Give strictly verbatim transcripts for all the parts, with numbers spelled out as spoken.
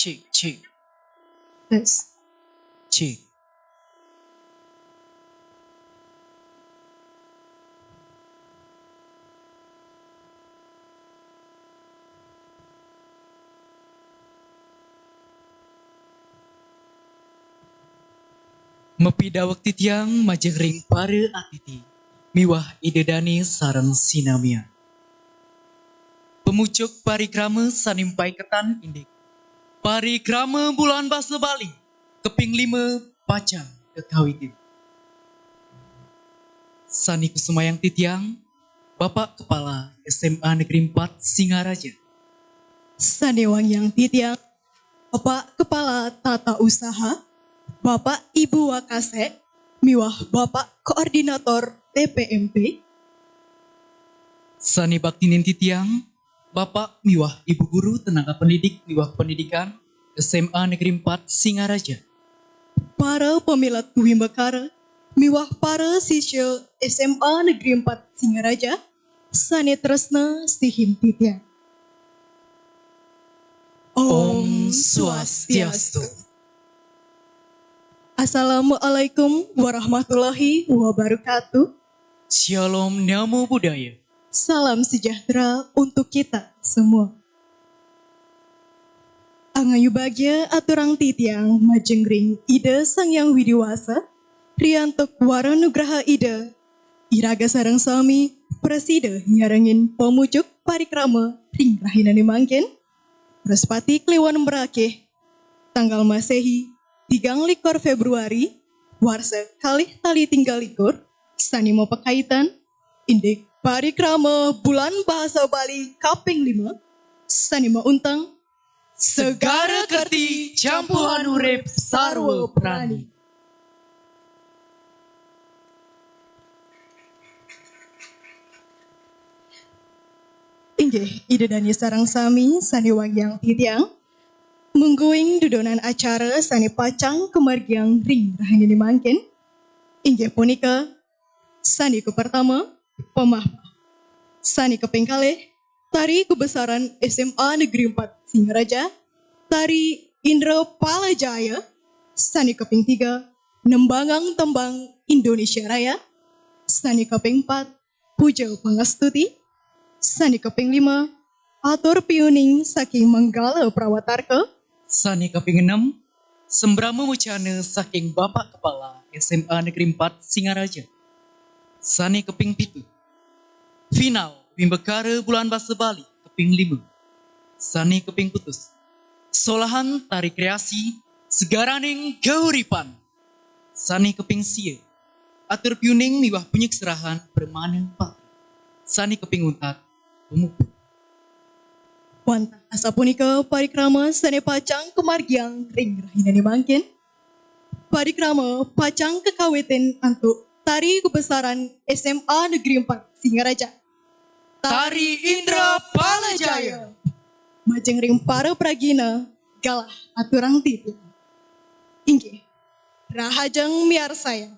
Cek, cek. Tes. Cek. Mapida waktu tiang majeng ring para atiti miwah Ida Dane sareng sinamian. Pamucuk parikrama sane mpaiketan indik parikrama Bulan Basa Bali kaping lima pacang kakawitin. Sane kusumayang titiang Bapak Kepala S M A Negeri empat Singaraja. Sane wangiang titiang Bapak Kepala Tata Usaha, Bapak Ibu Wakasek, miwah Bapak Koordinator T P M P. Sane baktinin titiang Bapak miwah Ibu Guru tenaga pendidik miwah pendidikan S M A Negeri empat Singaraja. Para pamilet wimbakara miwah para sisya S M A Negeri empat Singaraja sane tresna sihin titiang. Om Swastiastu. Assalamualaikum warahmatullahi wabarakatuh. Shalom Namo Buddhaya. Salam sejahtera untuk kita semua. Angayu bagia aturang titiang majeng ring Ida Sang Hyang Widi Wasa, riantuk wara nugraha Ida, iraga sareng sami prasida nyarengin pamucuk parikrama ring rahinane mangkin, Wraspati kliwon Mrakeh, tanggal Masehi, tigang likur Februari, warsa kalih tali tigang likur, sane mapakaitan indik parikrama Bulan Bahasa Bali kaping lima, sane mauntang Segara Kerti Campuhan Urip Sarwa Prani. Inggih, Ida Dane sareng sami sane wangiang titiang, mungguing dudonan acara sane pacang kamargiang ring rahinane mangkin, inggih punika sane kapertama, pamahpah. Sane kaping kalih, tari kabesaran S M A Negeri empat Singaraja, tari Indra Palajaya. Sane kaping tiga, nembangang tembang Indonesia Raya. Sane kaping empat, puja pangastuti. Sane kaping lima, atur piuning saking Manggala Prawatarka. Sane kaping enem, sembrama mucana saking Bapak Kepala S M A Negeri empat Singaraja. Sane kaping pitu, final wimbakara Bulan Basa Bali kaping lima. Sane kaping pitu, solahan tari kreasi Segaraning Kahuripan. Sane kaping sia, atur piuning miwah panyukserahan pramana patra. Sane kaping untat, pamuput. Wantah asapunika parikrama sane pacang kamargiang ring rahinane mangkin. Parikrama pacang kakawitin antuk tari kabesaran S M A Negeri empat Singaraja. Tari Indra Palajaya. Majeng ring para pragina galah aturang titiang. Inggih, rahajeng miarsayang.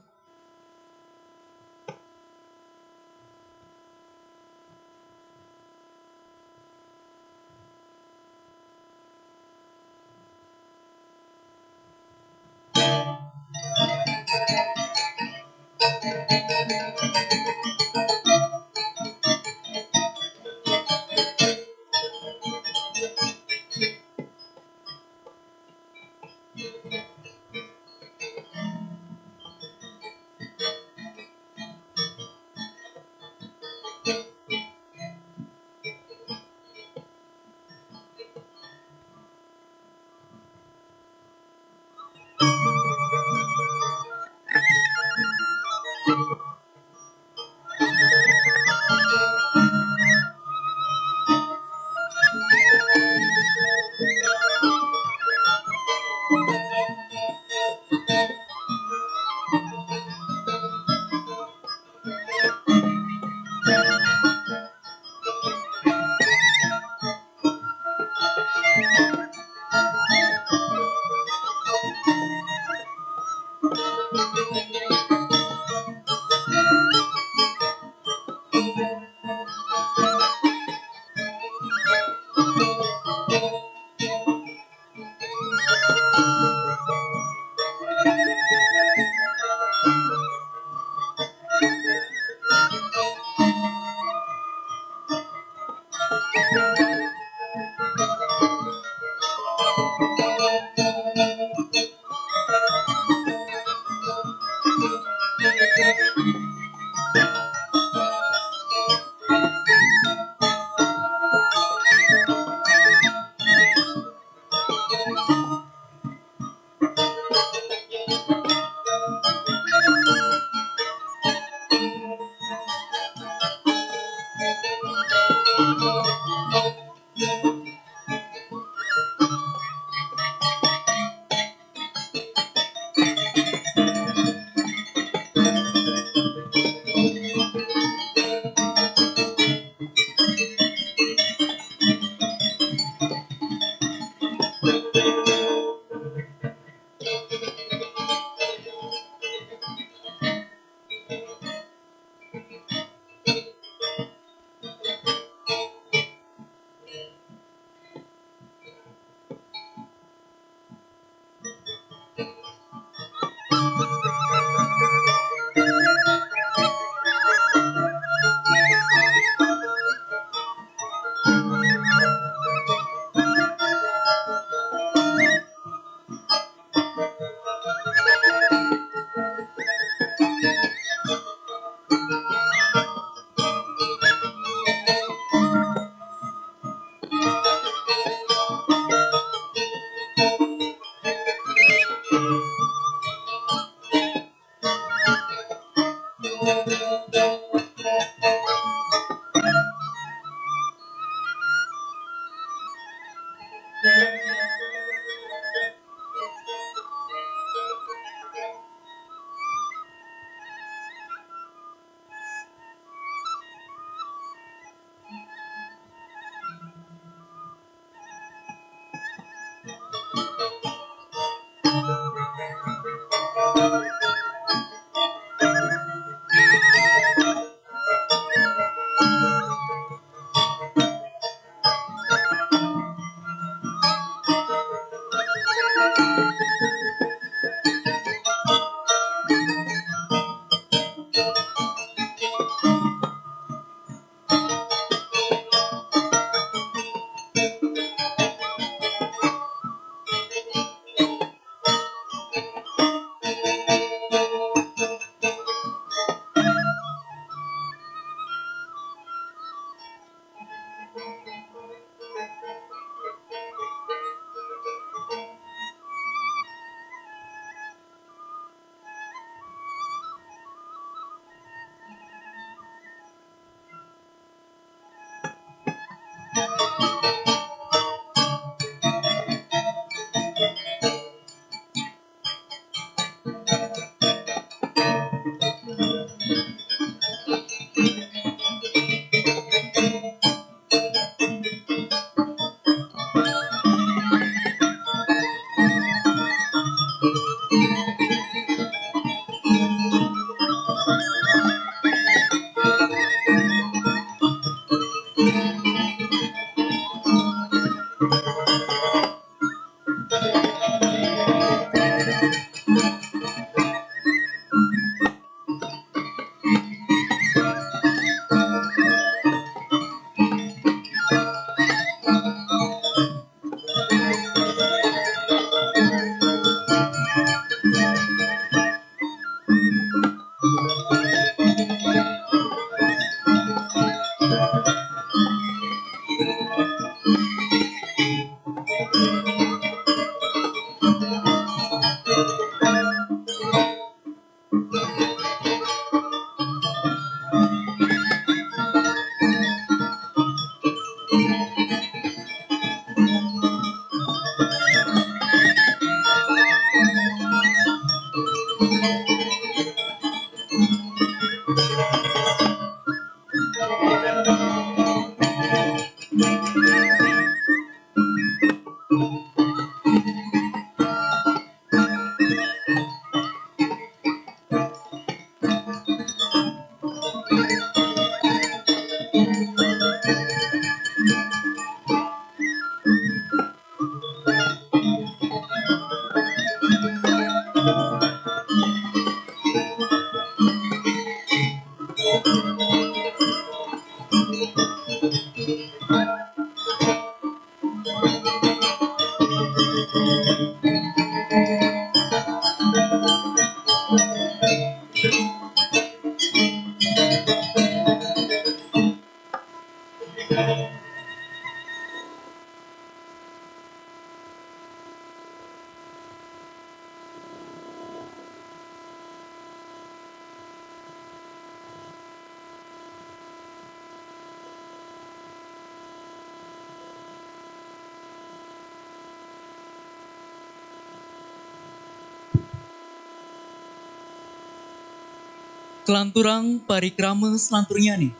Kelanturang parikrama selanturnya nih.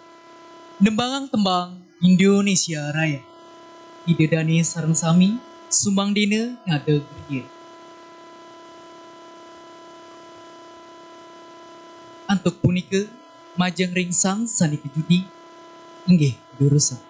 Nembangang tembang Indonesia Raya. Idedani sareng sami, sumbang dina ngadeg griya. Antuk punika, majeng ring sang sane kejudi, inggih durusang.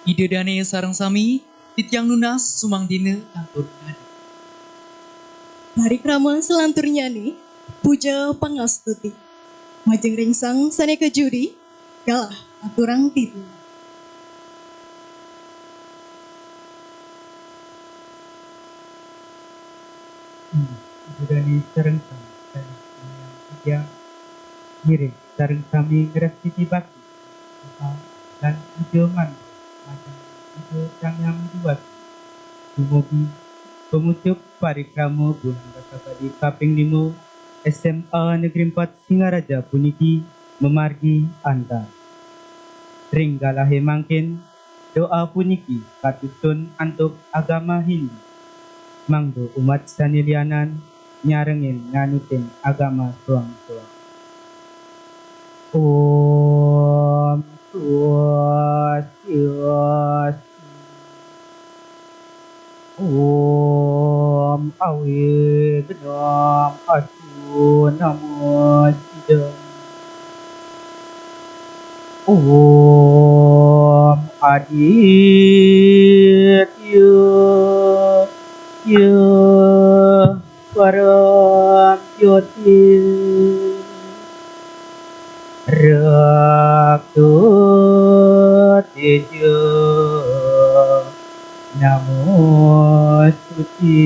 Ida dane sareng sami, titiang nunas sumangdina kantun ngadi. Parikrama salanturnyané, puja pangastuti. Majeng ring sang sané kajudi, galah aturang titiang. Hmm, Ida dane sareng sami, sané titiang ngiring sareng sami ngrastiti bakti. Lan puja mantra majeng Ida Sang Hyang Widi Wasa. Dumugi pangucup parikrama bulan Basa Bali kaping lima S M A Negeri Empat Singaraja puniki mamargi antar. Ring galahé mangkin, doa puniki katuntun antuk agama Hindu. Mangda umat sané lianan nyarengin nganutin agama soang-soang. Om Swastiastu. Om Awignam Astu Namo Sidham. Om Aditya Ya Param Jyoti Rakta Teja Namo Stuti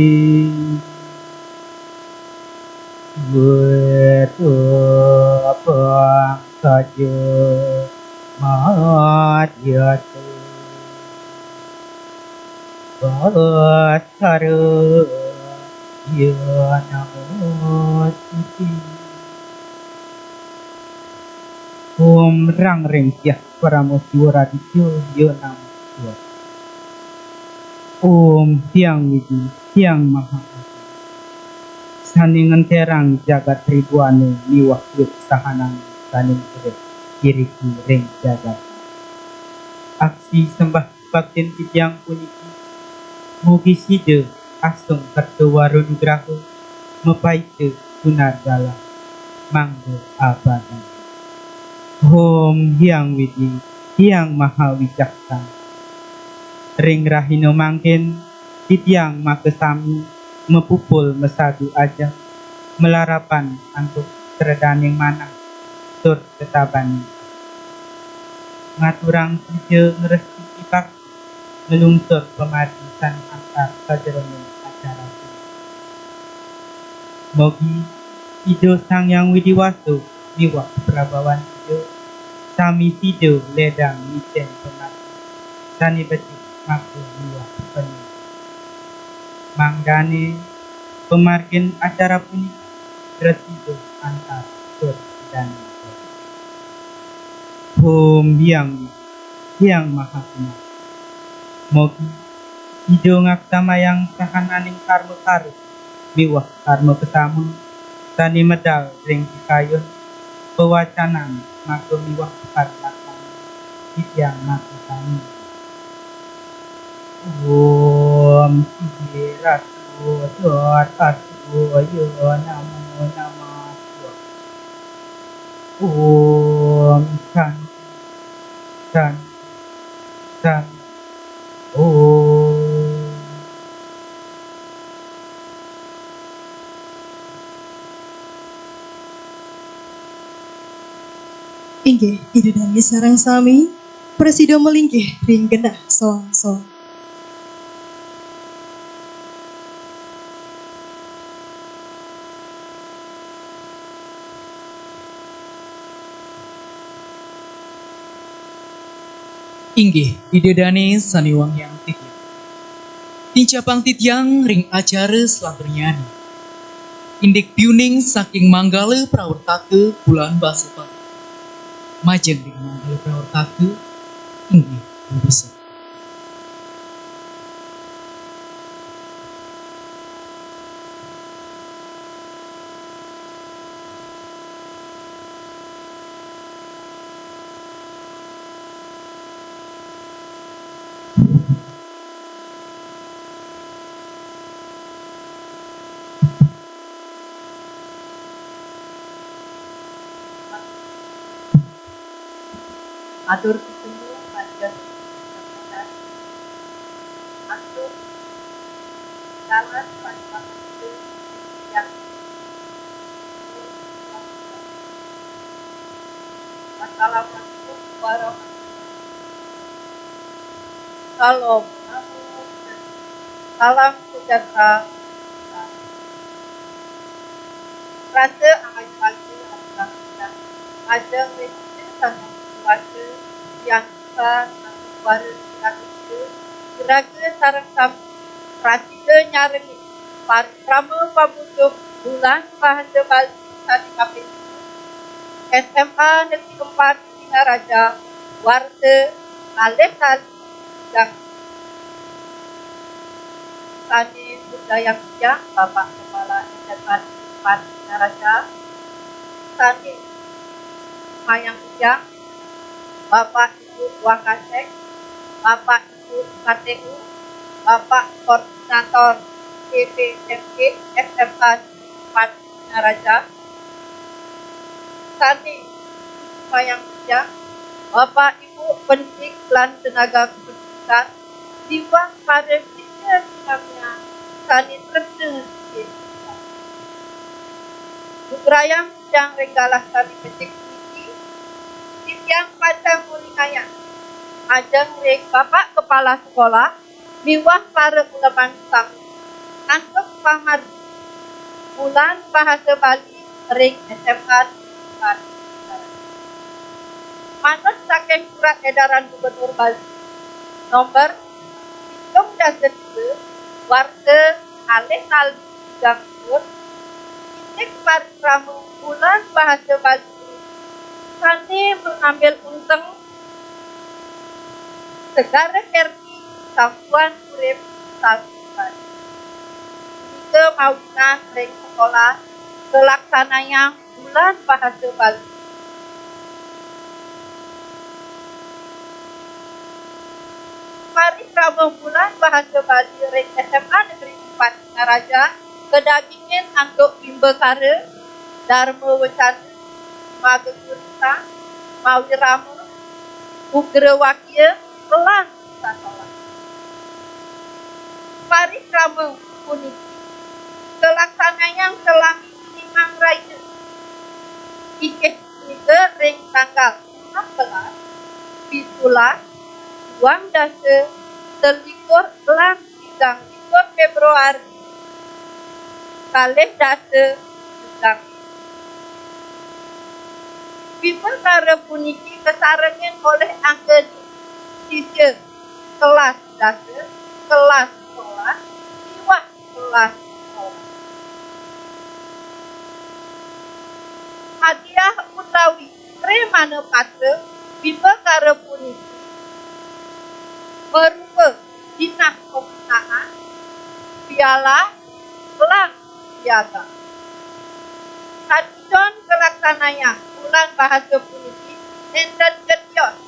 Weta Pangkaja Madhyata Baskara Ya Namo Stuti Om Rang Ring Diah Parama Siwa Raditya Ya Namo Stuti Om Hyang Widi Hyang Maha Agung sané ngenterang jagat Ridwana miwah wit sahanan sané urip iriki ring jagat. Aksi sembah baktin titiang puniki mugi sida asung kerta wara nugraha mapaita tunar galah mangda abadana. Om Hyang Widi Hyang Maha Wicaksana. Ring rahina mangkin titiang makasami mapupul masagu ajeng malarapan antuk sredaning manah tur tetaban ngaturang puja ngrestiti bakti nglungsur pamargi sané antar sajeroning acara punika. Mugi Ida Sang Hyang Widi Wasa miwah prabawan Ida sami sida ledang ngicen pamargi sané becik makta miwah penuh. Mangdané pamargin acara puniki prasida antar tur dané. Om Hyang Hyang Maha Kuasa. Mugi Ida ngaksamayang sahananing karma-karma miwah karma kasama sané medal ring pikayun pawacanan maka miwah karlaksana titiang makasami. Om Sri Ratu Dor Asu Ya Namo Namaha. Om Santi Santi Santi Om. Inggih, Ida dané sareng sami prasida malinggih ring genah soang-soang. Inggih, Ida dané sané wangiang titiang. Tincapang titiang ring acara salanturnyané. Indik piuning saking Manggala Prawartaka Bulan Basa Bali. Majeng ring Manggala Prawartaka, inggih, punika. Atur ketemu, panjang. Assalamualaikum warahmatullahi wabarakatuh. Salam, namo, salam sejahtera. Rasa amat bangga atas kita. Ajeng ring kita sama keluarga yang besar, suara kita, raga sareng sami prasida nyarengin parikrama pamujung Bulan Bahasa Bali sane kaping S M A Negeri Empat Singaraja, warta kalih tali tigang. Sane budayang tiang, Bapak Kepala S M A Negeri Empat Singaraja. Sane mayang tiang, Bapak Ibu Wakasek, Bapak Ibu K T U, Bapak Koordinator P P M G S M A Negeri Empat Singaraja. Sane mayang tiang, Bapak Ibu pendidik lan tenaga kependidikan, miwah para siswa sinamian sane tresna. Lugrayang tiang ring galah sane becik puniki, titiang pacang ngulingayang ajeng ring Bapak Kepala Sekolah miwah para uleman sami antuk pamargi Bulan Bahasa Bali ring S M A Negeri Empat. Manut saking Surat Edaran Gubernur Bali nomor pitung dasa dua, warta kalih tali tigang likur, indik parikrama Bulan Bahasa Bali sane mangambil unteng Segara Kerti Sangkuan Urip Sastra. Punika mawinan ring sekolah kalaksanayang Bulan Bahasa Bali. Parikrama Bulan Bahasa Bali ring S M A Negeri Empat Singaraja kadagingin antuk wimbakara, darma wecana, magagurita, mawirama, ugrawakia, lan sasolah. Parikrama puniki kalaksanayang salami limang rahina, inggih punika ring tanggal enam belas, pitulas, duang dasa, telikur, lan tigang likur Februari kalih dasa tigang. Wimbakara puniki kasarengin olih angga sisya kelas dasa, kelas solas, miwah kelas solas. Hadiah utawi sremana patra wimbakara puniki marupa jinah pamitaan, piala, lan piagam. Sajeroning kalaksanayang Bulan Bahasa puniki nenten getios,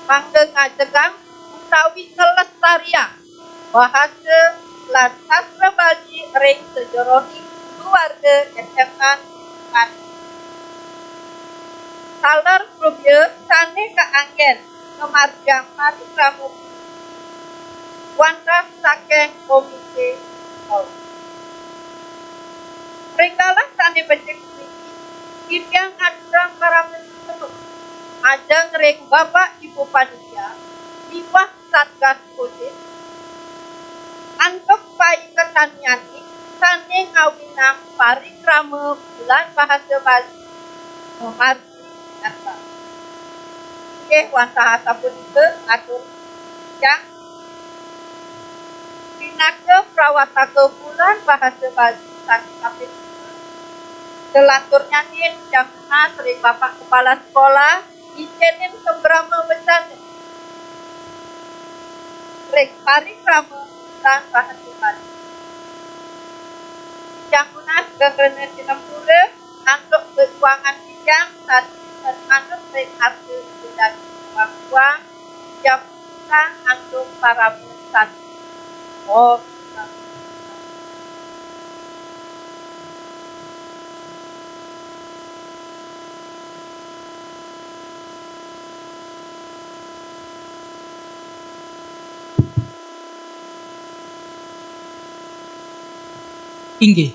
mangda ngajegang utawi nglestariang bahasa lan sastra Bali ring sajeroning kulawarga S M A Negeri Empat. Taler prabya sane kaanggen ngamargiang parikrama puniki wantah saking komite sekolah. Ring galah sane becik puniki, titiang ngaturang parama sinemu ajeng ring Bapak Ibu Panitia miwah Satgas Covid antuk paiketannyané sané ngawinang parikrama Bulan Bahasa Bali mamargi Natal. Inggih wantah asapunika atur titiang pinaka prawataka Bulan Bahasa Bali sané kaping lima. Selanturnya titiang nunas ring Bapak Kepala Sekolah, ngicenin sambrama wecana ring parikrama Bulan Bahasa Bali. Titiang nunas geng rena sinampura antuk kaiwangan titiang sané manut ring arta ida daging. Titiang nunas antuk parama santi. Om Santi. Inggih,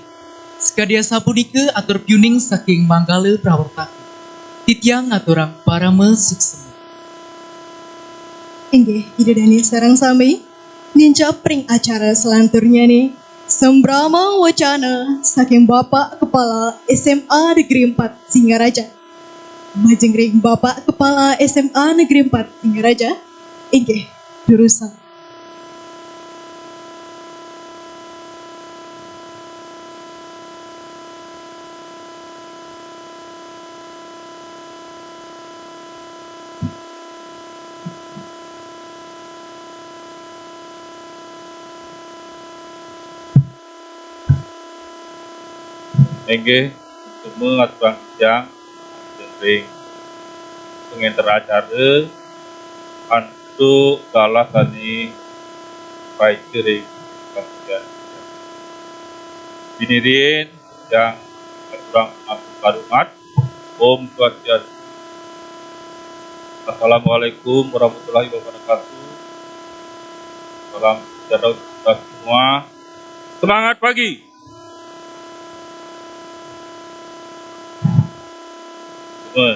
sakadi asapunika atur piuning saking Manggala Prawartaka. Titiang ngaturang parama suksma. Inggih, Ida dané sareng sami, nincap ring acara selanturnyané, sambrama wacana saking Bapak Kepala S M A Negeri empat Singaraja. Majeng ring Bapak Kepala S M A Negeri empat Singaraja, inggih, durusang. Inggih, semua ngaturang titiang ring pengenter acara antuk galah sané paica ring pangadian. Dini riin, titiang ngaturang atur karumat. Om Swastiastu. Assalamualaikum warahmatullahi wabarakatuh. Salam sejahtera untuk kita semua. Semangat pagi. Semua.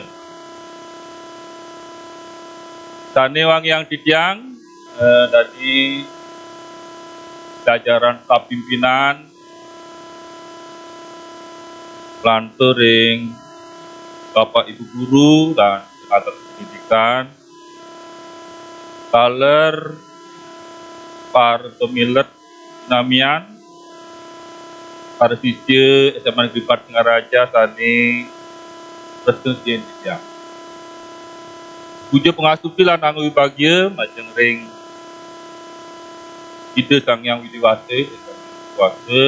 Sané wangiang titiang, eh, dadi jajaran staf pimpinan, lantur ring Bapak Ibu Guru lan tenaga pendidikan, taler para pamilet sinamian, para sisya S M A Negeri empat Singaraja sané prasida sihin titiang. Puja pangastiti lan angga wibagia majeng ring Ida Sang Hyang Widhi Wasa, Ida Sang Hyang Widhi Wasa,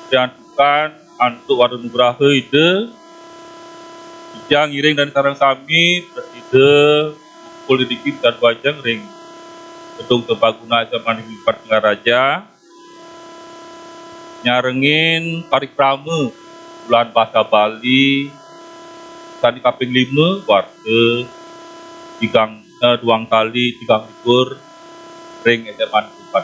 riantukan antuk wara nugraha Ida, titiang ngiring dané sareng sami prasida mungkul iriki madabdab majeng ring Gedung Serbaguna S M A Negeri empat Singaraja, nyarengin parikrama Bulan Basa Bali sané kaping lima, warsa tigang, eh, duang tali tigang likur ring S M A Negeri empat.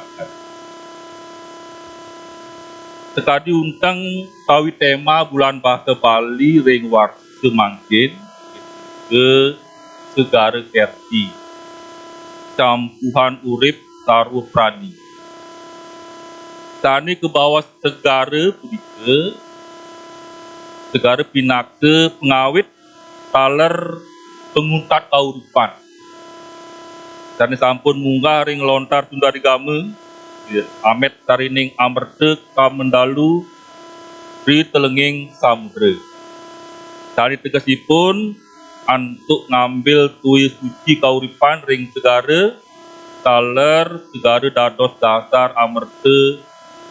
Sakadi unteng utawi tema Bulan Basa Bali ring warsa mangkin, ke Segara Kerti, Campuhan Urip Sarwa Prani. Sané kabaos segara punika, segara pinaka pangawit taler panguntat kauripan. Sané sampun munggah ring lontar Sundari Gama, amet sarining amerta kamendalu ri telenging samudra. Sané tegesipun antuk ngambil toya suci kauripan ring segara, taler segara dados dasar amerta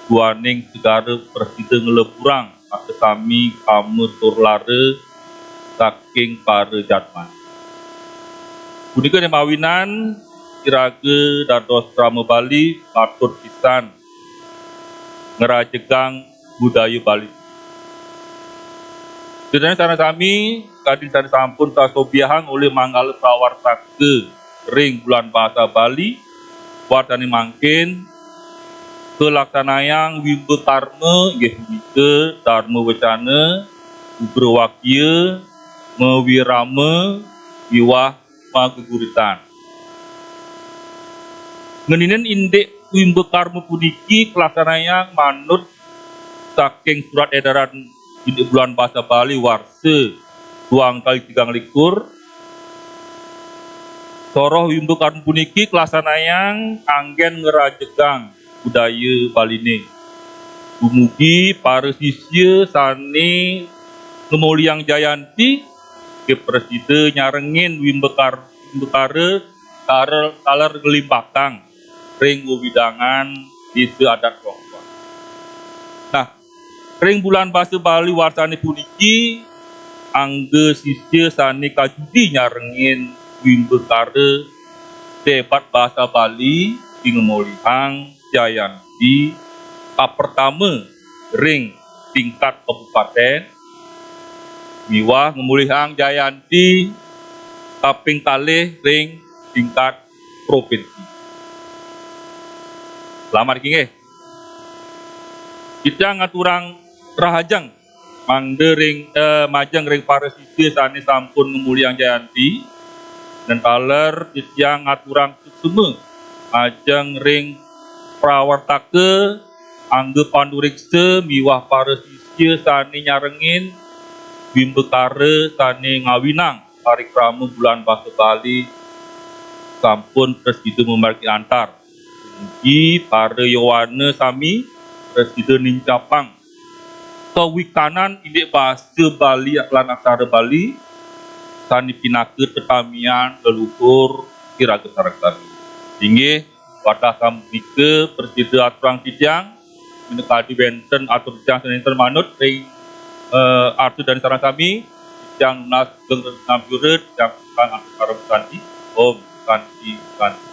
duaning segara prasida ngleburang makasami kama tur lara saking para jadman. Punika né mawinan iraga dados krama Bali patut pisan ngrajegang budaya Bali. Ida dané sareng sami, kadi sané sampun kasobiahang olih manggala prawartaka ring Bulan Basa Bali, warsané mangkin kalaksanayang wimba karma inggih punika darma wacana, ugrawakia, mawirama, miwah mageguritan. Ngeninin indik wimba karma puniki kalaksanayang manut saking surat edaran indik Bulan Basa Bali warsa duang tali tigang likur. Soroh wimba karma puniki kalaksanayang anggén ngrajegang budaya Baliné. Dumugi para sisya sané ngamolihang jayanti, inggih prasida nyarengin wimbakar-, wimbakara taler, taler nglimbakang ring wewidangan Désa Adat Krongkot. Nah, ring Bulan Basa Bali warsané puniki, angga sisya sané kajudi nyarengin wimbakara débat basa Bali, ngamolihang jayanti kapertama ring tingkat kabupatén, miwah ngamolihang jayanti kaping kalih ring tingkat propinsi. Selamat nggih. Kita ngaturang rahajeng Mangda ring, eh, majeng ring para sisia sane sampun ngemulihang jayanti, nentaler titiang ngaturang suksma majeng ring prawartaka, angga panduriksa miwah para sisia sane nyarengin wimbakara sane ngawinang parikrama Bulan Basa Bali sampun prasida mamargi antar. Mugi para yowana sami prasida nincapang kawikanan indik basa Bali lan aksara Bali sane pinaka tetamian leluhur iraga sareng sami. Inggih, wantah sapunika prasida aturang titiang, minakadi wenten atur titiang sane manut ring, eh, arta dane sareng sami, titiang nunas sugeng ring Sang Hyang Widi, titiang atur parama santi. Om Santi, Santi.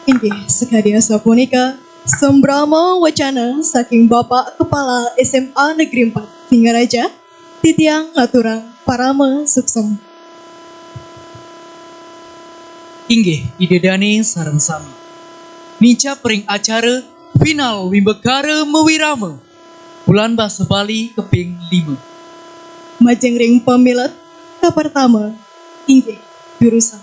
Inggih, sakadi asapunika, sambrama wacana saking Bapak Kepala S M A Negeri empat Singaraja, titiang ngaturang parama suksma. Inggih, Ida Dane sareng sami. Nincap ring acara final Wimbakara Mawirama Bulan Basa Bali kaping lima. Majeng ring pamilet kapertama, inggih, jurusan.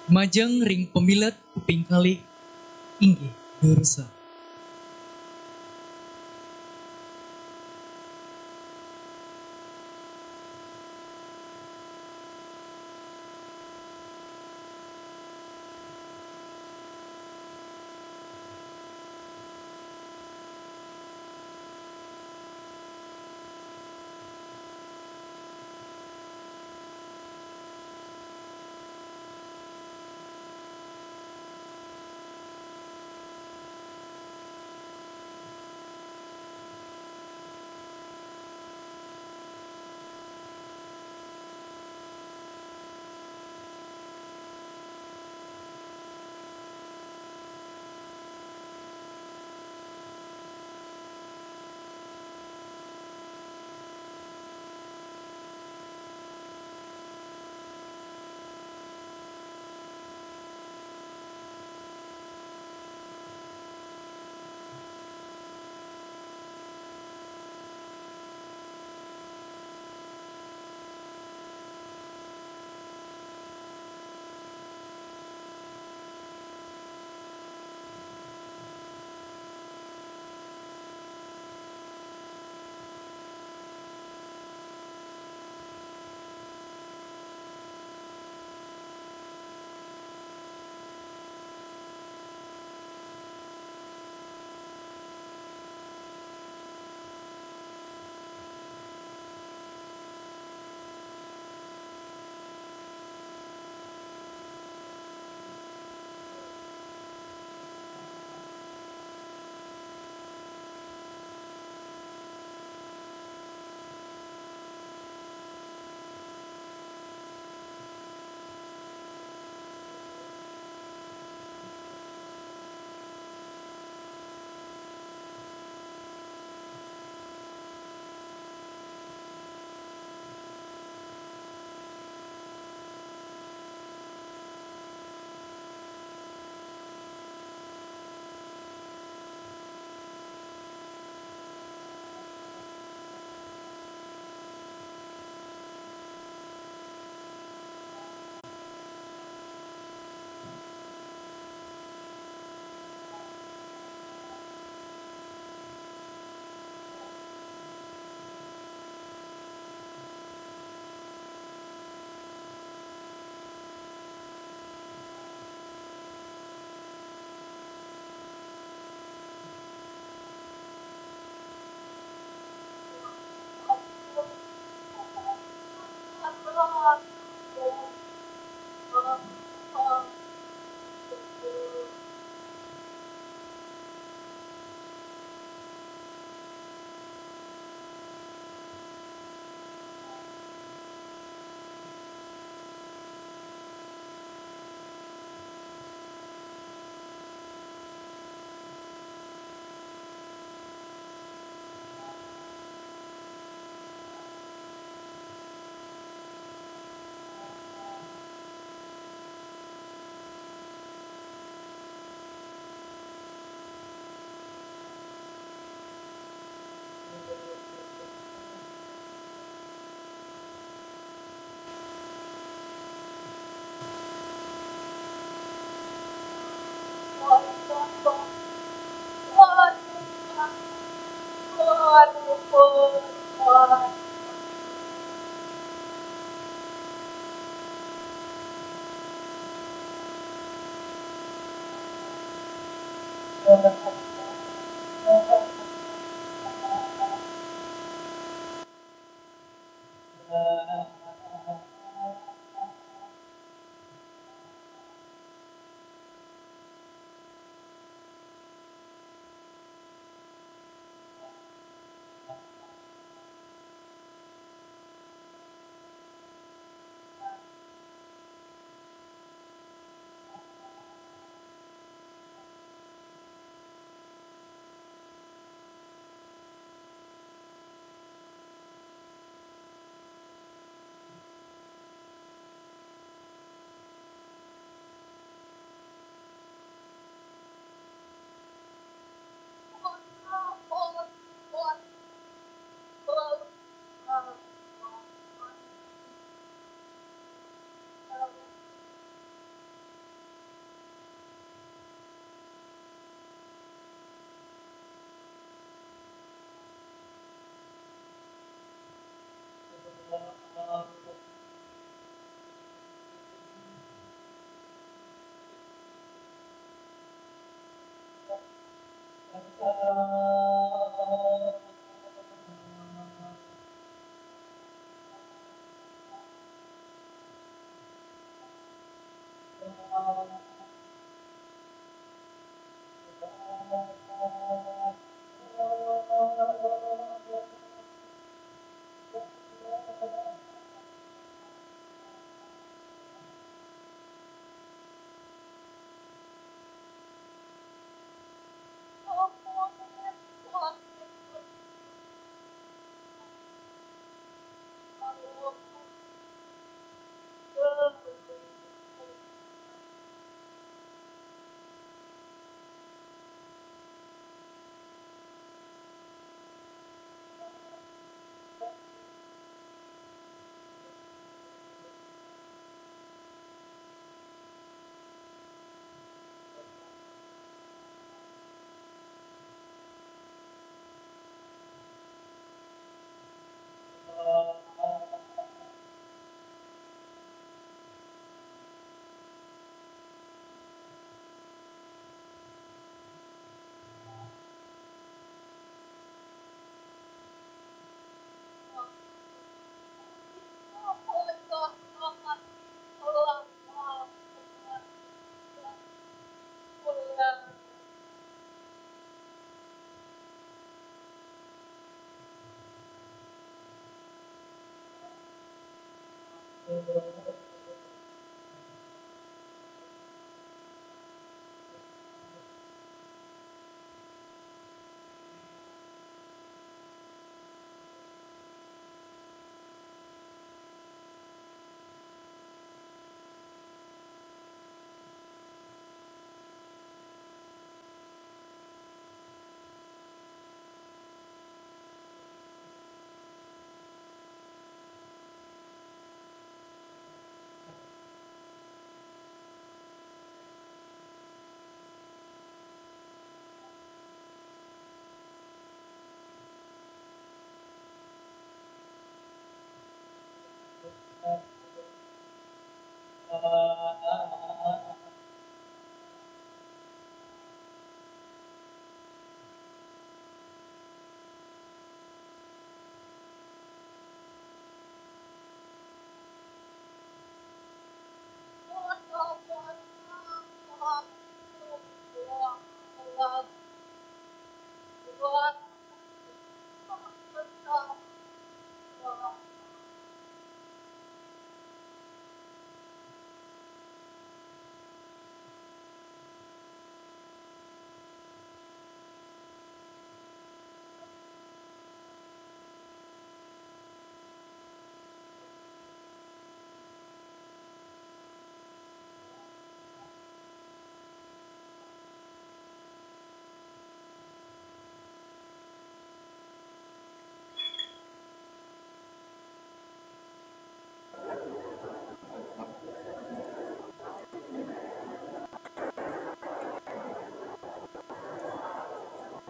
Majeng ring pamilet kuping kalih, inggih dursa.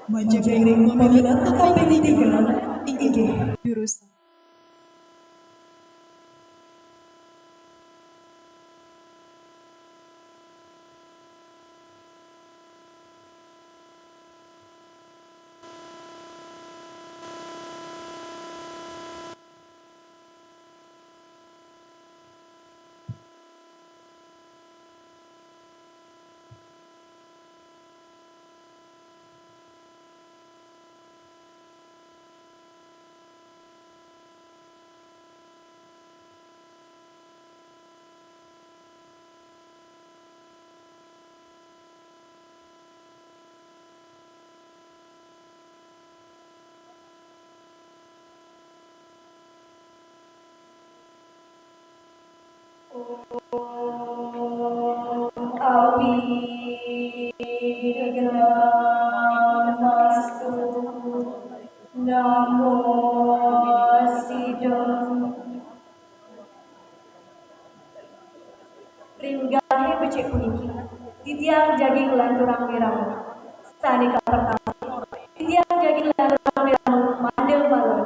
Maju piring pemilu tukang piring tiga. Inggih, durus. Om Abhidhayamastu. Namo Siddham. Ring gahé becik puniki, titiang jagi nglanturang wirama. Sané kapertama, titiang jagi nglanturang wirama manda malem.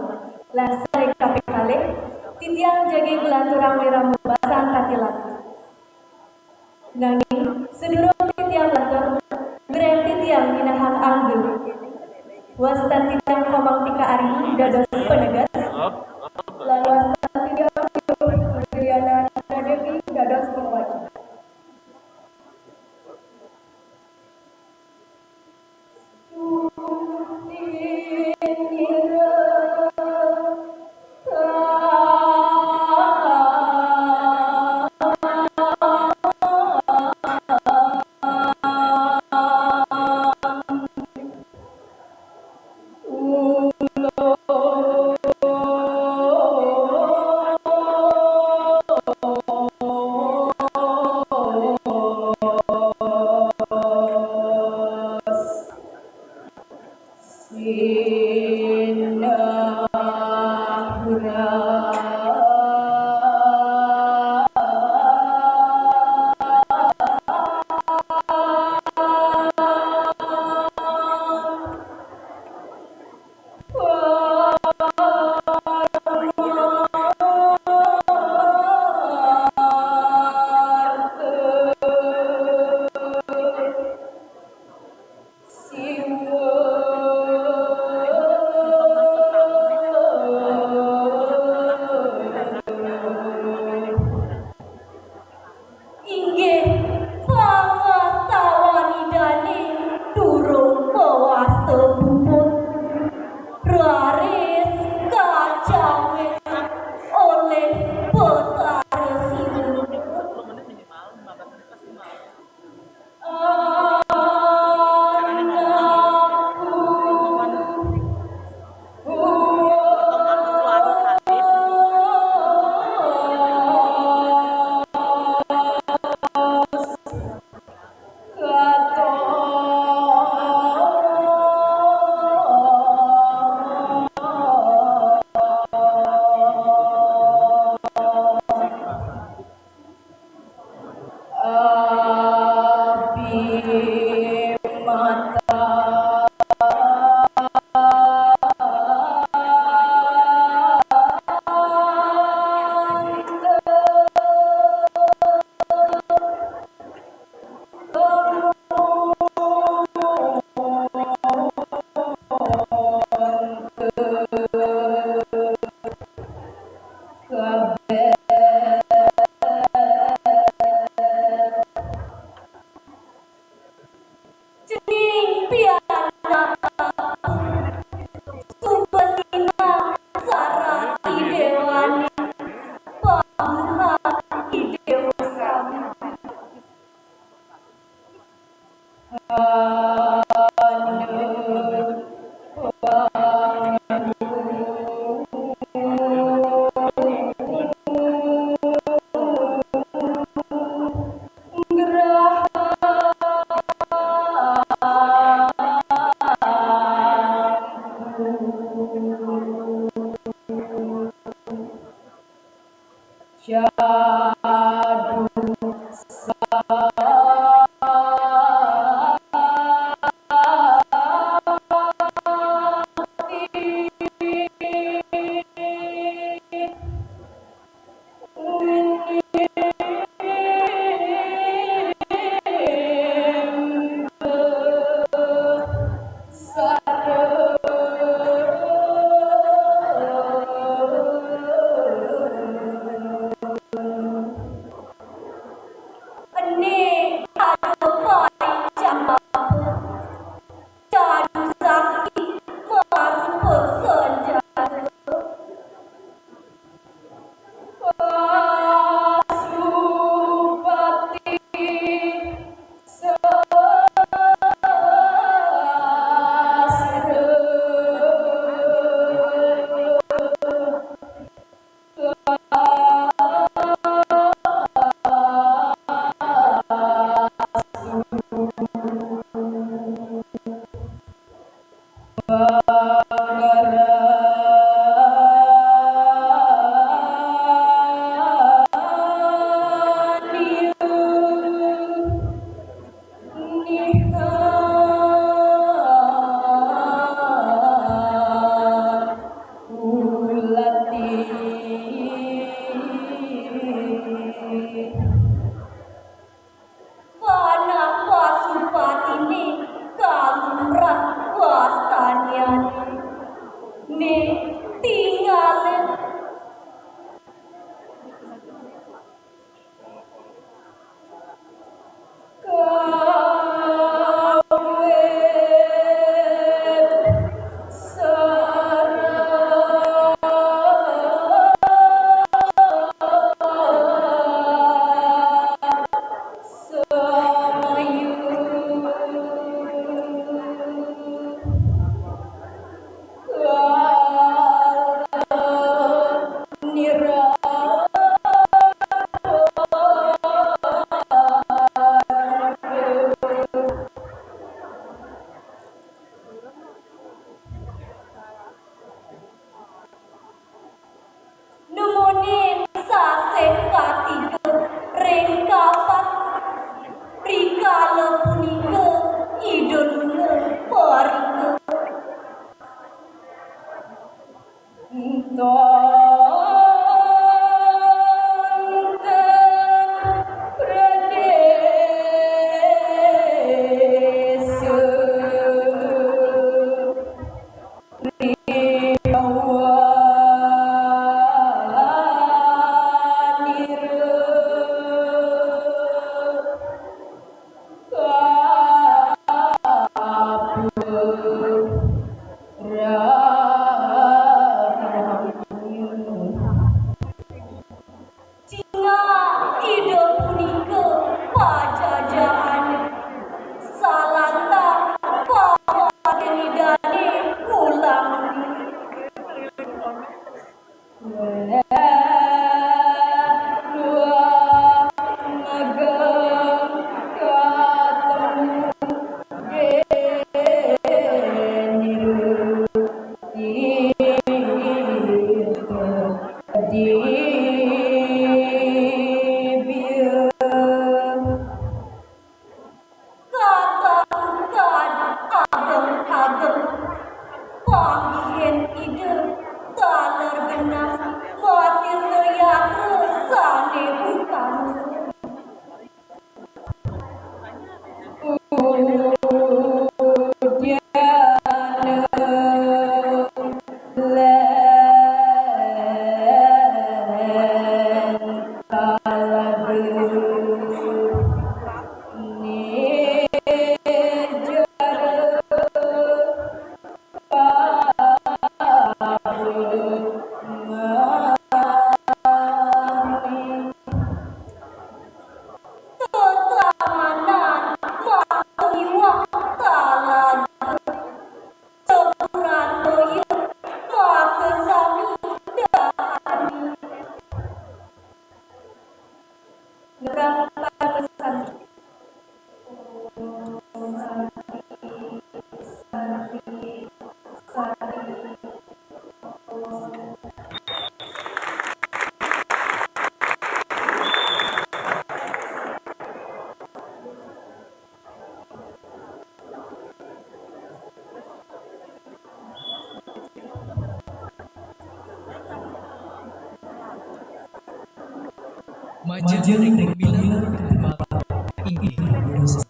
Lan sané kaping kalih, titiang jagi nglanturang wirama basang katilaku. Nanging sadurung titiang nglantur, ngrén titiang nyinahang angga. Wastan titiang pamangtika ari dados paneges, lan wastan titiang Triana Dewi dados pangwacén. Inggih, pangastawan Idané durung mawasta puput, raris kacawis olih Betara Siwa. Cening pianak, subasina sarati déwané, pabuhan i déwa sami. Dibieu. Kata bukan ageng-ageng, panggihin Ida taler genah, matir yatra sané bukan. Udiana lén kalabu nijara pabu ngami. Tetamanan maka miwah talaga. Teguran toya maka sami dahani. Ngerang panusan. Majeng ring Mila Kemala inggih punika.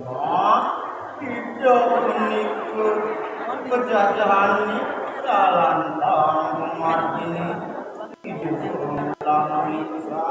Nah, ida punika pejajahan niki kalantang pamargine idup lan riksa.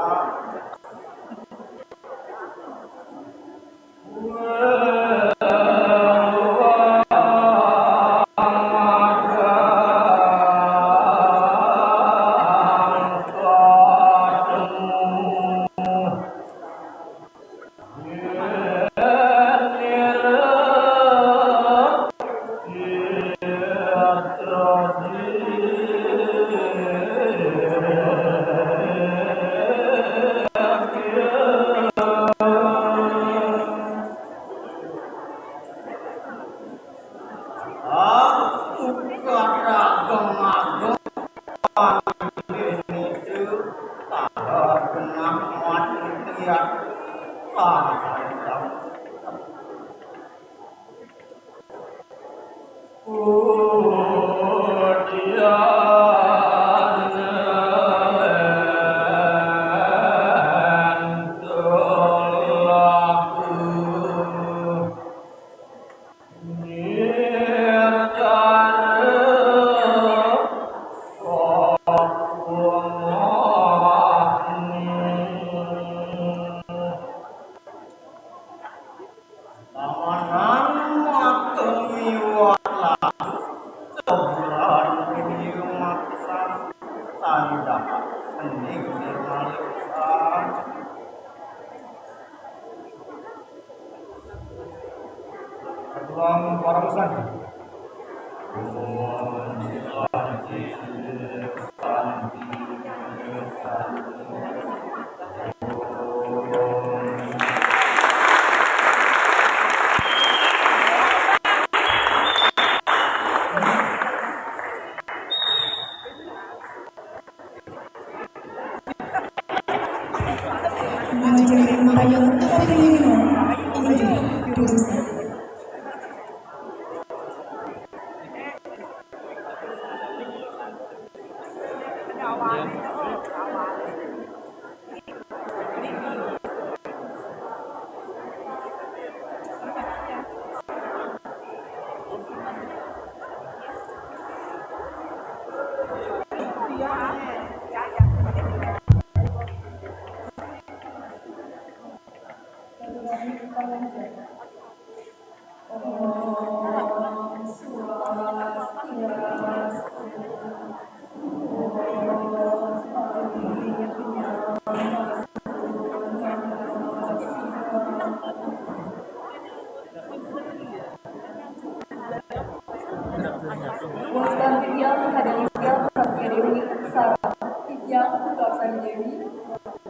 Aku kadang-kadang panggil itu tahan genah mati tiap panjang. Samanan mata miwah lagu, sebulan kuwi maksa, sandak hening di maliksa. Ketuang Waramusan. Wastan titiang kepada titiang Prasetya Dewi sareng titiang Putra Sari Dewi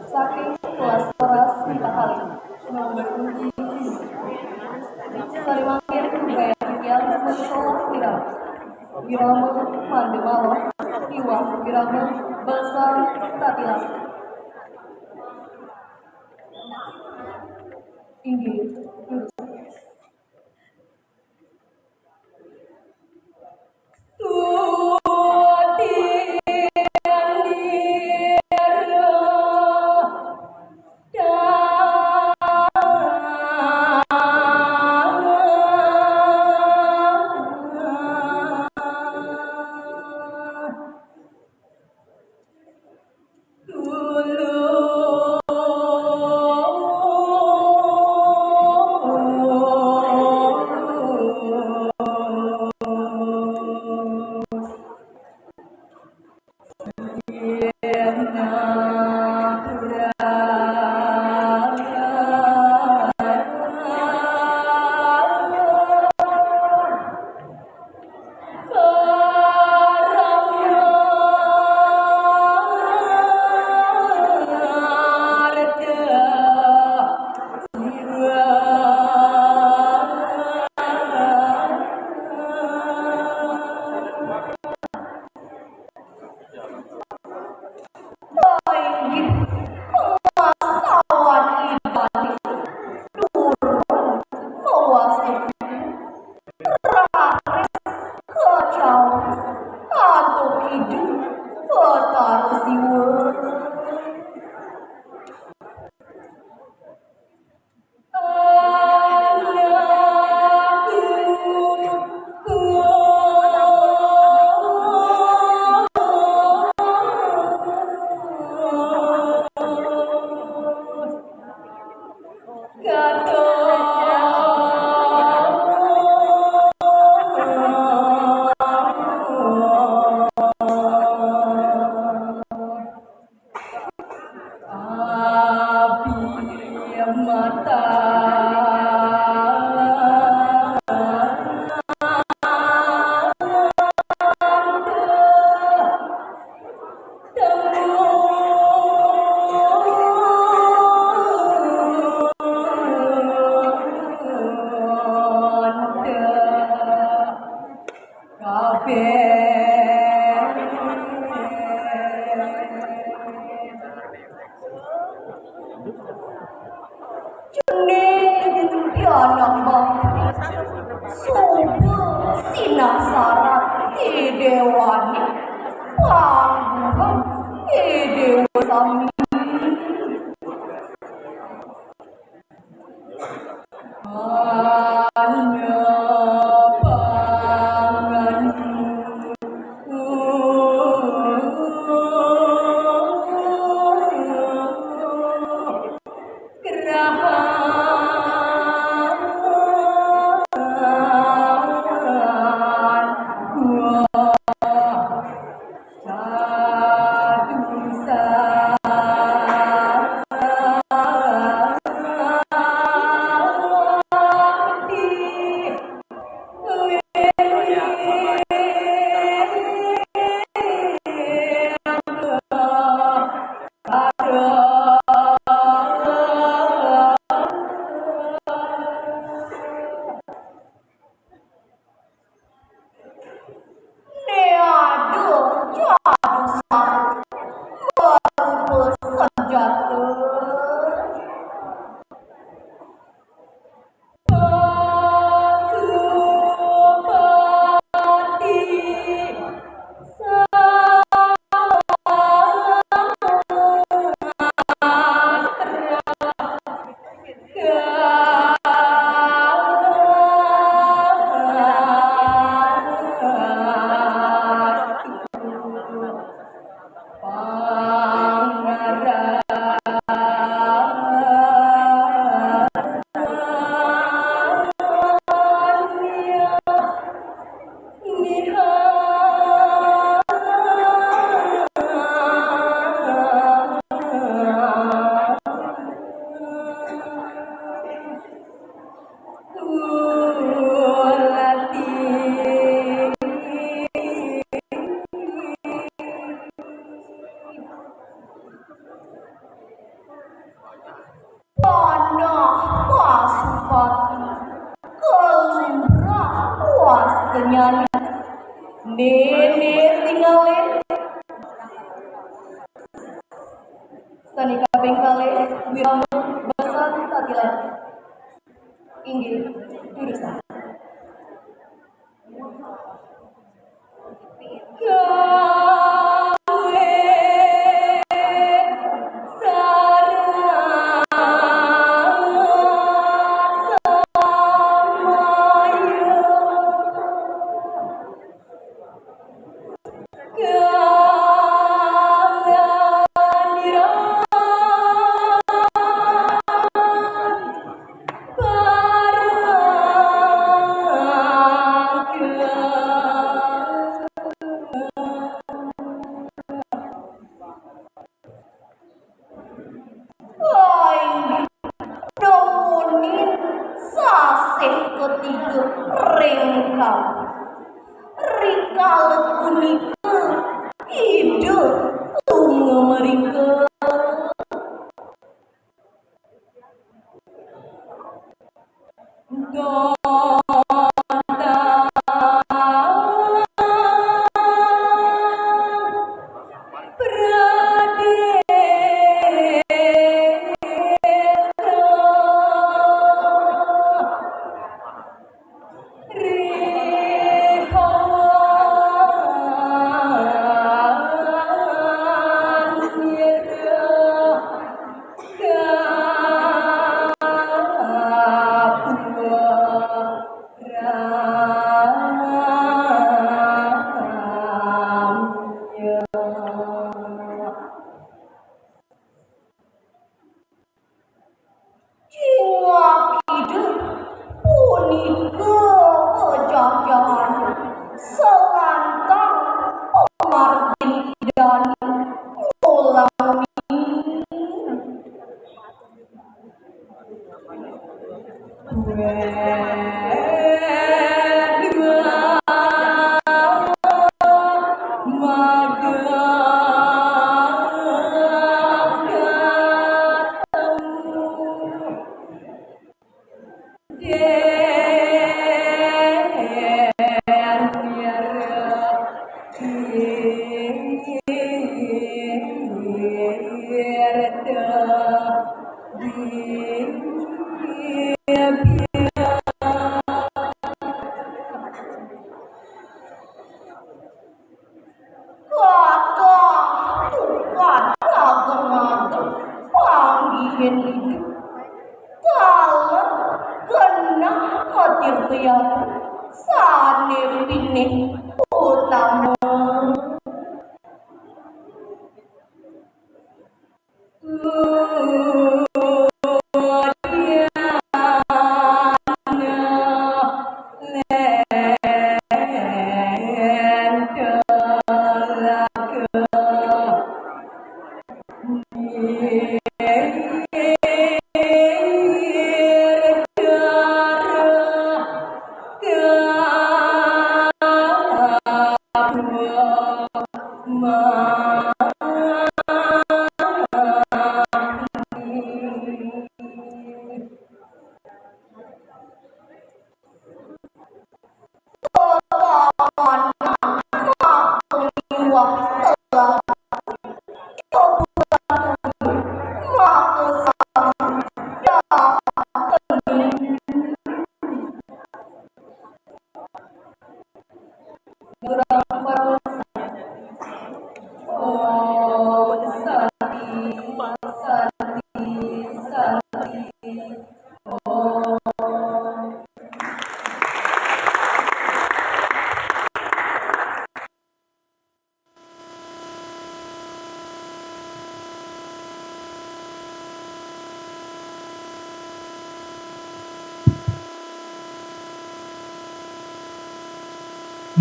saking kelas Horas Sintahali, nomor undi. Sari mangkin budaya titiang mensolah wirama. Wirama mande malam, miwah wirama basa tatilasan. Inggih, durus. kabeh. Jeneng pianak bang suba sinaksarat idewani pangguhan idewa sami. Neadu jadu satu berupa senjata. Pasupati sastra. Panah Pasupati, kalumrah was kenyana. Nene tingalin. Sane kaping kalih, wirama basa tatiladan. Inggih, durusake. Ai, dumunin sasih ketiga ring kal-, rikala punika Ida lunga mrika. Jingakida punika pejah-jahan selantang pamargin Idane mulang wengi. Taler genah matirta sané pinih utama.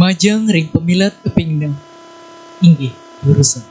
Majeng ring pamilet kaping enam. Inggih, durusang.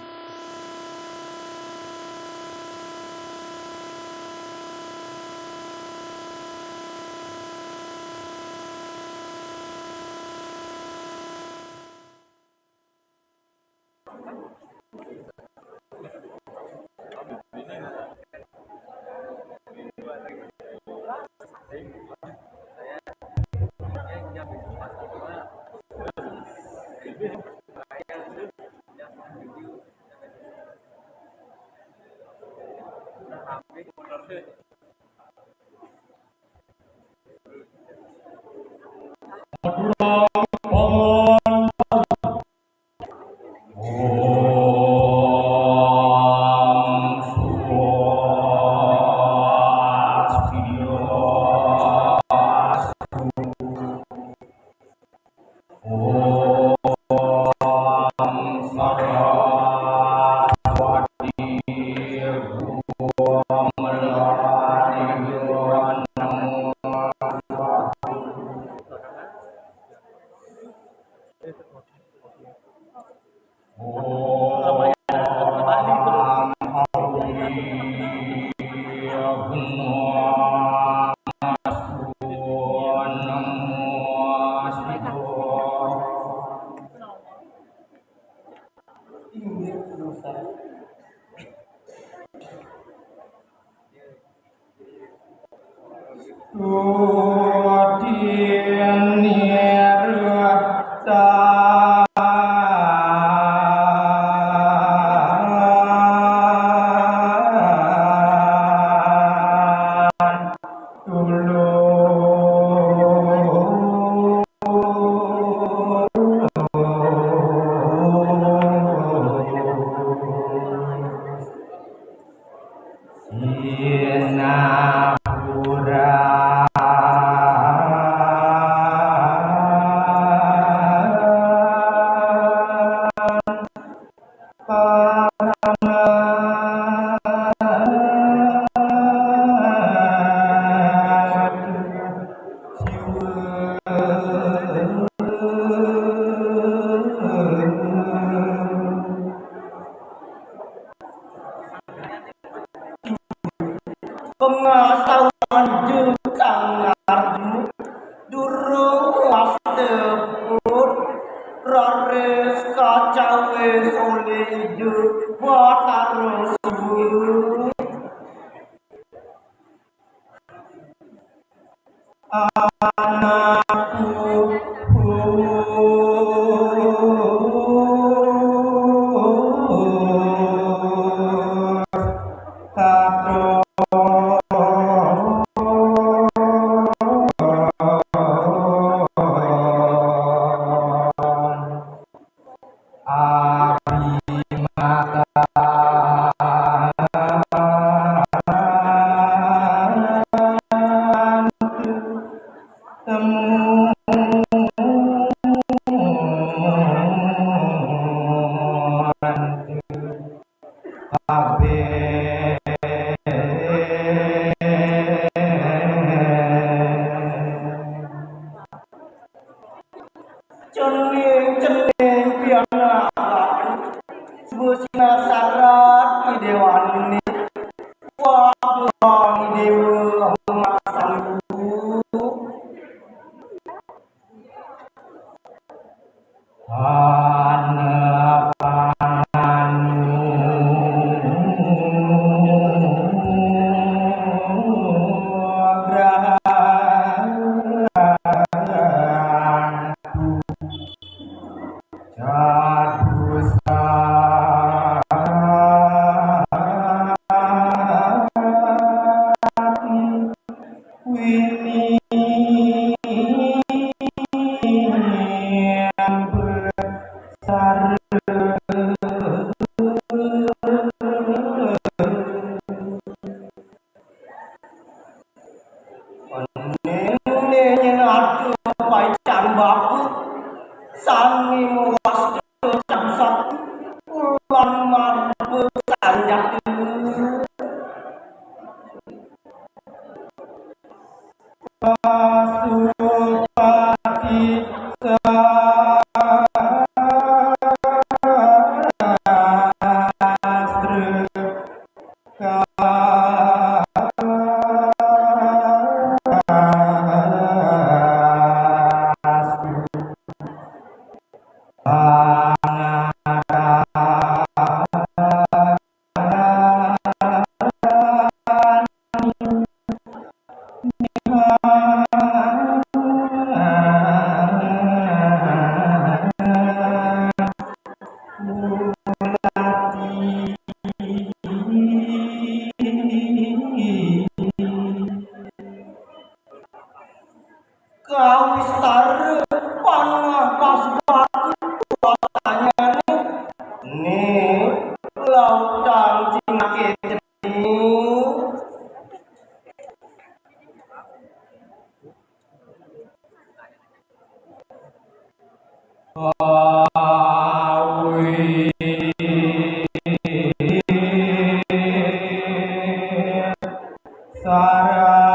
Pengastawan jengkang ngarjuna durung wasta put, raris kacawis olih Ida Batara Siwa. Anakku, katon Abhimanyu. Cening-cening pianak aku. Sebesina sarat i déwané. Wah, i déwa umat sanggup. Ana panganu grahan Nini nyén ada paican baku, sani mawasta can sakti, lan marba sanjata. Pasupati sastra. Kawistara panah pas batu wastanyané, né lautan Cinaké Ceni. Awi sarasaya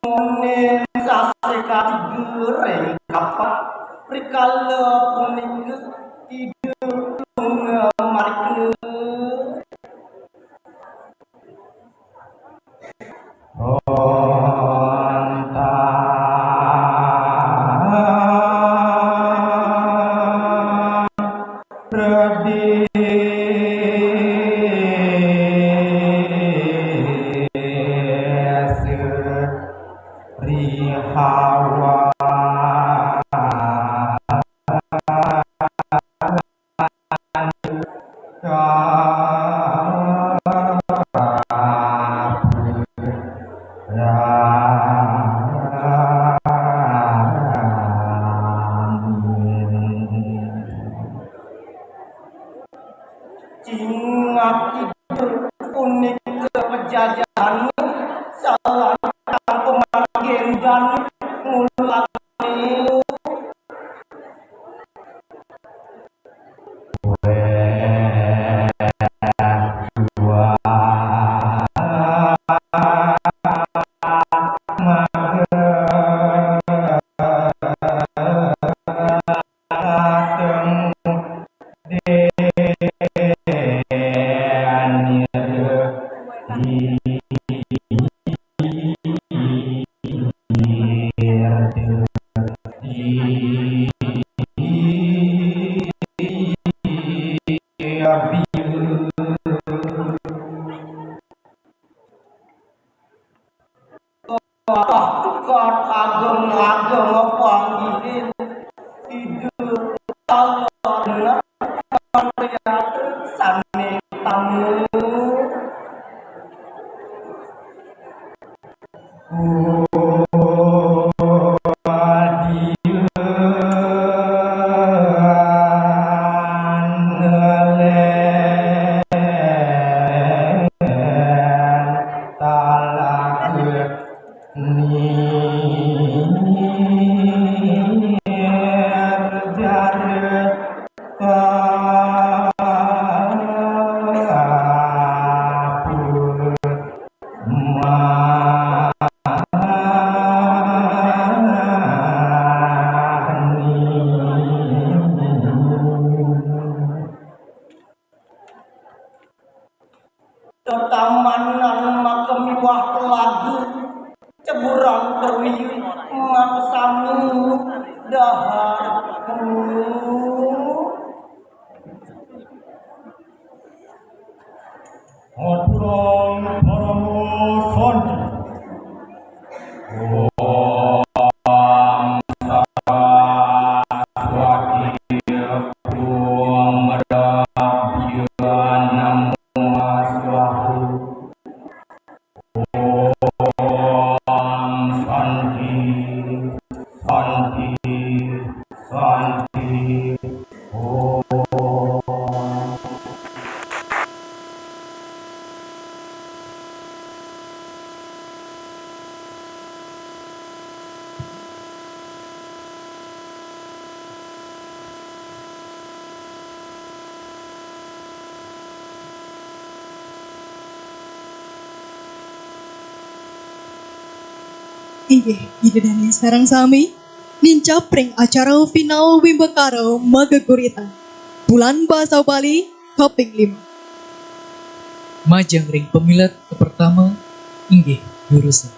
Munin sasih katiga ring kapat, rikala punika Ida lunga marga. Cingat Ida punika pejajahane, salantang pamargin dane ngulat Anu dahaku. Aturang parama santi. Om Saraswati Brahma Namo Swaha. Om Santi, Santi, Santi, Om. Inggih, Ida dané sareng sami nincap ring acara final Wimbakara Magagurita Bulan Basa Bali kaping lima. Majeng ring pamilet kapertama, inggih, durusang.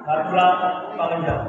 Aturang pangajian.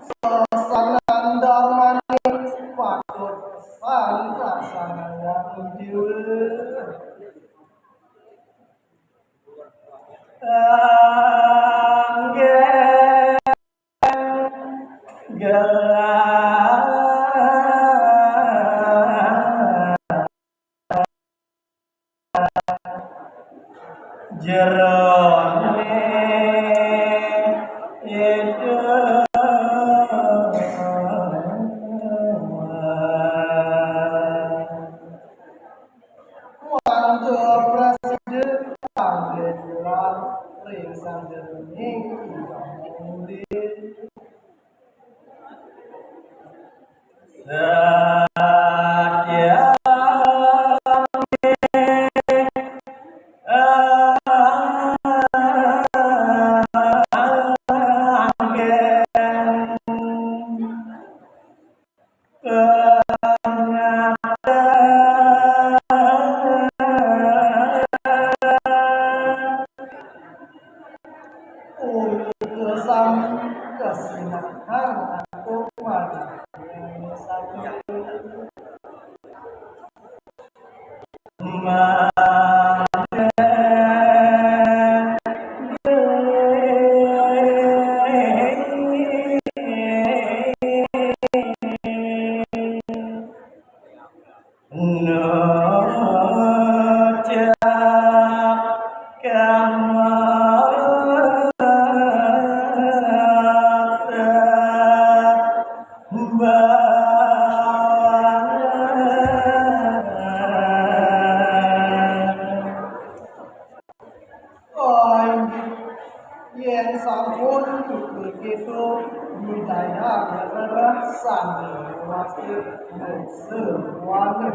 Sasanan darmané patut santasanang déwa. Anggén gelah jeroné idup. Wantah prasida panggih ring sangganing Ida Mulia. Satya Oh, inggih. Yen sampun puput keto, budaya daerah sami waste semuanya.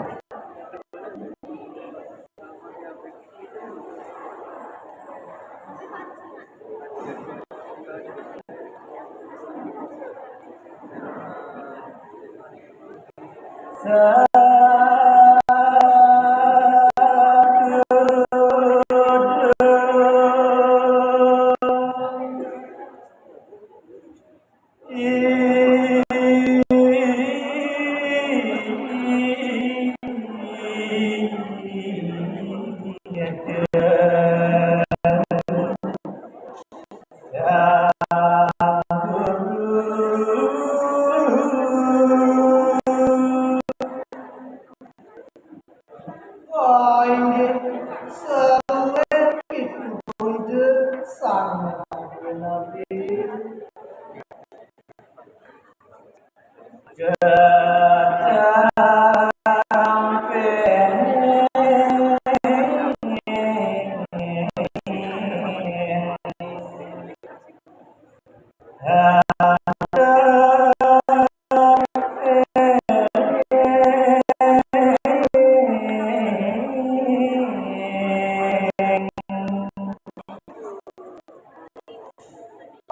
Wah, inggih, seluwih pitutur Ida Sang Hyang Nabi.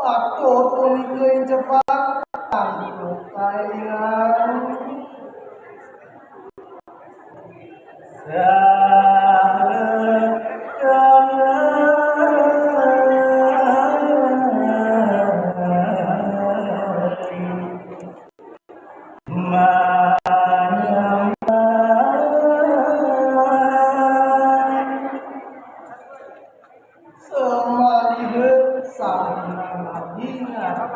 Waktu punika ing Jepang, kanggo kaélingan. Samaliha sareng ngamati ngati.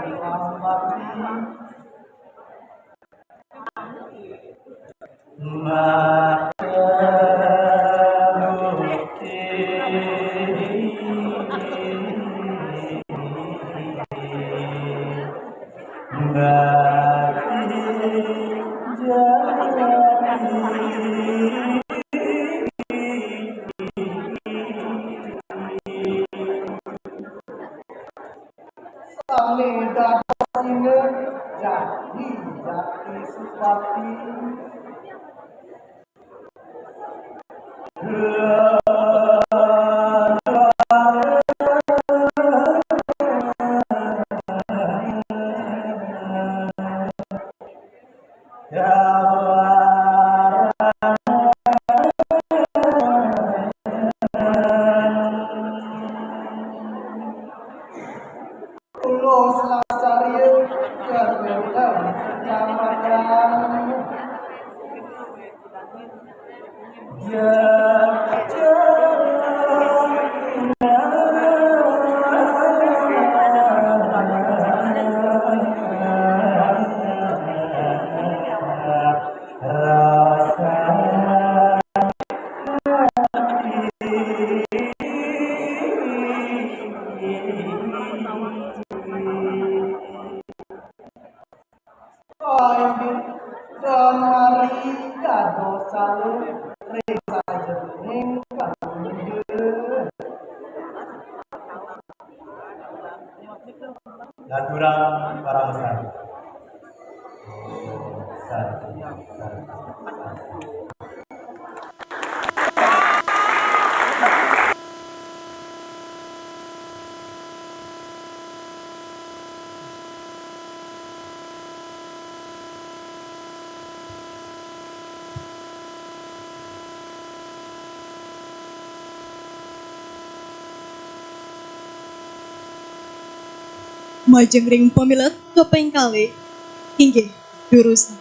Sami dados singa jati, jati supati. Kula Slasarya Kecamatan. Inggih, damari dados calon ring sajeroning kaluarga. Ngaturang paramasanti. Santi, santi, santi. Majeng ring pamilet kaping kalih, inggih, durus.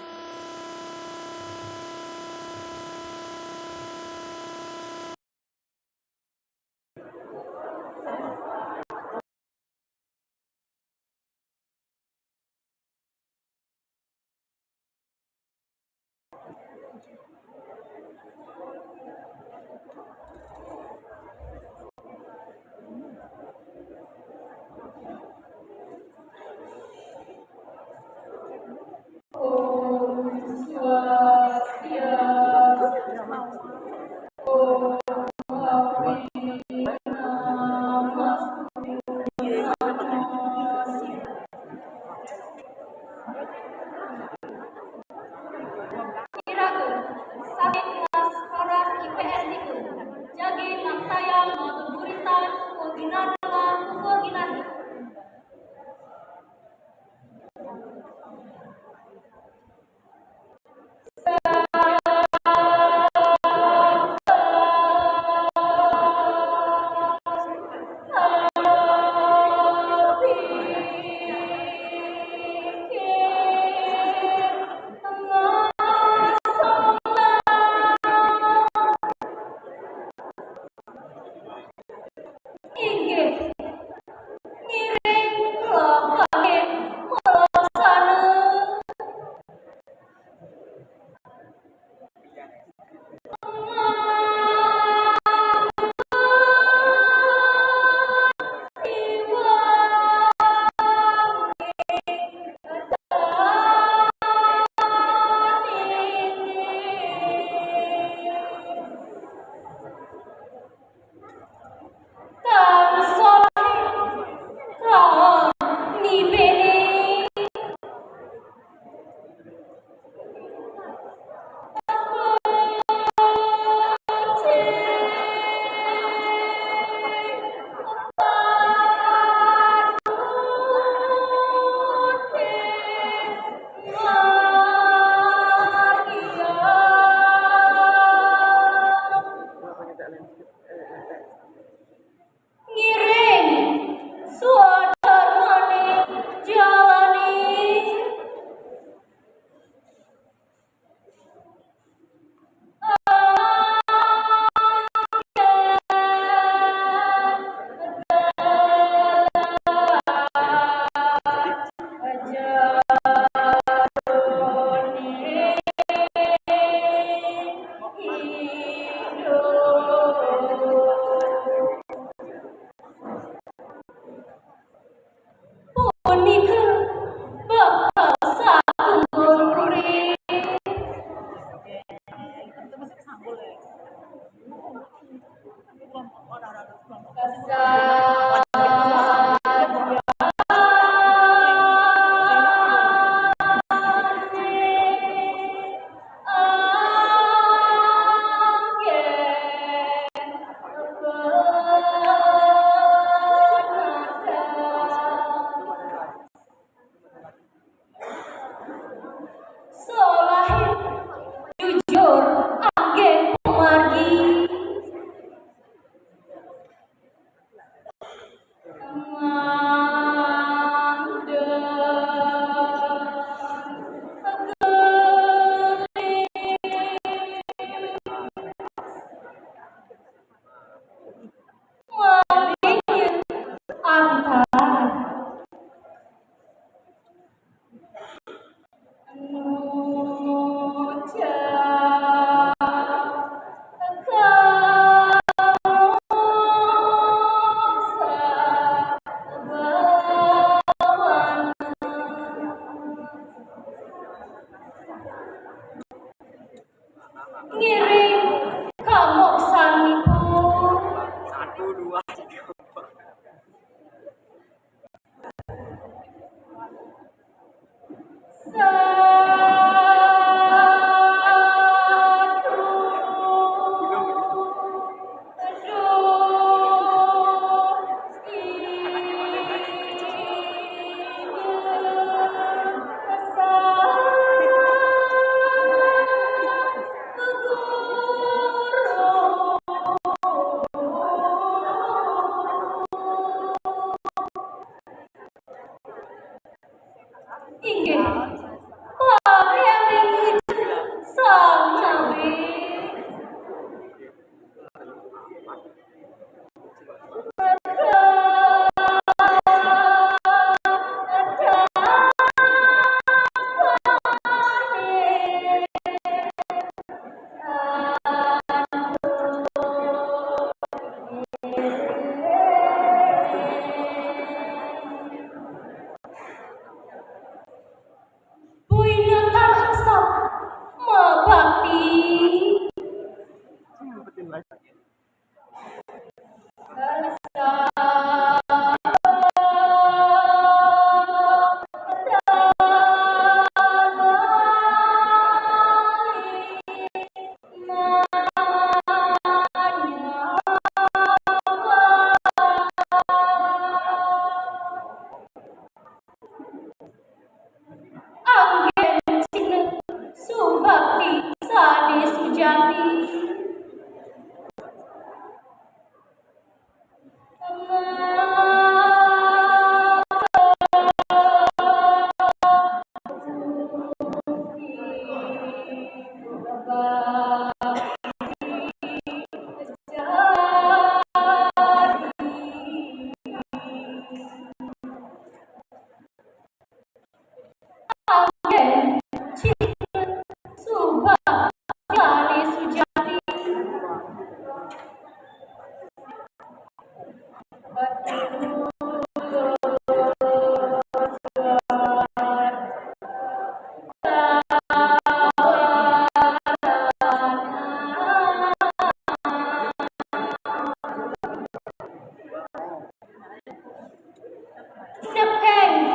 Nekeng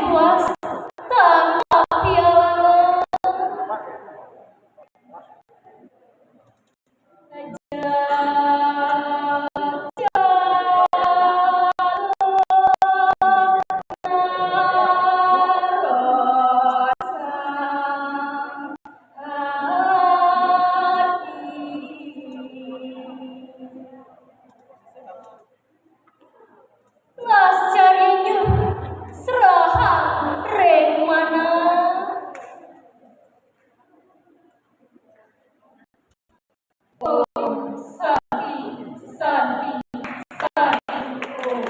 tuas tanpa piala. Las carinya serahan ring mana. Om Santi, Santi, Santi, Om.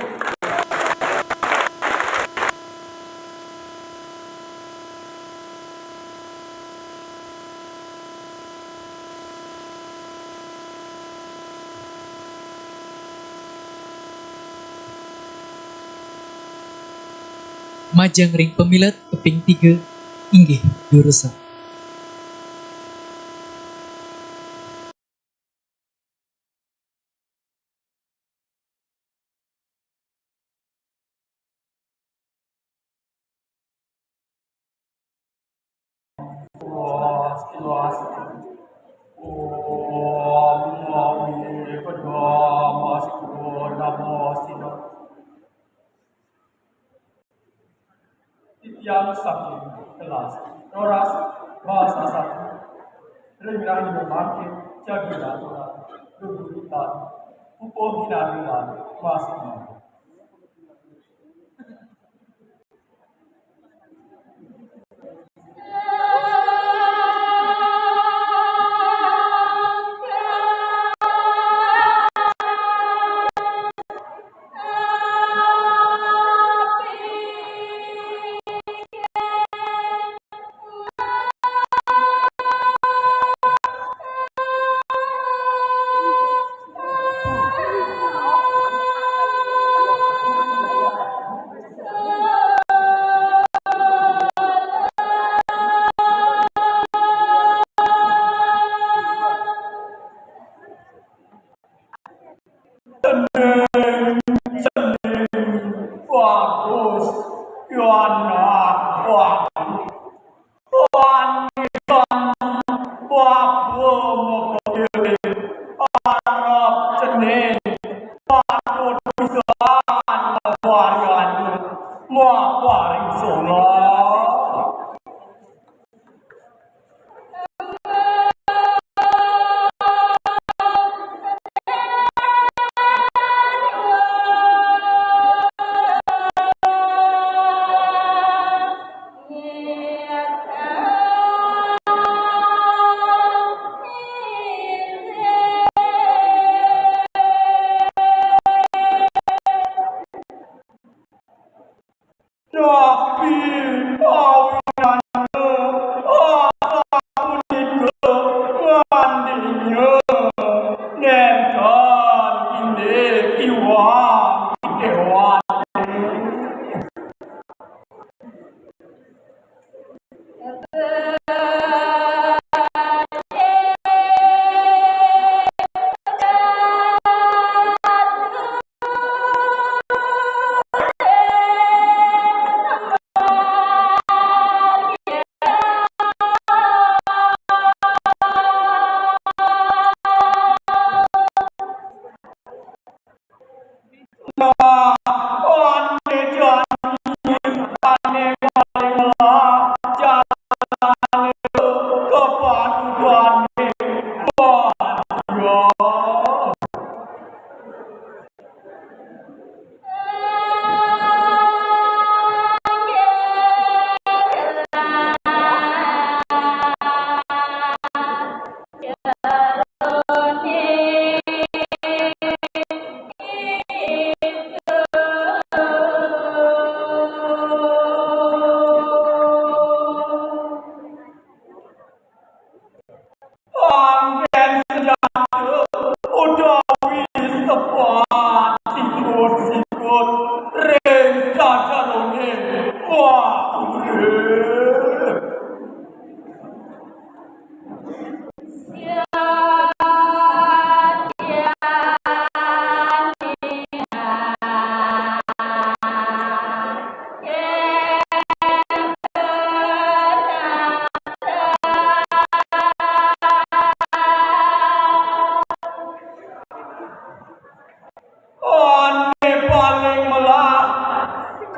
Majeng ring pamilet keping tiga, inggih durusang. Titiang saking kelas roras basa satu ring rahina mangkin jagi aturan geguritan pupuh ginandulan masih Cening, cening, bagus, Yohana, bagus. Tuhan, Tuhan, bagus, mokopilih, arep cening, patut pisan, maparing anu, maparing solah. Napi awinannya asapunika ngandinnya nenten indik iwang i déwané.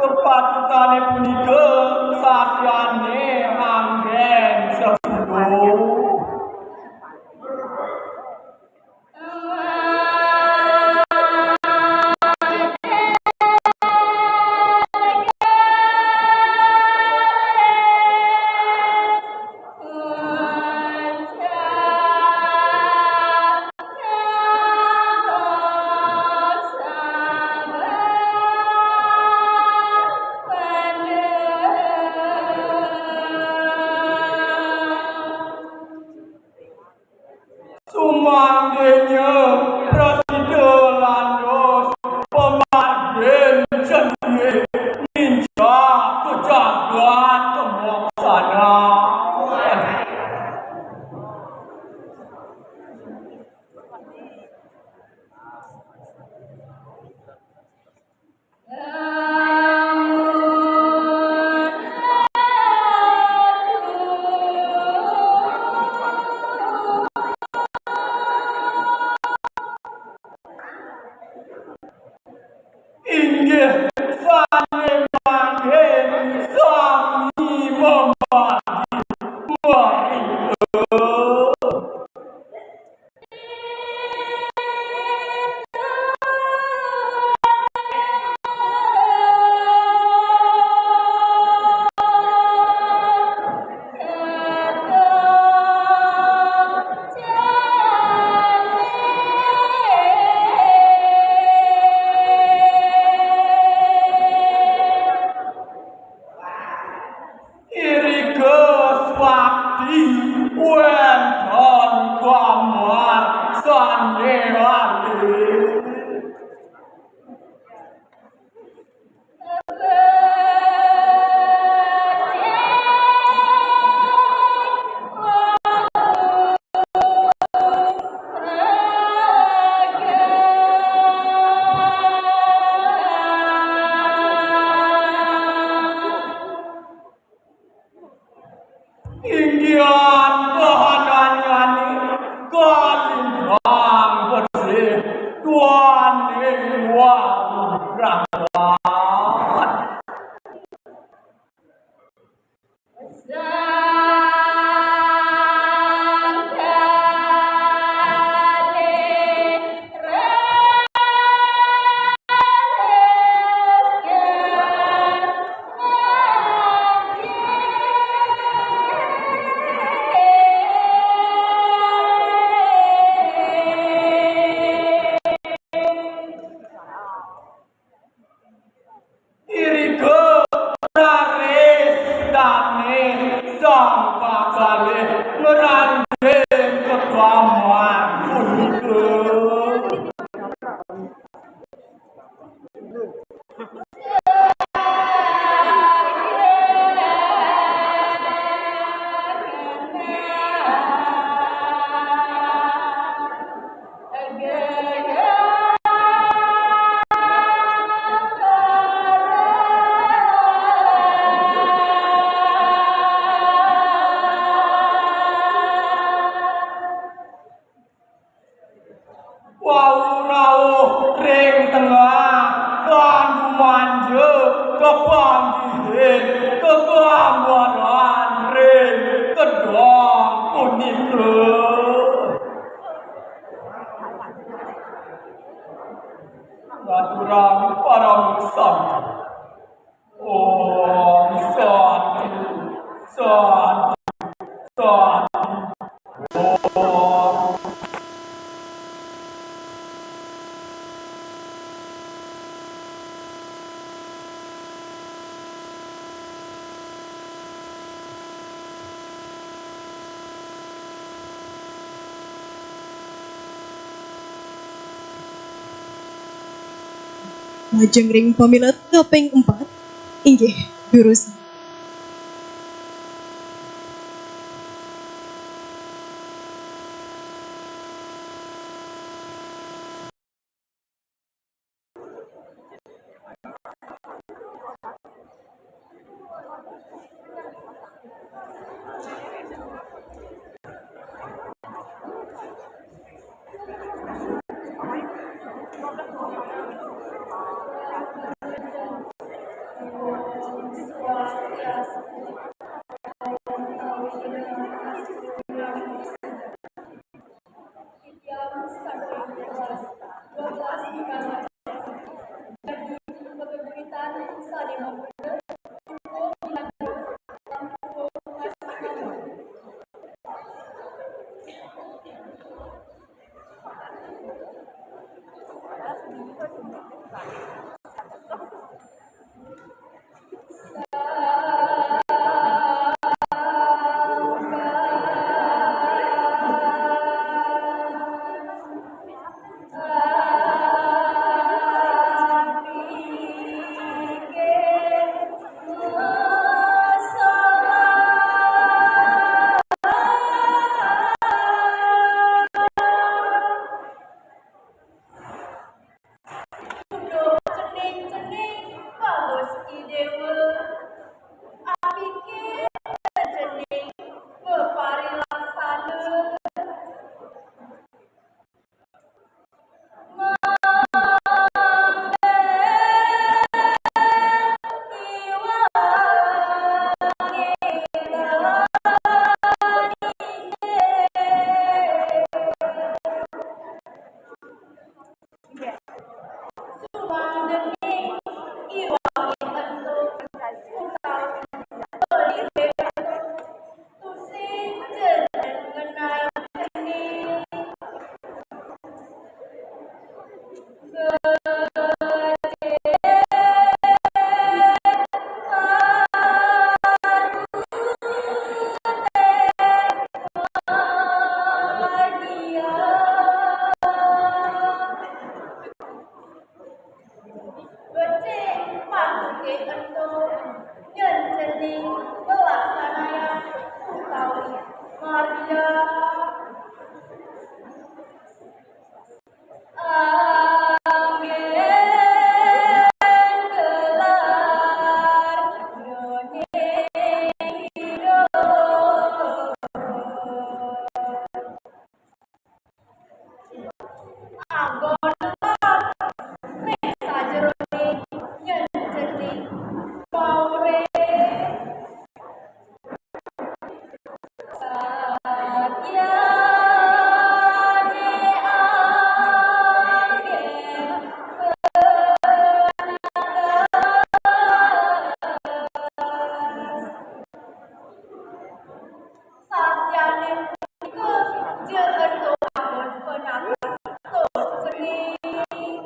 Kepatutane punika satyane anggen sesudo. Sumangkene prasida landos pamargin jenenge ninjak ka jagat kamoksana. Inggih sane mangkin sami membagi mrika. Irika swakti wenten kamar sane alih. Inggihan kahananyane kalimbang bersih duaning wau rawan. Irika raris dane sang kakalih ngranjing kekamar punika. Wau rauh ring tengah, lan dumanja kepanggihin kegambaran ring kedong punika. Ngaturang paramasanti. Om Santi, Santi, Santi. Om. Lajeng ring pamilet kaping empat, inggih, durus. saling membunuh, Cening-cening bagus I Déwa, apike cening beparilaksana. Becik patute ento nyén cening nglaksanayang utawi ngardiang. Anggén gelar nyoning idup. Anggon ring sajeroning nyén cening paurip. Sakyané anggén penatasan. Sakyané punika ja ento anggon penatasan tur cening.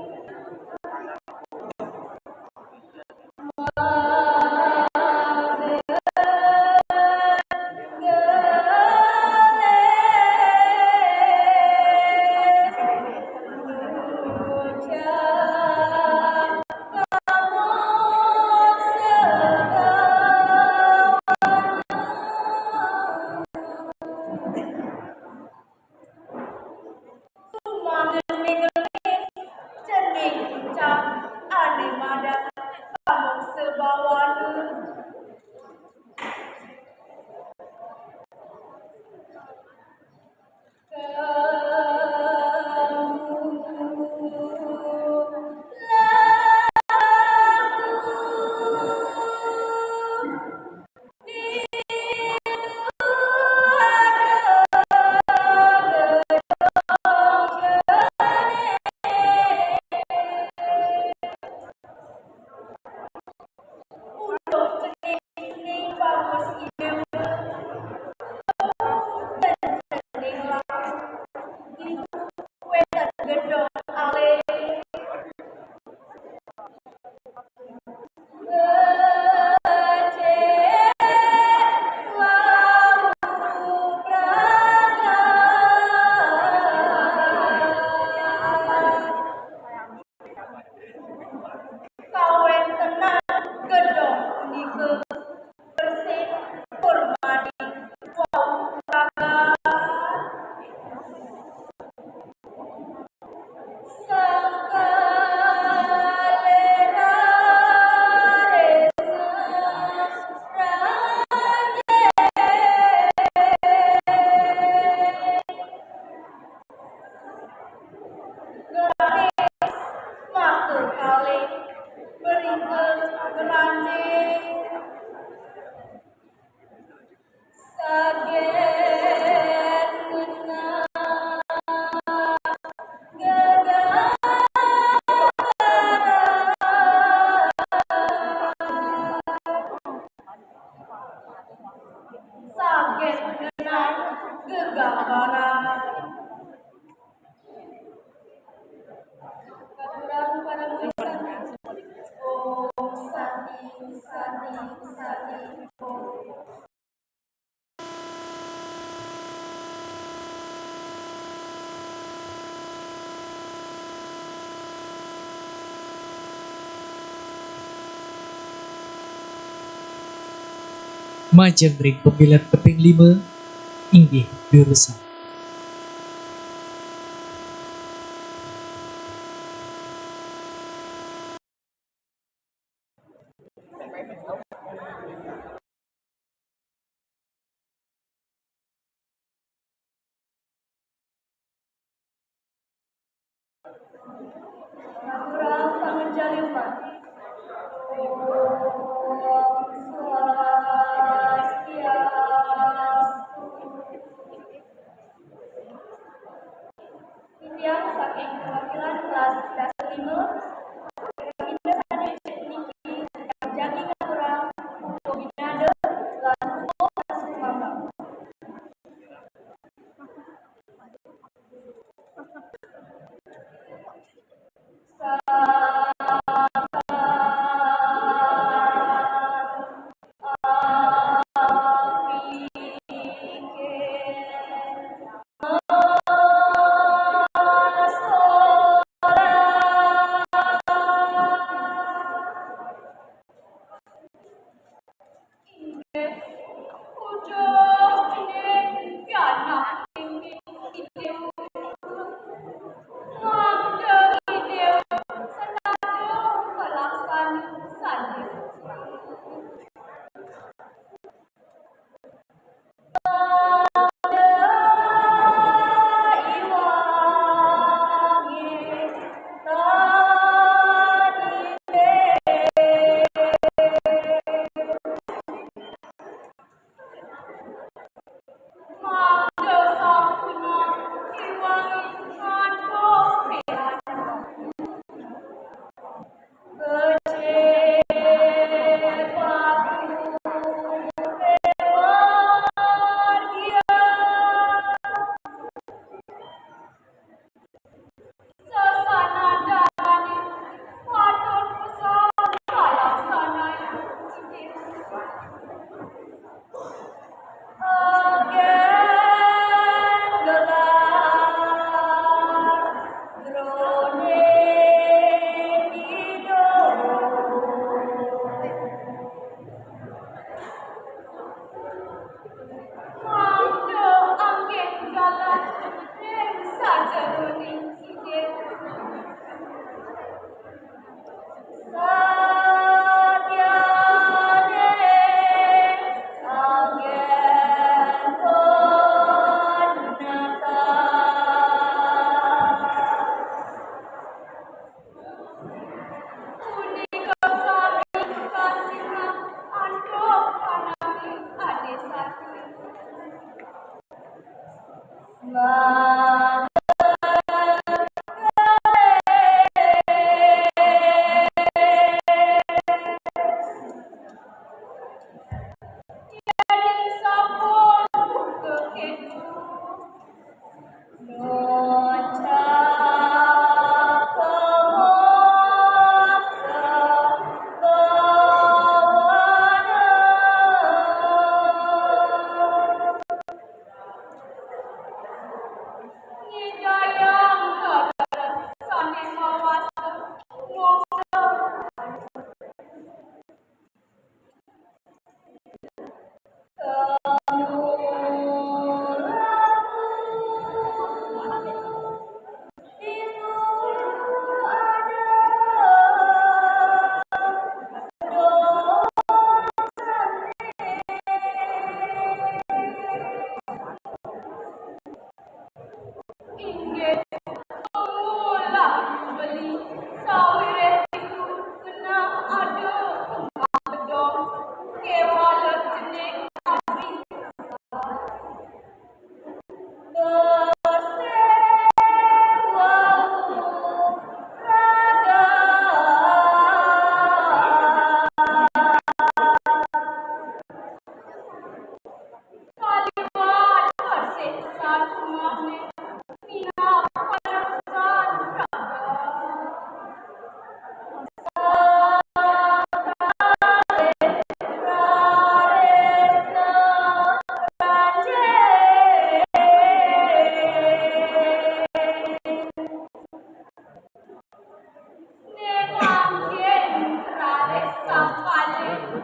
Sumangga ngelis cening ucap ané madan pamungsa bawana. Kawéntenan gedong punika bersih purmaning wau pragat. Gratis, maka kalih, beringkel, geranjing. Saget ngenah gegara. Sati, Sati, Om. Majeng ring pamilet kaping lima, inggih durusang. Ngaturang panganjali umat. Om Swastiastu. Titiang saking perwakilan kelas dasa lima, Baginda Sane niki jagi ngaturang puput ginada lan puput asung mangga.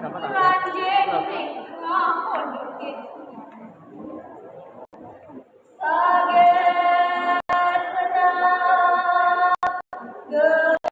Ranjing ning ngapundhukin. Saget menang gelambaran.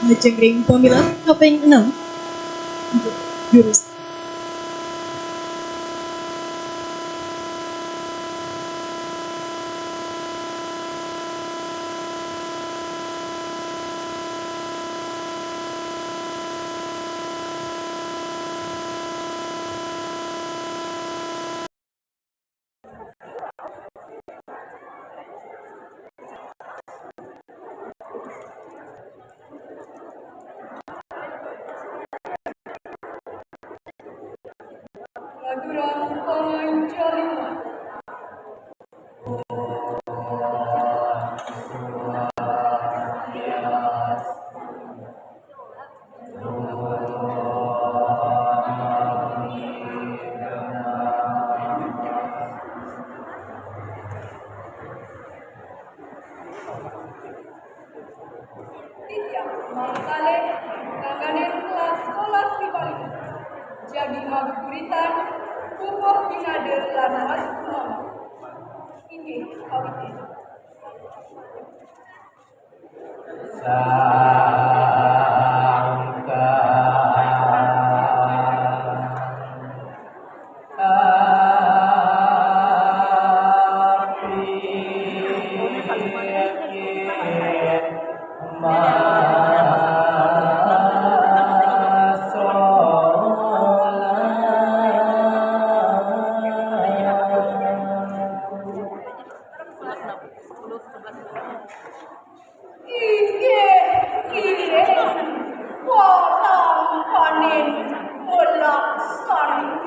Lajeng ring pamilah kaping enam. Jurus. Ngaturang panganjalian. Titiang mangkalih ngangganin kelas sekolah Sipali. Jagi mageguritan, pupuh pinada lan mas kumama. Inggih, kawitin. Sangkan api masolan. Inggih, inggih. Watampaning welaksana.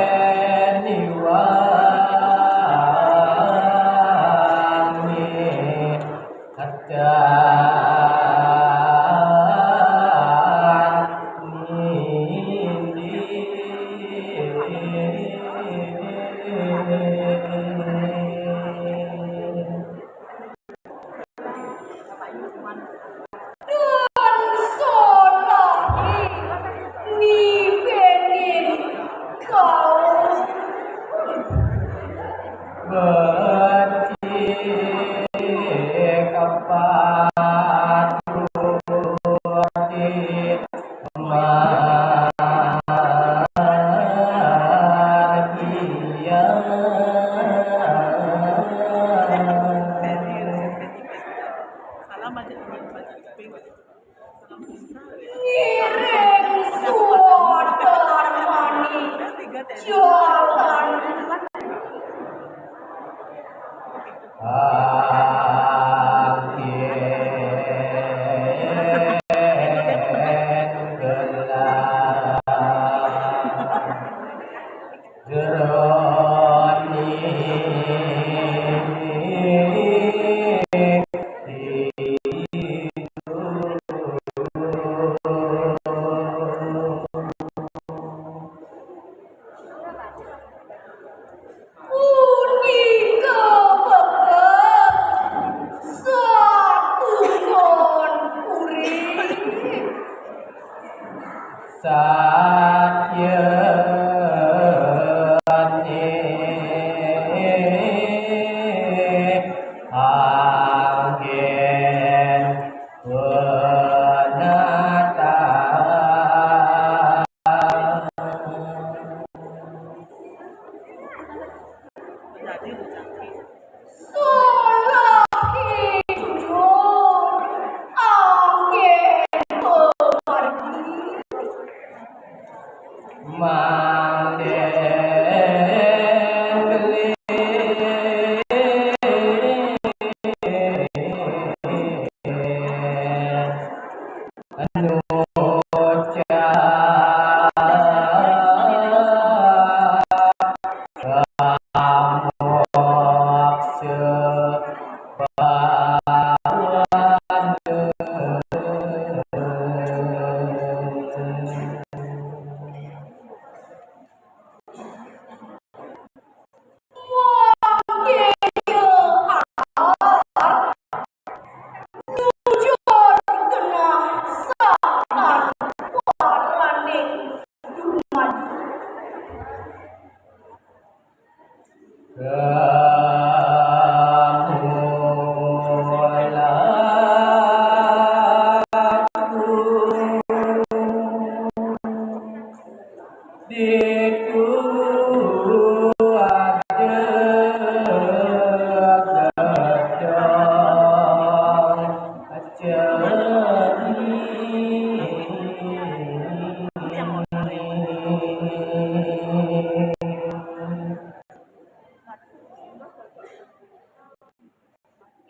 Mangdeni wangi. Adan nindi. Dan solah ngibenin kaum. Becik kapatuti margian. Ngiring suadar mani jalan.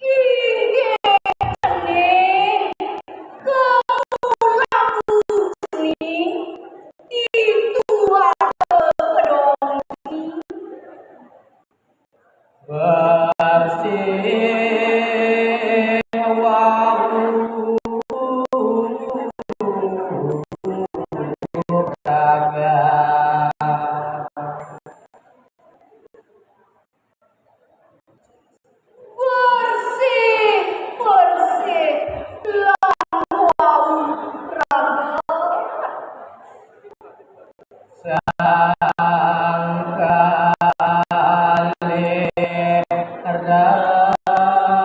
Inggih cening, kula cening, ditu ada pedong. Bersih wau raga. Bersih, bersih, langkung raga. Sangkali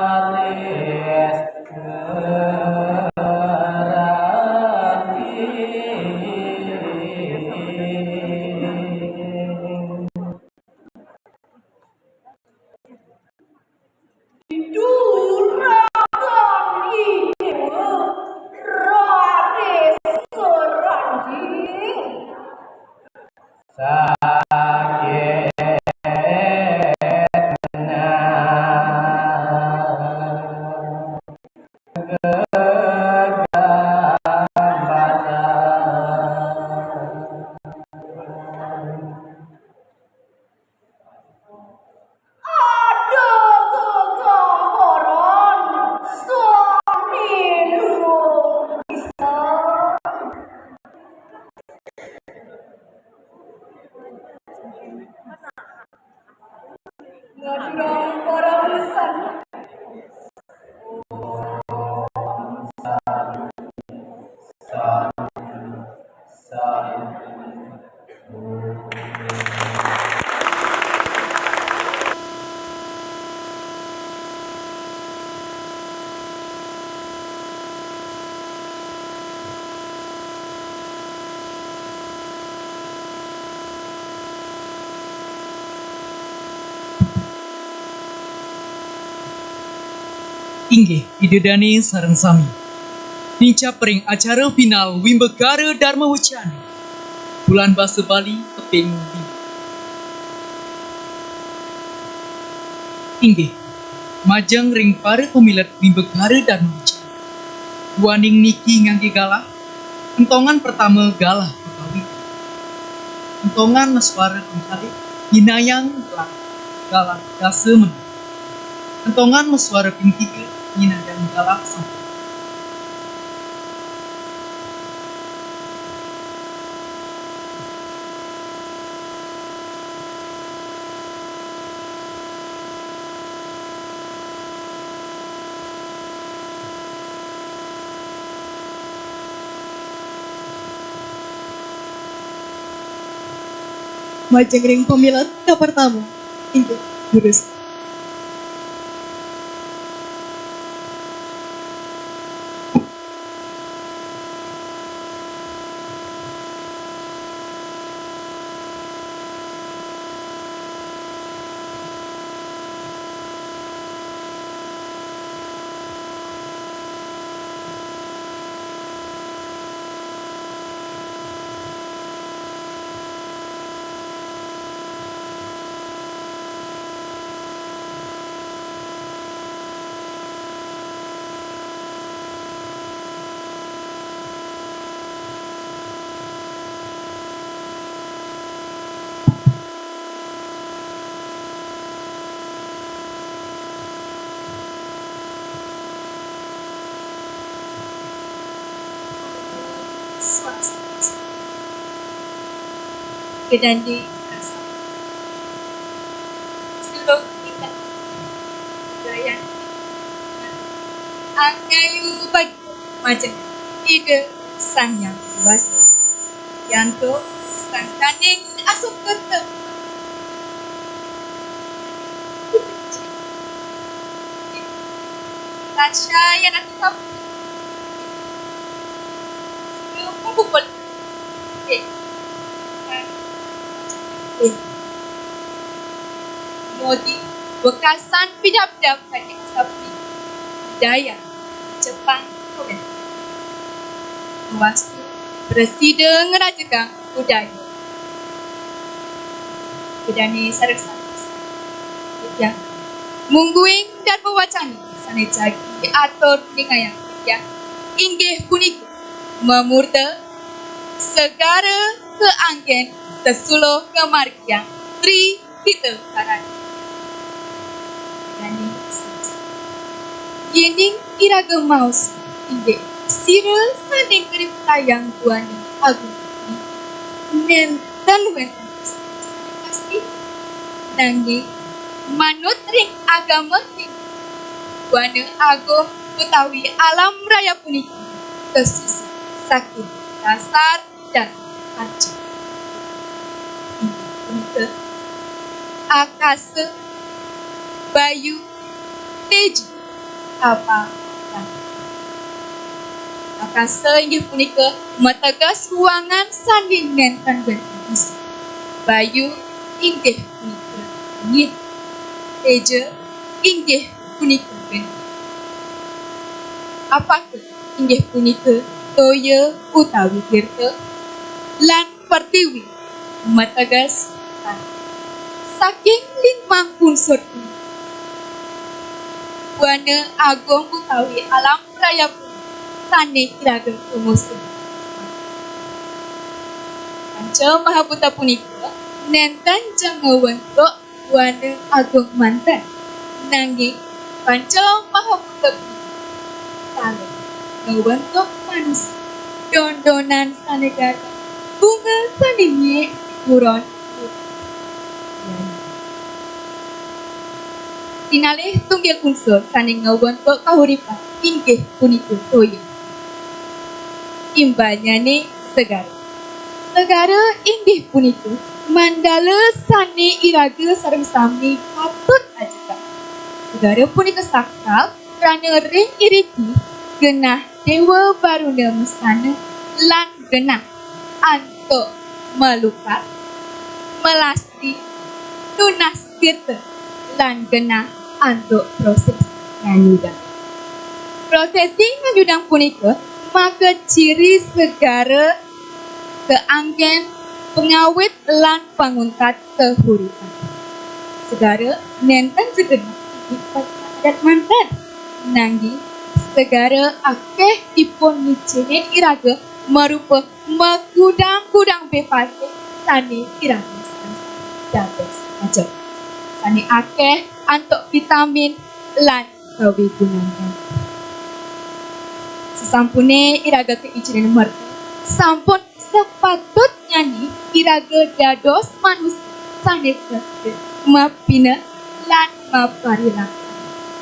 raris ngerati. Juragan Idewa raris keranjing. Sakit nah gegah badan. Ada gegambaran sami luwung pisan. Ngaturang paramisan. Inggih, Ida dane sareng sami. Nincap ring acara final Wimbagara Dharma Wecana. Bulan Basa Bali kaping lima. Inggih, majeng ring para pamilet Wimbagara Dharma Wecana. Duaning niki ngangge galah, entongan pertama galah pakawitan. Entongan masuara ping kalih nyinayang galah, galah dasa menit. Entongan masuara ping tiga nyinayang galah sampun. Majeng ring pamilet kapertama. Inggih, durus. Kedandi seluk tingkat layan angayu bagi majeng Ida Sang Hyang Wasa. Yanto sangkaning asuka. Saya nak tahu. Sebelum kamu boleh. Eh. Eh. Modi, bekasan pidap-dap pada sapi. Daya, Jepang, Korea. Wastu, bersida ngerajagang budaya. Kedani sareng sami. Ya. Mungguing dan mewacani sane jagi atur ningayang ya. Inggih punika mamurda segara keanggen sesuluh kemargian Tri Hita Karana. Dani siji. Yening iraga maos inggih sira sane ngriptayang buana agung nenten wenten pasti. Nanging manut ring agama Hindu, buana agung utawi alam raya punika kasusun saking dasar dan panca. Inggih punika akasa, bayu, teja, apa, lan. Akasa inggih punika mateges ruangan sane nenten wenten isi. Bayu inggih punika angin. Teja inggih punika geni. Apaka inggih punika toya utawi tirta, lan pertiwi mateges tanah. Saking limang unsur punika, buana agung utawi alam raya punika sane iraga rumusake. Panca Mahabhuta punika nenten ja ngwentuk buana agung manten. Nanging Panca Mahabhuta punika taler ngwentuk manusa, dondonan sane gagah, bunga sane nyek, buron. Pinalih tunggil unsur sane ngwentuk kahuripan inggih punika toya. Imbalnyane segara. Segara inggih punika mandala sane iraga sareng sami patut ajegah. Segara punika sakral krana ring iriki genah Dewa Baruna Mesana lan genah antuk malukat, melasti, nunas tirta, lan genah antuk proses nganyudang. Prosesi nganyudang punika maka ciri segara keanggen pangawit lan panguntat kahuripan. Segara nenten ja genah inggih adat manten. Nanging segara akeh ipun ngicinin iraga marupa magudang-gudang bepasih sane iraga sareng sami dados ajeg. Sane akeh antuk vitamin lan kawigunanipun. Sasampune iraga kaicinin merta, sampun sapatutnyane iraga dados manusa sane prasida mabina lan maparilaksana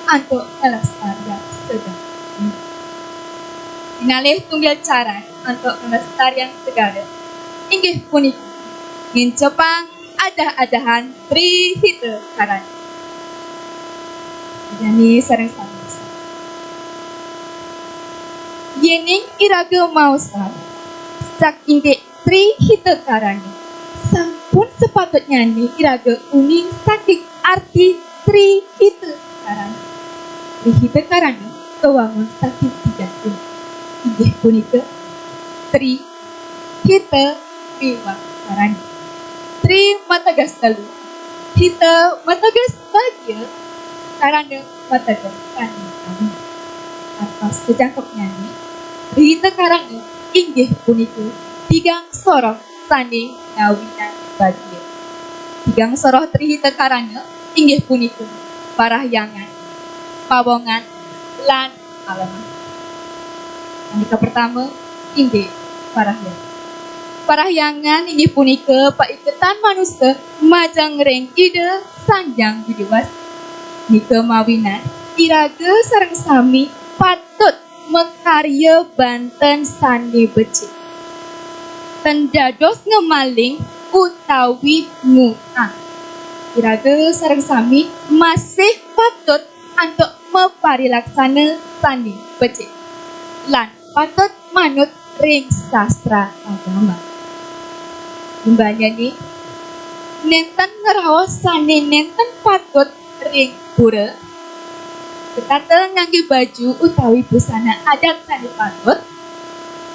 antuk nglestariang segara. Pinalih tunggil cara antuk nglestariang segara inggih punika ngincepang adah-adahan Tri Hita Karana. Dani sareng sami. Yening iraga maosang saking Tri Hita Karana, sampun sapatutnyane iraga uning saking arti Tri Hita Karana. Tri Hita Karana kawangun saking tigang uning, inggih punika Tri, Hita, miwah Karana. Tri mateges telu, Hita mateges bagia, Karana mateges kami. Artos kacangkepnyane, Tri Hita Karana inggih punika tigang soroh sane ngawinang bagia. Tigang soroh Tri Hita Karana inggih punika parahyangan, pawongan, lan palemah. Punika pertama, inggih parahyangan. Parahyangan inggih punika paiketan manusa majeng ring Ida Sang Hyang Widi Wasa. Nika mawinan iraga sareng sami patut makarya banten sane becik. Ten dados ngemaling utawi ngutang. Iraga sareng sami masih patut antuk maparilaksana sané becik lan patut manut ring sastra agama. Imbannyané, nénten ngraos sané nénten patut ring pura, setata nganggé baju utawi busana adat sané patut,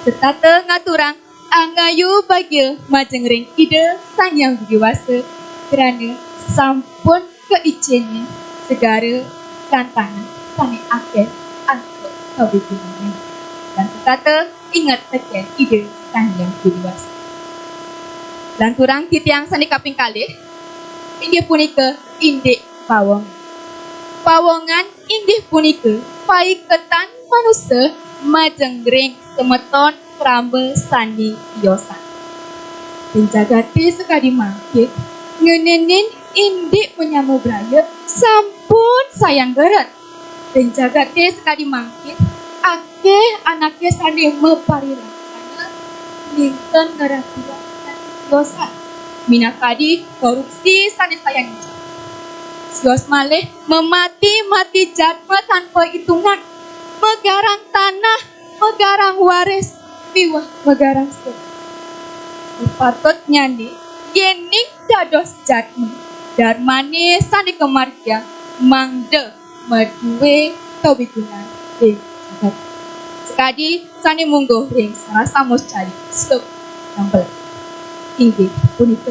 setata ngaturang angayu bagia majeng ring Ida Sang Hyang Widi Wasa, krana sampun kaicénin segara lan tanah sané akéh antuk kawigunannya. Lan setata inget tekén Ida Sang Hyang Widi Wasa. Lanturang titiang sané kaping kalih, inggih punika indik pawongan. Pawongan inggih punika paiketan manusa majeng ring semeton krama sané tiosan. Ring jagaté sakadi mangkin, ngenénin indik panyama braya sampun sayan beret. Ring jagaté sakadi mangkin, akéh anaké sané maparilaksana nénten ngratiang sané tiosan. Minakadi korupsi sané sayan ical. Sios malih mamati-mati jadma tanpa itungan, magarang tanah, magarang waris, miwah magarang sera. Sapatutnyané yéning dados jadma, darmané sané kamargiang mangda madué kawigunan ring jagat. Sakadi sané mungguh ring Sarasa Mucaya, slok enam belas. Inggih punika,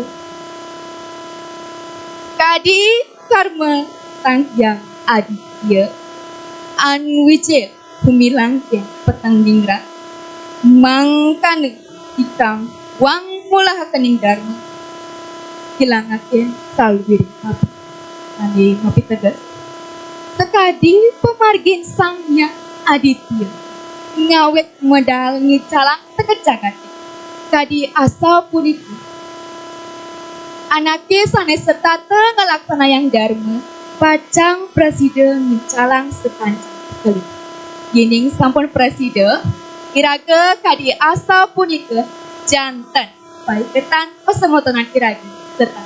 kadi karma Sang Hyang Aditya, anwijil gumilang ring peteng ningrat, mangkana ikam wang mulahakening darma, kilangaken saluiring papi. Sané mapiteges, sakadi pamargin Sang Hyang Aditya, ngawit medal ngicalang seked jagaté. Kadi asapunika, anaké sané setata nglaksanayang darma pacang prasida ngicalang sakancan kalih. Yéning sampun prasida, iraga kadi asapunika janten paiketan pasemetonan iraga setata.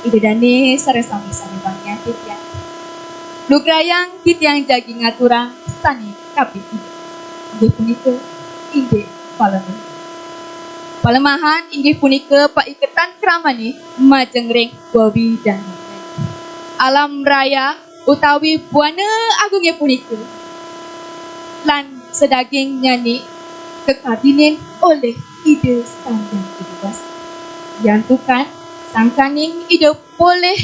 Ida dané sareng sami sané wangiang titiang. Lugrayang titiang jagi ngaturang sané kaping tiga. Inggih punika indik palemahan. Palemahan inggih punika paiketan kramané majeng ring wewidangan. Alam raya utawi buana agungé punika lan sadagingnyané kakadinin olih Ida Sang Hyang Widi Wasa. Yantukan sangkaning Ida polih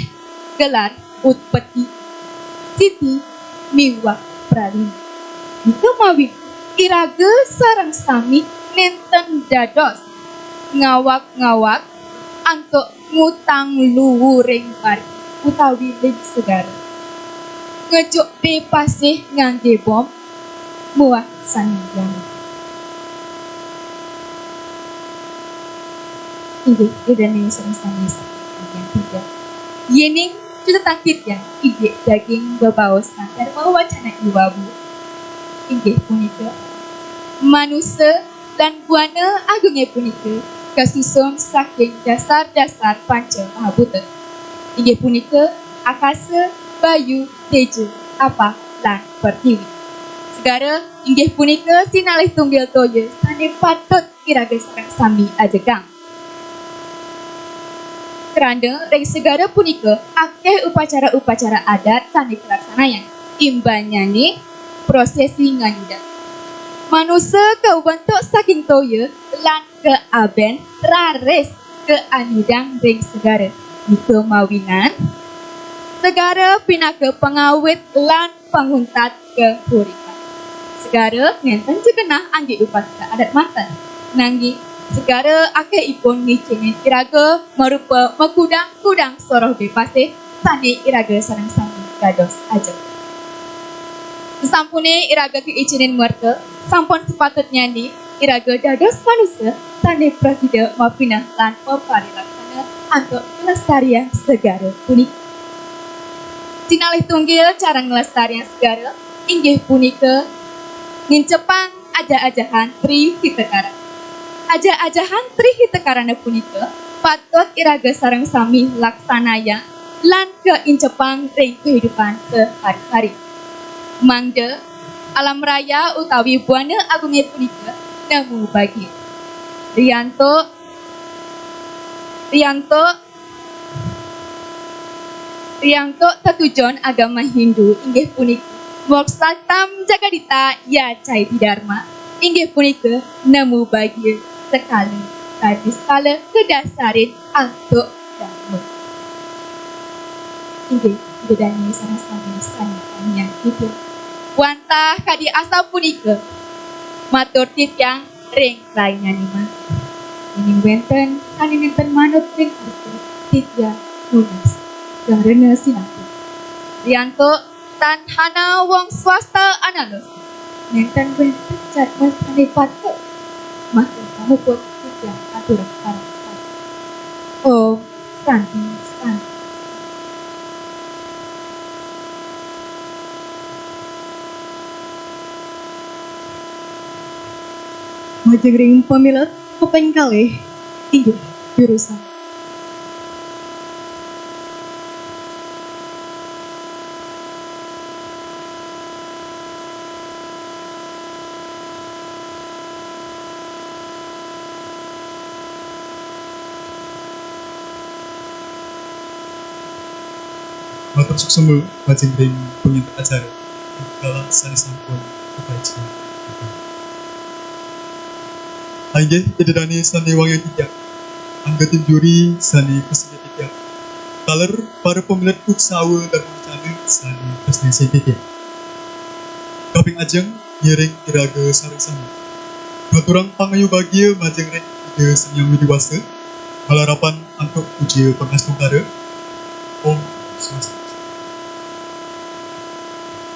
gelar Utpeti, Siti miwah Pralina. Nika mawinan iraga sareng sami nénten dados ngawag-ngawag antuk ngutang luhuring margi utawi ring segara. Ngejuk dé pasih nganggé bom muah sané lianan. Inggih, Ida dané sareng sami sané tiga. Yéning cutetang titiang indik daging bebaos lan darma wacana iwawu, inggih punika manusa lan buana agungé punika kasusun saking dasar-dasar panca mahabhuta, inggih punika akasa, bayu, teja, apa, lan pertiwi. Segara inggih punika sinalih tunggil toya sané patut iraga sareng sami ajegang. Krana ring segara punika akéh upacara-upacara adat sané kalaksanayang, imbannyané prosési nganyudan. Manusa kabentuk saking toya lan kaabén raris kaanyudang ring segara. Nika mawinan segara pinaka pangawit lan panguntat kahuripan. Segara nénten ja genah anggé upacara adat manten. Nanging segara akéhipun ngicénin iraga marupa makudang-kudang soroh dé pasih sané iraga sareng sami dados ajeng. Sasampuné iraga kaicénin merta, sampun sapatutnyané iraga dados manusa sané prasida mapineh lan maparilaksana antuk nglestariang segara punika. Sinalih tunggil cara nglestariang segara inggih punika ngincepang ajah-ajahan Tri Hita Karana. Ajah-ajahan Tri Hita Karana punika patut iraga sareng sami laksanayang lan kaincepang ring kahidupan sehari-hari. Mangda alam raya utawi buana agungé punika nemu bagia. Riantuk, riantuk, riantuk tetujon agama Hindu inggih punika Mokshatam Jagadhita Yacaithi Dharma, inggih punika nemu bagia sekala kadi sekala kedasarin antuk dharma. Inggih, Ida dané sareng sami sané tamiang Ida. Wantah kadi asapunika, matur titiang ring rainane mangkin. Yening wenten sané nénten manut ring arti, titiang nunas sarana sinaput. Riantuk tan hana wong swasta analos, nénten wenten jadma sané patut matur pamuput titiang aturang parama santi. Om Santi, Santi. Majeng ring pamilet kaping kalih, inggih, jurusan. Matur suksma majeng ring pangenter acara kala sané sampun kapaicen. Inggih, Ida dané sané wangiang titiang, angga tim juri sané kasida titiang, taler para pamilet utsawa Dharma Wacana sané tresna sih titiang. Kaping ajeng, ngiring iraga sareng sami ngaturang pangayu bagia majeng ring Ida Sang Hyang Widhi Wasa, malarapan antuk puja pangastungkara. Om Swastiastu.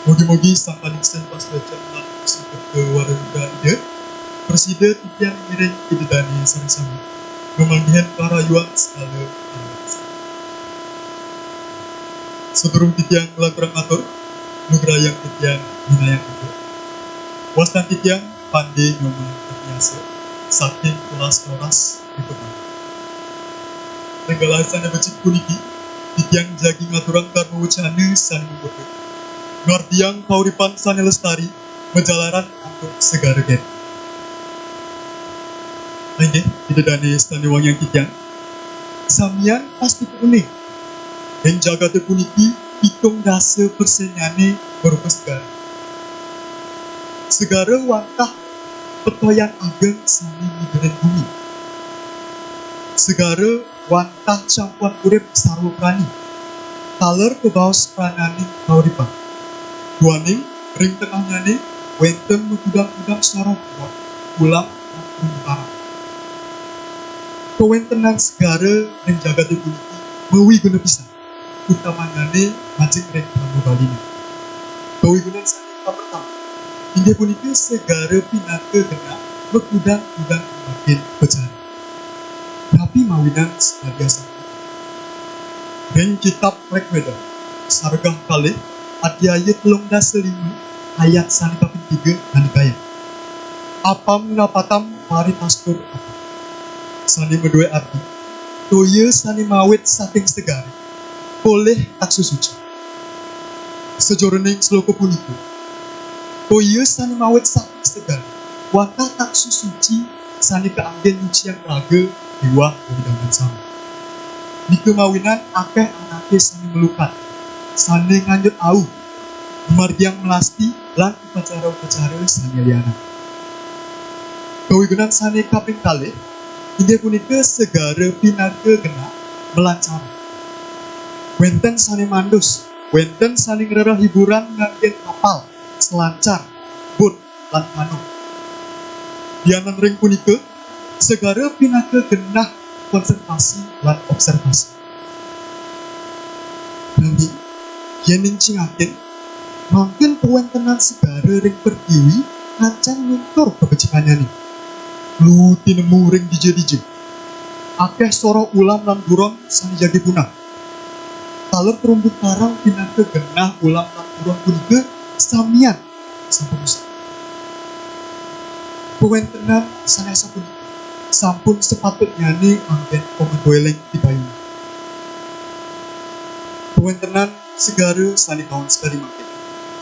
Mugi-mugi sampun panugrahan lan sugeng wara nugraha Ida, prasida titiang ngiring Ida dané sareng sami ngamanggihin karahayuan sekala. Sadurung titiang nglanturang matur, nugrahayang titiang nyinahang Ida. Wastan titiang Pandé Nyoman Kurniasa saking kelas roras I P A. Ring galah sané becik puniki, titiang jagi ngaturang dharma wacana sané mungkuh, ngardiang kauripan sané lestari, majalaran antuk segara gén. Inggih, Ida dané sané wangiang titiang, samian pasti uning. Ring jagaté puniki, pitung dasa persennyané marupa segara. Segara wantah petoyan ageng sané ngiderin bumi. Segara wantah campuhan urip sarwa prani, taler kabaos prananing kauripan. Duaning ring tengahnyané wénten makudang-kudang soroh ulam lan terumbu karang. Kawéntenan segara ring jagaté puniki mawiguna pisan, utamanyané majeng ring krama Baliné. Kawigunan sané kapertama inggih punika segara pinaka genah makudang-kudang mangkin pacari. Napi mawinan sakadi asapunika? Ring kitab Rig Weda, sargah kalih, adhyaya telung dasa lima, ayat sané kaping tiga, ngandikain, "Apam napatam paritastur apam." Sané madué arti, toya sané mawit saking segara polih taksu suci. Sajeroning sloka punika, toya sané mawit saking segara wantah taksu suci sané kaanggén nyuciang raga miwah wewidangan sami. Nika mawinan akéh anaké sané malukat, sané nganyut au, ngamargiang melasti lan upacara-upacara sané lianan. Kawigunan sané kaping kalih inggih punika segara pinaka genah malancaran. Wénten sané mandus, wénten sané ngrereh hiburan nganggén kapal, selancar, bot, lan kano. Lianan ring punika, segara pinaka genah konservasi lan observasi. Nanging, yéning cingakin, mangkin kawéntenan segara ring pertiwi ngancan luntur kabecikannyané. Lu tinemu ring dija-dija. Akéh soroh ulam lan buron sané jagi punah. Taler terumbu karang pinaka genah ulam lan buron punika samian sampun usang. Kawéntenan sané asapunika sampun sapatutnyané anggén pamatuéling dipayunin. Kawéntenan segara sané kaon sekadi mangkin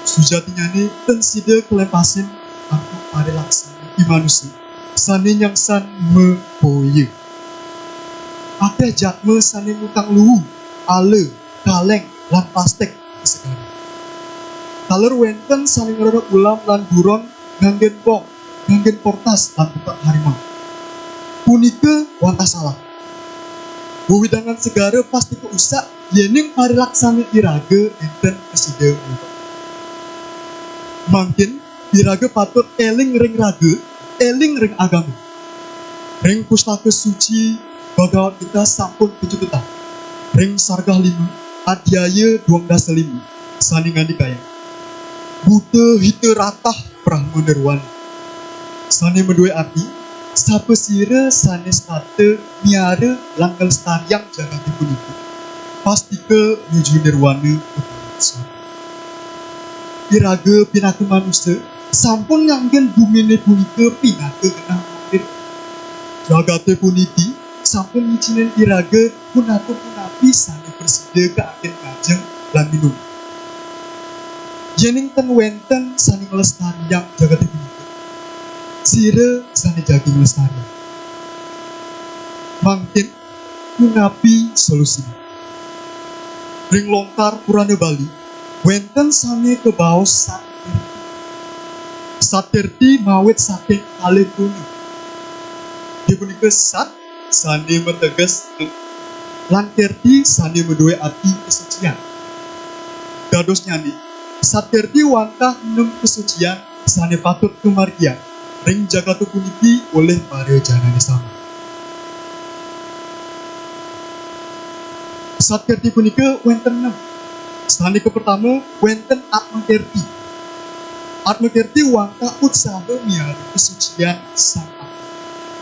Sujatinyané ten sida kalepasin antuk parilaksana i manusa sané nyangsan mapoya. Akéh jadma sané ngutang luwu, ala, kaleng, lan plastik ka segara. Taler wénten sané ngrereh ulam lan buron nganggén bong, nganggén portas lan tupak harimau. Punika wantah salah. Wewidangan segara pasti kausak yéning parilaksana iraga nénten kasida ngubah. Mangkin iraga patut éling ring raga, éling ring agama. Ring Pustaka Suci, Bhagavad Gita sampun kacutetang ring sargah lima, adhyaya duang dasa lima, sané ngandikayang, "Buddha hita ratah Brahma nirwana." Sané madué arti, sapasira sané setata miara lan nglestariang jagaté punika, pastika nuju nirwana utawi swarga. Iraga pinaka manusa sampun nganggén guminé punika pinaka genah mangkin. Jagaté puniki sampun ngicénin iraga punapi-punapi sané prasida kaanggén ngajeng lan minum. Yéning ten wénten sané nglestariang jagaté punika, sira sané jagi nglestariang. Mangkin punapi solusiné? Ring lontar Purana Bali, wénten sané kabaos sat kerti. Sat kerti mawit saking kalih kruna. Inggih punika sat sané mateges lan kerti sané madué arti kasucian. Dadosnyané, sat kerti wantah nem kasucian sané patut kamargiang ring jagaté puniki olih para janané sami. Sat kerti punika wénten nem. Sané kapertama, wénten Atma Kerti. Atma Kerti wantah utsaha miara kasucian Sang Atma,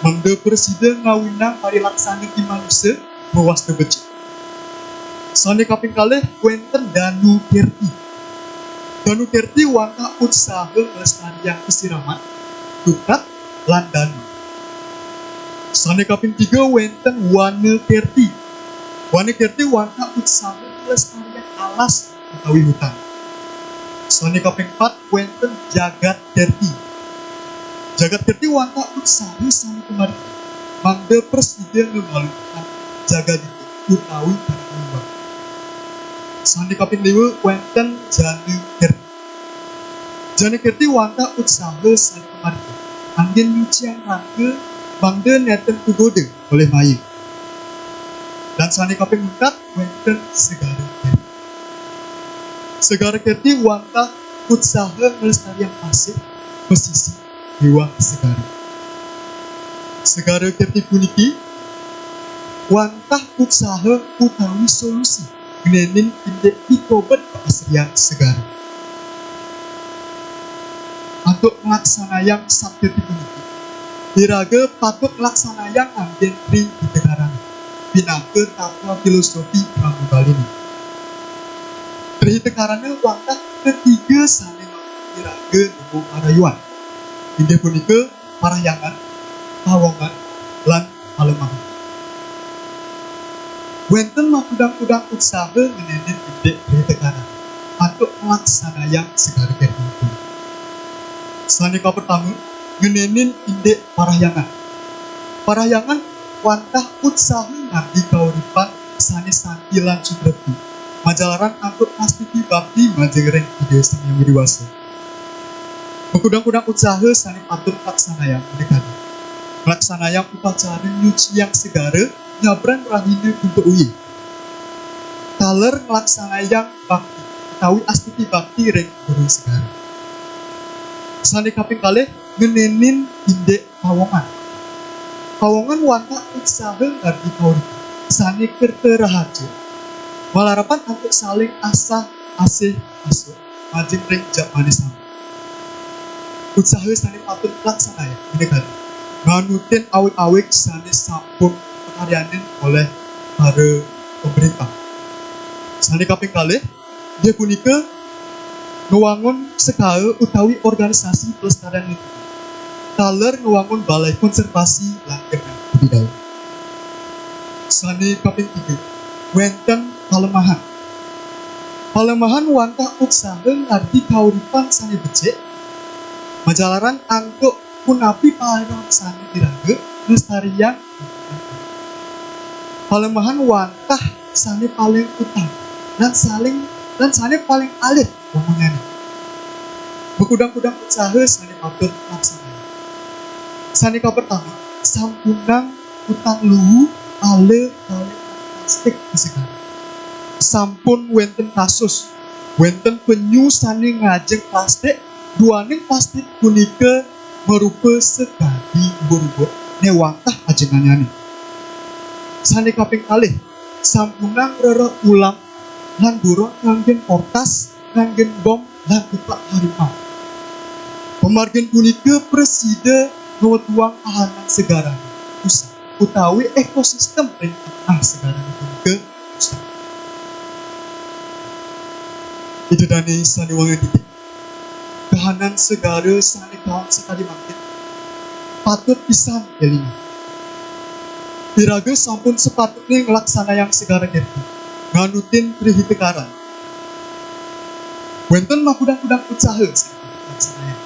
mangda prasida ngawinang parilaksana i manusa mawasta becik. Sané kaping kalih, wénten Danu Kerti. Danu Kerti wantah utsaha nglestariang pasiraman, tungkat, lan danu. Sané kaping tiga, wénten Wana Kerti. Wana Kerti wantah utsaha nglestariang alas utawi hutan. Sané kaping pat, wénten Jagat Kerti. Jagat Kerti wantah utsaha sané kamargi, mangda prasida ngamaluhan jagadita utawi para kaliwat. Sané kaping lima, wénten Jana Kerti. Jana Kerti wantah utsaha sané kamargi, anggén nyuciang raga, mangda nénten kagoda olih maya. Lan sané kaping empat, wénten Segara Kerti. Segara Kerti wantah utsaha nglestariang pasih, pasisi, miwah segara. Segara Kerti puniki wantah utsaha utawi solusi ngenénin indik pikobet paasrian segara. Antuk nglaksanayang sat kerti puniki, iraga patut nglaksanayang anggén Tri Hita Karana, pinaka tatwa filosofi Brahma Baliné. Tri Hita Karana wantah ketiga sané iraga nemu parayuan, inggih punika parahyangan, pawongan, lan palemahan. Wénten makudang-kudang utsaha ngenénin indik Tri Hita Karana antuk nglaksanayang Segara Kerti. Sané kapertama, ngenénin indik parahyangan. Parahyangan wantah utsaha ngardi kauripan sané santi lan sutrepti, majalaran antuk astiti bakti majeng ring Ida Sang Hyang Widhi Wasa. Makudang-kudang utsaha sané patut laksanayang punika nglaksanayang upacara nyuciang segara nyabran rahina Guntur Uyi. Taler nglaksanayang bakti utawi astiti bakti ring guru segara. Sané kaping kalih, ngenénin indik pawongan. Pawongan wantah utsaha ngardi kauripan sané kerta raharja, malarapan antuk saling asah asih asuh majeng ring jadmané sami. Utsaha sané patut laksanayang punika nganutin awig-awig sané sampun pakaryanin olih para pamréntah. Sané kaping kalih, inggih punika ngwangun sekara utawi organisasi pelestarian lingkungan. Taler ngwangun balai konservasi lan genah budidaya. Sané kaping tiga, wénten palemahan. Palemahan wantah utsaha ngardi kauripan sane becik, majalaran antuk punapi parasane iraga nglestariang. Palemahan wantah sane paling utama lan saling lan sane paling alit wangunnyane. Makudang-kudang utsaha sane patut laksanayang. Sane kapertama, sampunang kutang luu ala kalih plastik ka segara. Sampun wenten kasus, wenten penyu sane ngajeng plastik, duaning plastik punika marupa sakadi ubur-ubur ne wantah ajengannyane. Sane kaping kalih, sampunang rereh ulam lan buron nganggen kortas, nganggen bom, lan kupak harimau. Pamargin punika prasida ngwetuang kahanan segarane usang, utawi ekosistem ring tengah segarane punika usang. Ida dane sane wangen titih, kahanan segara sane kaon sakadi mangkin patut pisan elingang. Iraga sampun sapatutne nglaksanayang segara kerti, nganutin Tri Hita Karana. Wenten makudang-kudang utsaha sane patut laksanayang.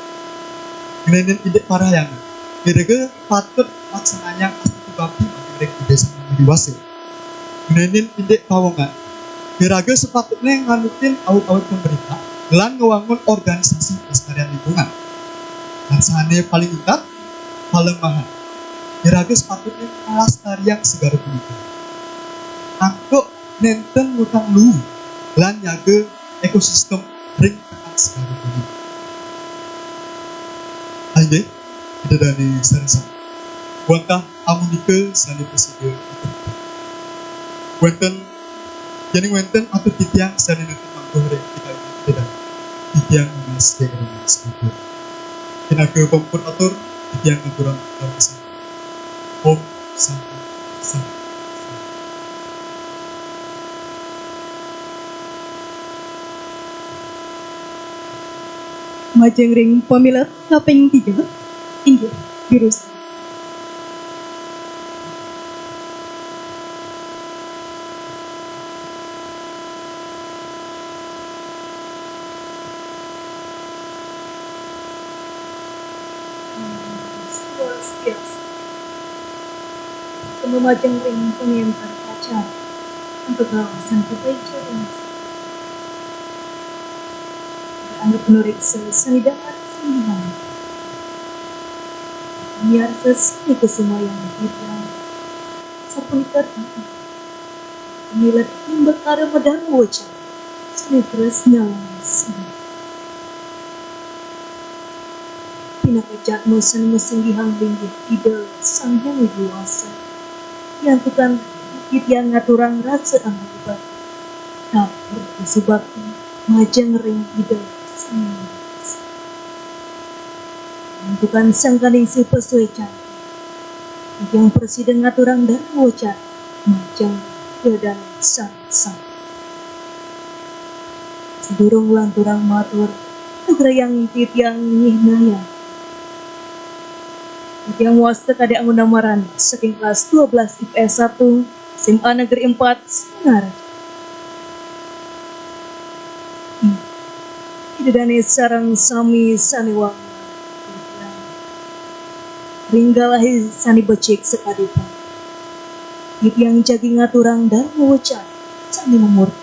Ngenenin indik parahyangan, iraga patut laksanayang astiti bakti ring Ida Sang Hyang Widi Wasa. Ngenenin indik pawongan, iraga sapatutne nganutin awit-awit pemerintah lan ngwangun organisasi pelestarian lingkungan. Lan sane paling untat, palemahan, iraga sapatutne nglastariang segara punika antuk nenten ngutang luu lan nyaga ekosistem ring tengah segara punika. Inggih, Ida dane sareng sami. Wantah amunika sane prasida aturang. Wenten, yening wenten atur titiang sane nenten mangguh ring titiang, titiang nunas ring sampun. Pinaka pamuput atur, titiang ngaturang paramasanti. Om Santi Santi. Majeng ring pamilet kaping tiga, inggih, jurus. Swastiastu. Kema majeng ring pangenter acara. Antuk kawasan kita ijo ring anggap nureksa sane dahat sane. Miarsa sane kusumayang kita. Sapunika milet imbakara madharma wacana sane tresna sane. Pinaka jadma sane masinggihang linggih Ida Sang Hyang Widi Wasa. Yantukan titiang ngaturang rasa anggah bakti. Kapur rasa bakti majeng ring Ida Sang Hyang Widi Wasa. Yantukan sangkaning sih pasuecan. Titiang prasida ngaturang dharma wacana majeng Ida Sang Sang. Sadurung lanturang matur, lugrayang titiang nyihnayang. Titiang wasta Kadek Anggun Damaran saking kelas dua belas I P S satu, S M A Negeri empat, Singaraja. Ida dane sareng sami sane wangiang. Ring galahe sane becik sakadi punika, titiang jagi ngaturang dharma wacana sane mamurda.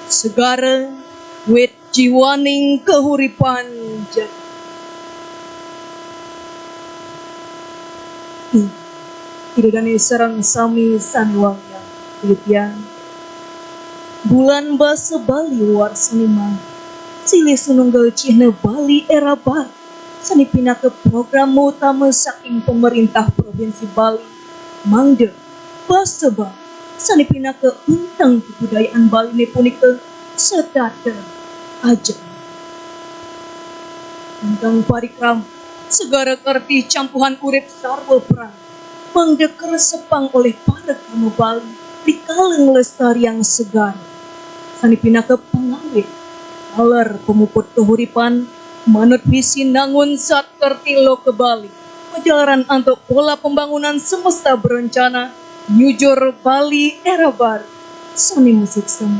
Segara wit jiwaning kahuripan jagi. Ida dane sareng sami sane wangiang. Titiang Bulan Basa Bali warsa limang, silih sinunggal cihna Bali era Bali, sane pinaka program utama saking pemerintah Provinsi Bali, mangda basa Bali sane pinaka unteng kabudayaan Baline punika setata ajeg. Ingkang parikrama, segara kerti campuhan urip sarwa prani, mangda kresepang olih para krama Bali rikala nglestariang segara. Sane pinaka pangawit, taler pamuput kahuripan, manut visi nangun sat kerti loka Bali, majalaran antuk pola pembangunan semesta berencana, nyujur Bali era baru, sane masuksema.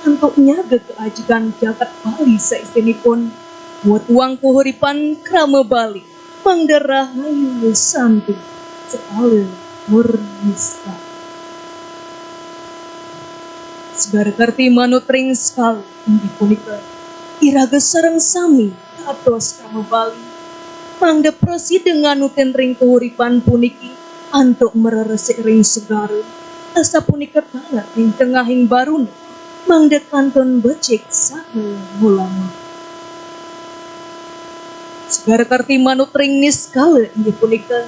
antuk nyaga kaajegan jagat Bali saisinipun, wetuang kahuripan krama Bali, mangda rahayu santi sekala tur niskala. Segara kerti manut ring sekala inggih punika, iraga sareng sami dados krama Bali, mangda prasida nganutin ring kahuripan puniki antuk mareresik ring segara, asapunika taler ring tengahing baruna, mangda kantun becik saha ngulama. Segara kerti manut ring niskala inggih punika,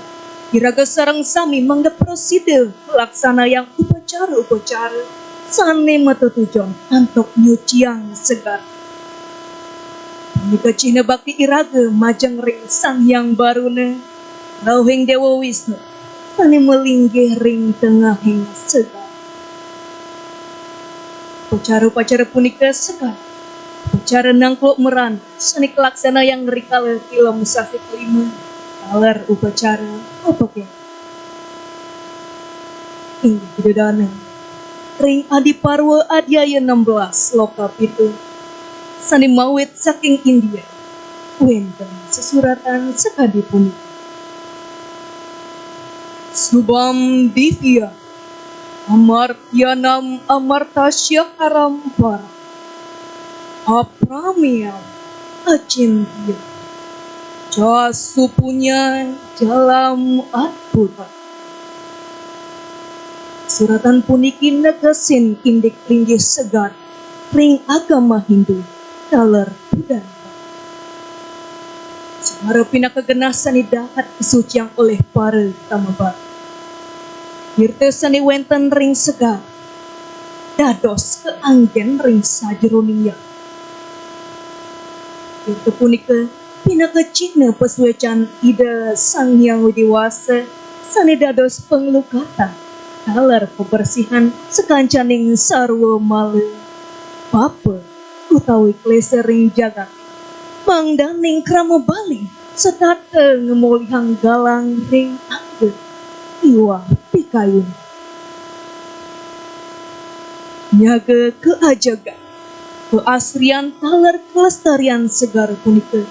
iraga sareng sami mangda prasida nglaksanayang upacara-upacara sane matetujon antuk nyuciang segara. Punika cihna bakti iraga majeng ring Sang Hyang Baruna, rauhing Dewa Wisnu, sane malinggih ring tengahing segara. Upacara-upacara punika sakadi upacara nangkluk merana sane kalaksanayang rikala tilem sasi kalima, taler upacara pepekeng. Inggih Ida Dane, ring Adi Parwa Adhyaya enam belas sloka pitu, sane mawit saking India, wenten sesuratan sakadi punika. Subham divya amartyanam amartasya parampara, aprameyam acintya, ca supunya jalam adbhuta. Suratan puniki negesin indik linggih segar ring agama Hindu taler budaya. Segara pinaka genah sane dahat kasuciang olih para tama Bali. Tirta sane wenten ring segara dados kaanggen ring sajeroning yadnya. Tirta punika pinaka cihna pasuecan Ida Sang Hyang Widi Wasa sane dados panglukatan taler pabersihan sakancaning sarwa mala, papa utawi klesa ring jagat, mangdaning krama Bali setata ngemolihang galang ring angga miwah pikayun. Nyaga kaajegan, kaasrian taler kalestarian segara punika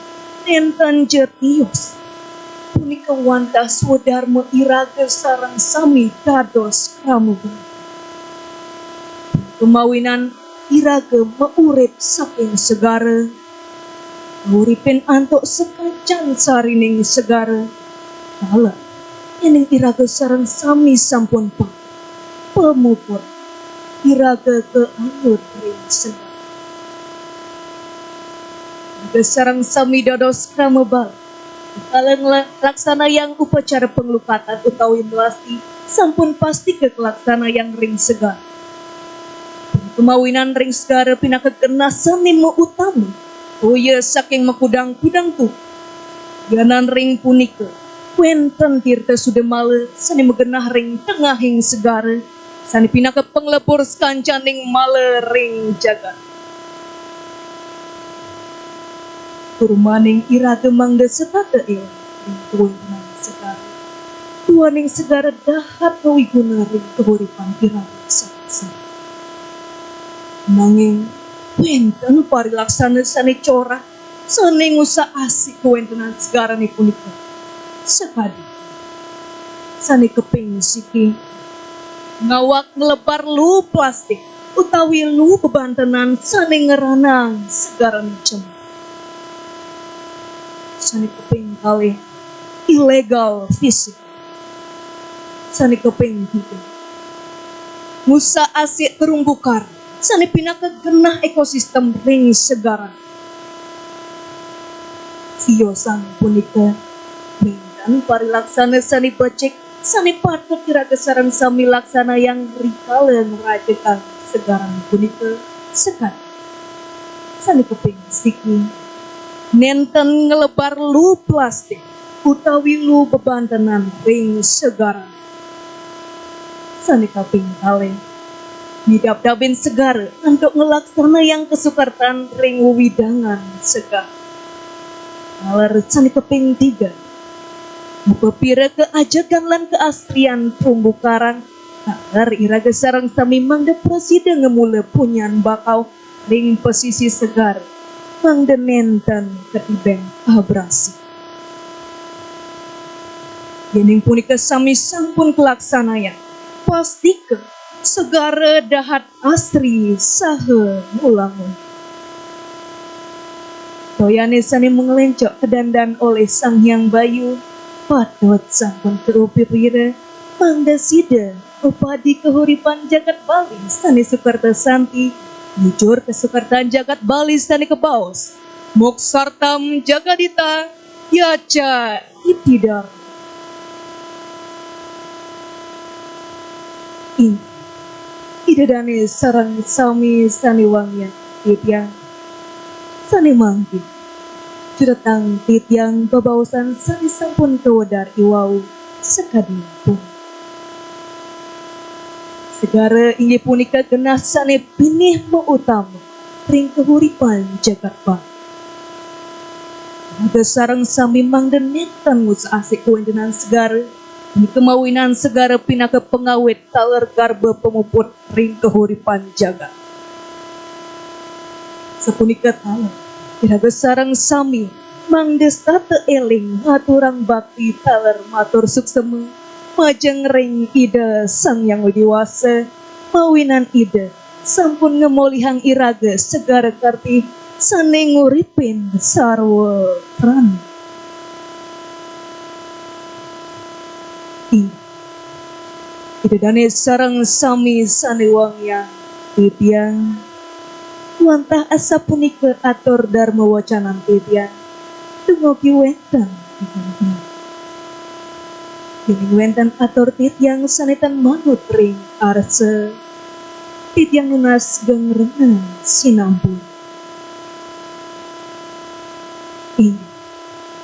nenten ja tios. Punika wantah swadarma iraga sareng sami dados krama Bali. Kemawinan iraga maurip saking segara, uripin antuk sakancan sarining segara, taler yening iraga sareng sami sampun pa-, pamuput, iraga kaanyut ring segara. Iraga sareng sami dados krama Bali, kala ngla-, laksanayang upacara panglukatan utawi melasti sampun pasti kalaksanayang ring segara. Kemawinan ring segara pinaka genah sane mautama, toya saking makudang-kudang tuhu. Yanan ring punika, wenten tirta sudamala sane magenah ring tengahing segara, sane pinaka panglebur sakancaning mala ring jagat. Tur maning iraga mangda setata eling ring kawentenan segara. Duaning segara dahat kawiguna ring kauripan iraga sareng sami. Nanging wenten parilaksana sane corah, sane ngusah-asih kawentenan segarane punika. Sakadi sane kaping siki, ngawak nglebar luu plastik utawi luu bebantenan sane ngranang segarane cemar. Sane kaping kalih, illegal fishing. Sane kaping tiga, ngusah-asih terumbu karang sane pinaka genah ekosistem ring segara. Siosang punika wenten parilaksana sane becik sane patut iraga sareng sami laksanayang rikala ngrajegang segara punika sakadi. Sane kaping siki, nenten nglebar luu plastik utawi luu bebantenan ring segara. Sane kaping kalih, ngidap-dabin segara antuk nglaksanayang kasukertan ring wewidangan segara. Taler sane kaping tiga, mapapira kaajegan lan kaasrian terumbu karang, taler iraga sareng sami mangda prasida ngamula punyan bakau ring pasisi segara, mangda nenten katibeng abrasi. Yéning punika sami sampun kalaksanayang, pastika segara dahat asri saha ngulangun. Toyané sané mangléncok kadandan olih Sang Hyang Bayu, patut sampun kaupapira, mangda sida upadi kahuripan jagat Bali sané sukerta santi, mujur kasukertan jagat Bali sané kabaos, Moksartham Jagadhita, yaca iti dharma. Ih, Ida dané sareng sami sané wangiang titiang, sané mangkin cutetang titiang babaosan sané sampun kawedar iwau sakadi punika. Segara inggih punika genah sané pinih mautama ring kahuripan jagat Bali. Raga sareng sami mangda nénten ngusahasih kawéntenan segara, punika mawinan segara pinaka pangawit taler garba pamuput ring kahuripan jagat. Sapunika taler, iraga sareng sami mangda setata éling ngaturang bakti taler matur suksema majeng ring Ida Sang Hyang Widhi Wasa, mawinan Ida sampun ngamolihang iraga segara karti sané nguripin sarwa prani. Ih, Ida dané sareng sami sané wangiang titiang, wantah asapunika atur dharma wacanan titiang, dumugi wénten. Yéning wénten atur titiang sané tan manut ring arsa, titiang nunas geng rena sinampun. Ih,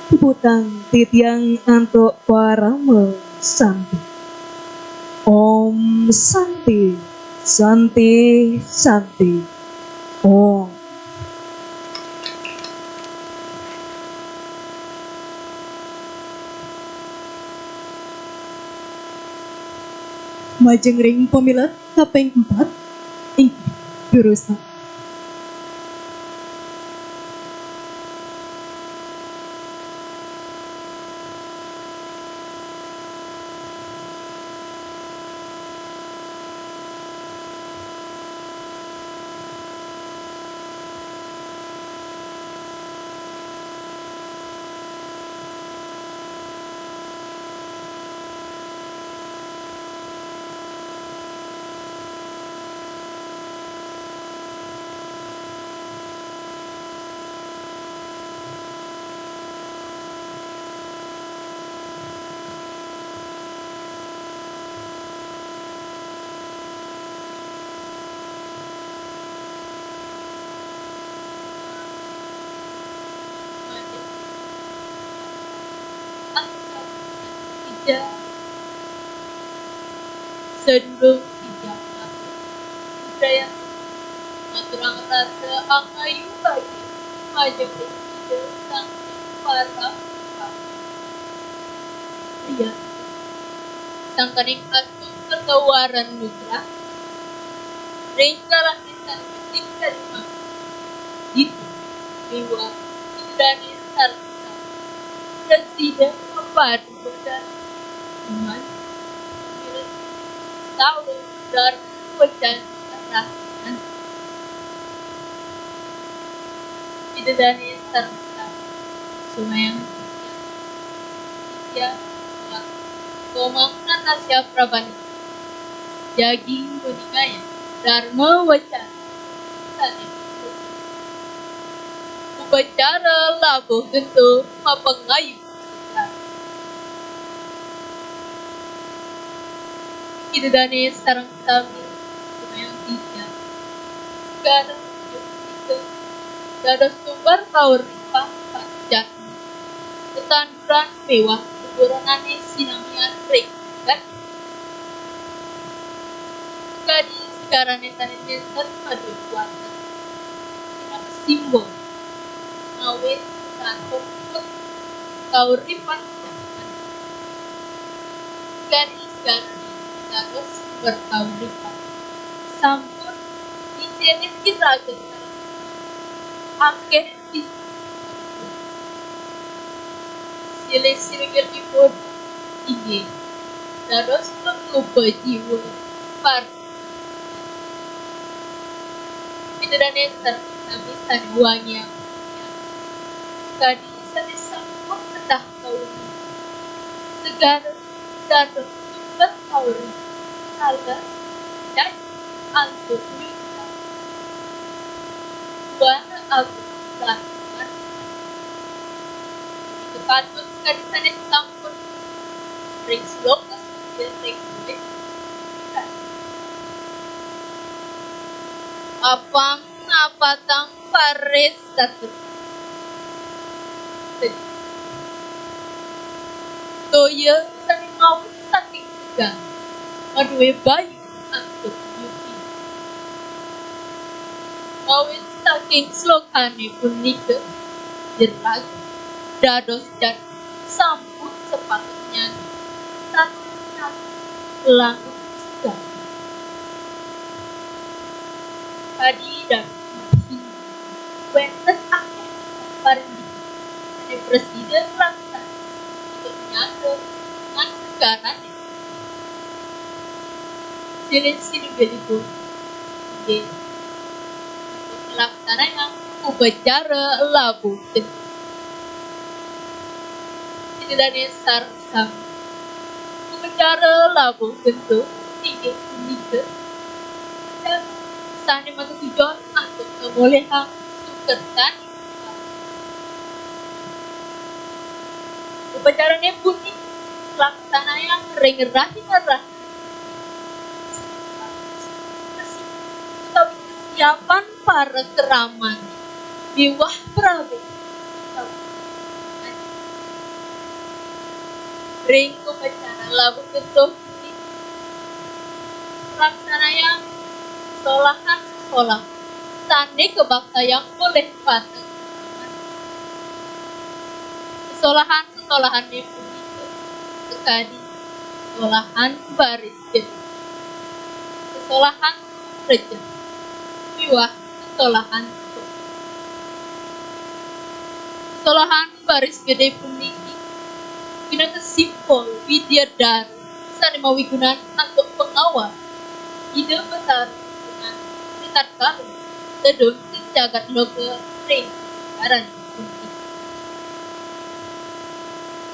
puputang titiang antuk parama santi. Om Santi, Santi, Santi, Om. Majeng ring pamilet kaping empat, inggih, durusang. Sadurung titiang matur, Ida ngaturang rasa angayu bagia majeng ring Ida Sang Hyang Parama. Iya, sangkaning atur katawaran nugrah ring kalih sané katingal di miwah Ida dané sareng sami prasida mapadu. Iman, Tahu, Dar, Pecan, Rahanan. Ida dané sareng sami sumayang titiang, titiang, Komang Natasha Prabani. Jagi nguningayang dharma wacana sané upacara labuh gento mapangayu. Ida dané sareng sami sumayang titiang. Segara punika dados sumber kauripan pacang tetanduran miwah keturunané sinamian ring jagat. Kadi segarané sané nénten madué kuasa, minangka simbol ngawit sareng kauripan jagat. Kadi segarané dados sumber kauripan, sampun dicénin kita sareng Akeh di silih-silih dipun inggih dados pangupa jiwa par-, pidadane sami sane wangiang, kadi sane sampun kedah kaulih. Segara dados sumber kaurip, taler, dan antuk nyucap. Buana agung lan kepatut kadi sane sampun ring sloka setunggal ring kulit. Apang napatang paris satur. Toya sane mawi saking tegal, madue bayu antuk nyuci. Mawi saking slokane punika, jerag dados jan sampun sepatutnya saking langkung tegal. Kadi dados wenten akeh parindikan sane prasida kalaksanan ring nyata lan negarane. Silih sinunggalipun inggih kalaksanayang upacara labuh gento. Sida dane sareng sami. Upacara labuh gento inggih punika upacara sane makatujuan antuk ngamolihang sukertane. Upacarane puniki kalaksanayang ring rahina-rahina utawi kesiapan para kraman miwah prabe. Ring upacara labuh gento puniki kalaksanayang solahan-solahan sane kabaktayang olih para kraman. Solahan Sesolahane punika sakadi sesolahan baris gede, sesolahan rejang, miwah sesolahan. Sesolahan baris gede puniki pinaka simbol widyadhara sane mawigunan antuk pangawal Ida Betara Gunung Ritatkala tedun ring jagat loka ring karan puniki.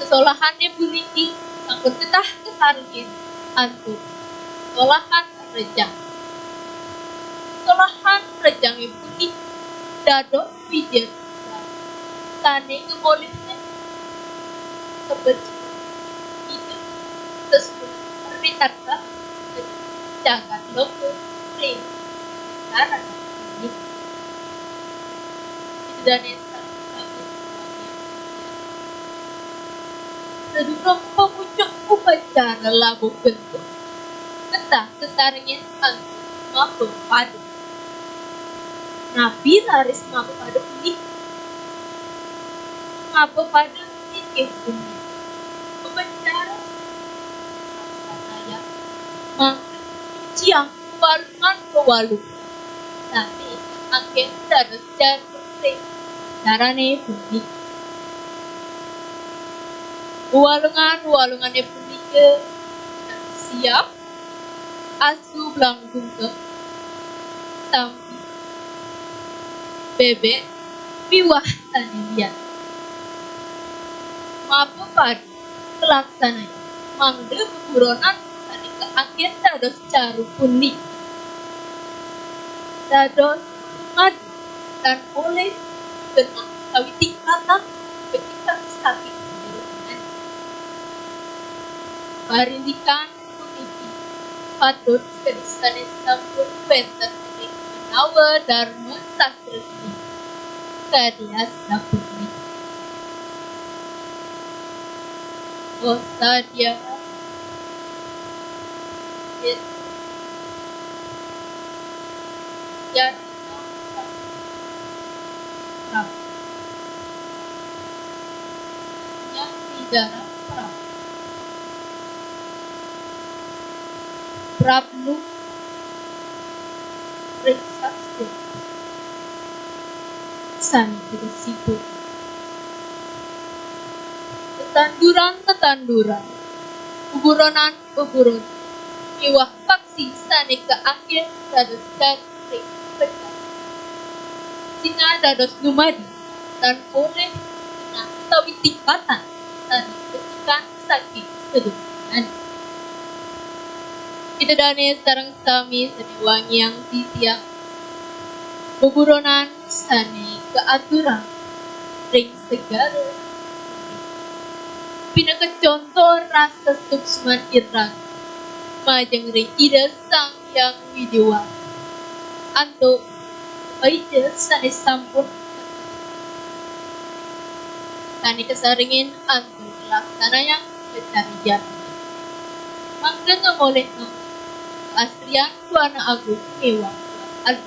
Sesolahane puniki sampun ketah kasarengin antuk sesolahan rejang. Sesolahan rejange puniki dados widyadhara sane ngemolihne kebencian. Ida sesuai ritatkala jagat loka ring karan puniki. Ida dane sami. Sadurung pamucuk upacara labuh gento, ketah kasarengin antuk mapapada. Napi raris mapapada punika? Mapapada inggih punika upacara sane mangda nyuciang walungan-walungan sane akeh dados jarum ring carane puniki. Walungan-walungane punika siap asu blang bungkem, sampi, bebek, miwah sane liyan. Mapapada kalaksanayang mangda beburonan sane kaanggen dados jarum puniki dados madu lan olih genah utawi tingkatan becikak saking jerone. Parindikan puniki patut kadi sane sampun wenten ring menawa Dharma Sakti kadi asapunika. Osadya. Yan Nyati dalam perang. Prabnu ring sastra. sané ida sibuk. Tetanduran-tetanduran, buburonan-buburonan, miwah paksi sané kaanggén dados garing ring pecah. Sinah dados dumadi tan polih genah utawi tingkatan sané besikan saking sedurungan. Ida dané sareng sami sané wangiang titiang, buburonan sané kaaturang ring segara. Pinaka conto rasa suksman iraga majeng ring Ida Sang Hyang Widhi Wasa. Antuk Ida sané sampun sané kasarengin antuk laksanayang kacarian. Mangda ngamolih kaasrian Buana Agung miwah Buana Alit.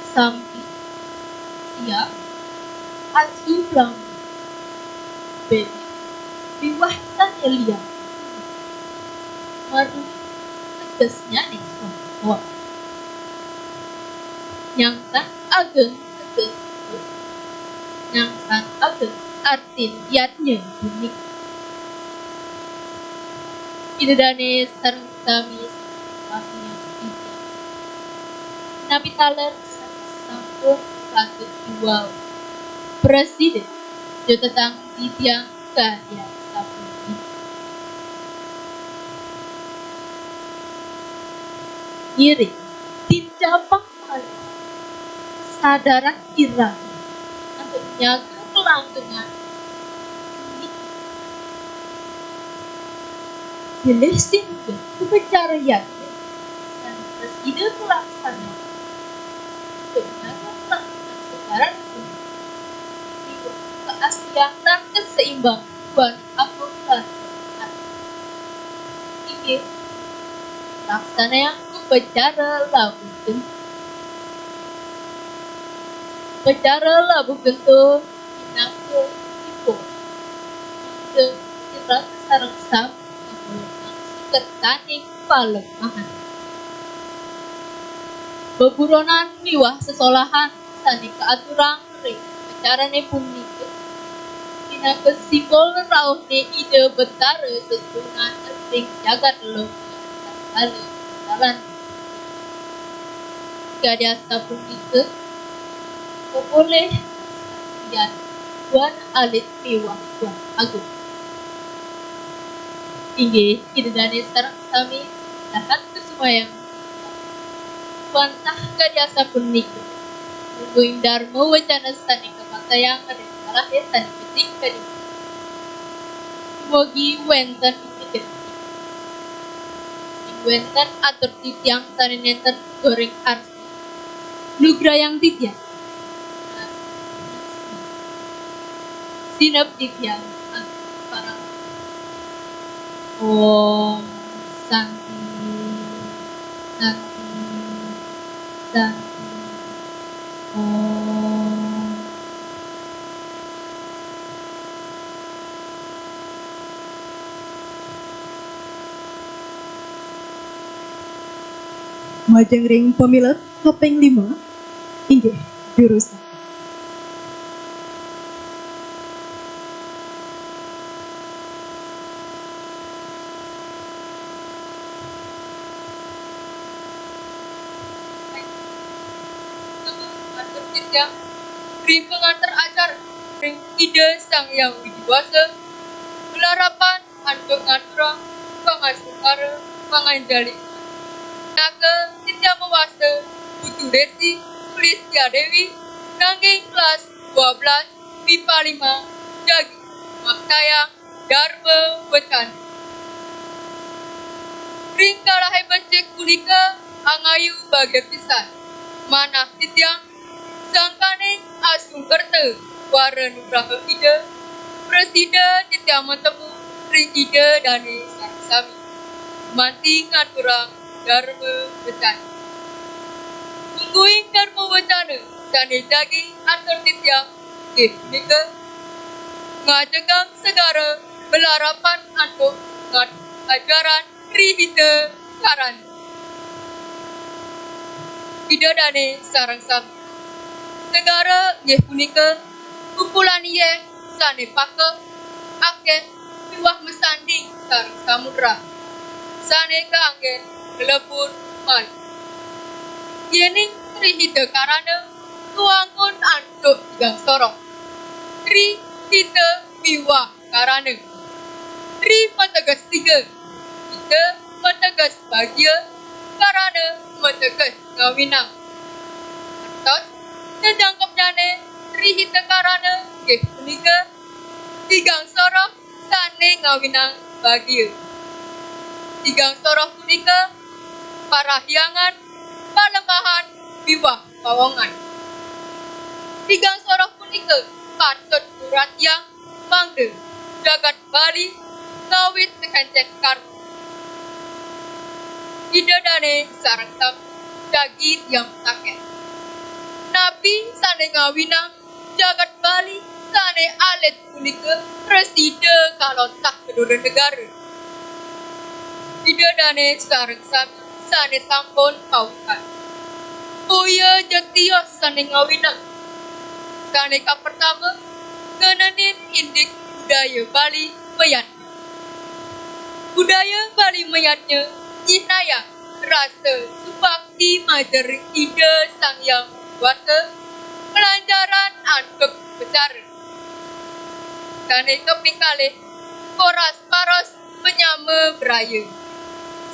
Sampi, siap, asu, blangu, bébék, miwah sané lian. Maruih tegesnyané sompor. Nyangkan ageng teges. Nyangkan ageng artin yadnya punika. Ida dané sareng sami sami napi taler sampun saged diwau. Presiden, jotetang titiang kadi asapunika. Ngiring, tinjapang malih sadaran iraga antuk nyaga kelanggengan. Silih singgah upacara yadnya, tan prasida kalaksanayang. Antuk nyaga kelanggengan sadaran pun, miwah kaasrian tan kaseimbang Buana Agung lan Buana Alit. Inggih, laksanayang upacara labuh gento. Upacara labuh gento pinaka simbol mangda iraga sareng sami ngamolihang sikedaning palemahan. Beburonan miwah sesolahan sané kaaturang ring upacarané punika pinaka simbol rauhné Ida Betara Sesuhunan ring jagat loka lan kala. Kadi asapunika, polih saksian Buana Alit miwah Buana Agung. Inggih, Ida dané sareng sami dahat kasumayang wantah kadi asapunika, mungguing darma wacana sané kapatayang ring galahé sané becik kadi. Dumugi wénten ing wénten atur titiang sané nénten goréng arsa. Lugrayang titiang. Sineb titiang antuk parama. Om Santi, Santi, Santi. Om. Majeng ring pamilet kaping lima, inggih, durusang. Ring pangantar acara ring Ida Sang Hyang Widhi Wasa, malarapan antuk ngaturang pangastungkara, panganjali. Pinaka titiang mawasta Putu Desi Sulistia Dewi, nganggé kelas dua belas MIPA lima, jagi maktayang darma wacana. Ring galahé becik punika angayu bagia pisan. Manah titiang sangkaning asung kerta wara nugraha Ida, prasida titiang matemu ring Ida dané sareng sami. Manti ngaturang darma wacana. Mungguing darma wacana sané jagi atur titiang inggih punika ngajegang segara malarapan antuk ngat-, ajaran Tri Hita Karana. Ida dane sareng sami. Segara inggih punika kumpulan iyeng sane pakeh, akeh, miwah masanding sareng samudra, sane kaanggen nglebur malih. Yening Tri Hita Karana kawangkon antuk tigang soroh, Tri Hita miwah Karana. Tri mateges tiga, Hita mateges bagia, Karana mateges ngawinang. Antos, jejangkepnyane Tri Hita Karana inggih punika tigang soroh sane ngawinang bagia. Tigang soroh punika parahyangan, palemahan, miwah pawongan. Tigang soroh punika patut uratiang mangda jagat Bali ngawit sakencen karma. Ida dane sareng sami jagi tiang sakeh. Napi sane ngawinang jagat Bali sane alit punika prasida kalontah ka dura negara? Ida dane sareng sami sane sampun kawikan. Boya ja tios sane ngawinang. Sane kapertama, ngenenin indik budaya Bali mayatnya. Budaya Bali mayatnya nyihnayang rasa subakti majeng ring Ida Sang Hyang Widi Wasa, kalantaran antuk upacara. Sane kaping kalih, koras paros panyama braya,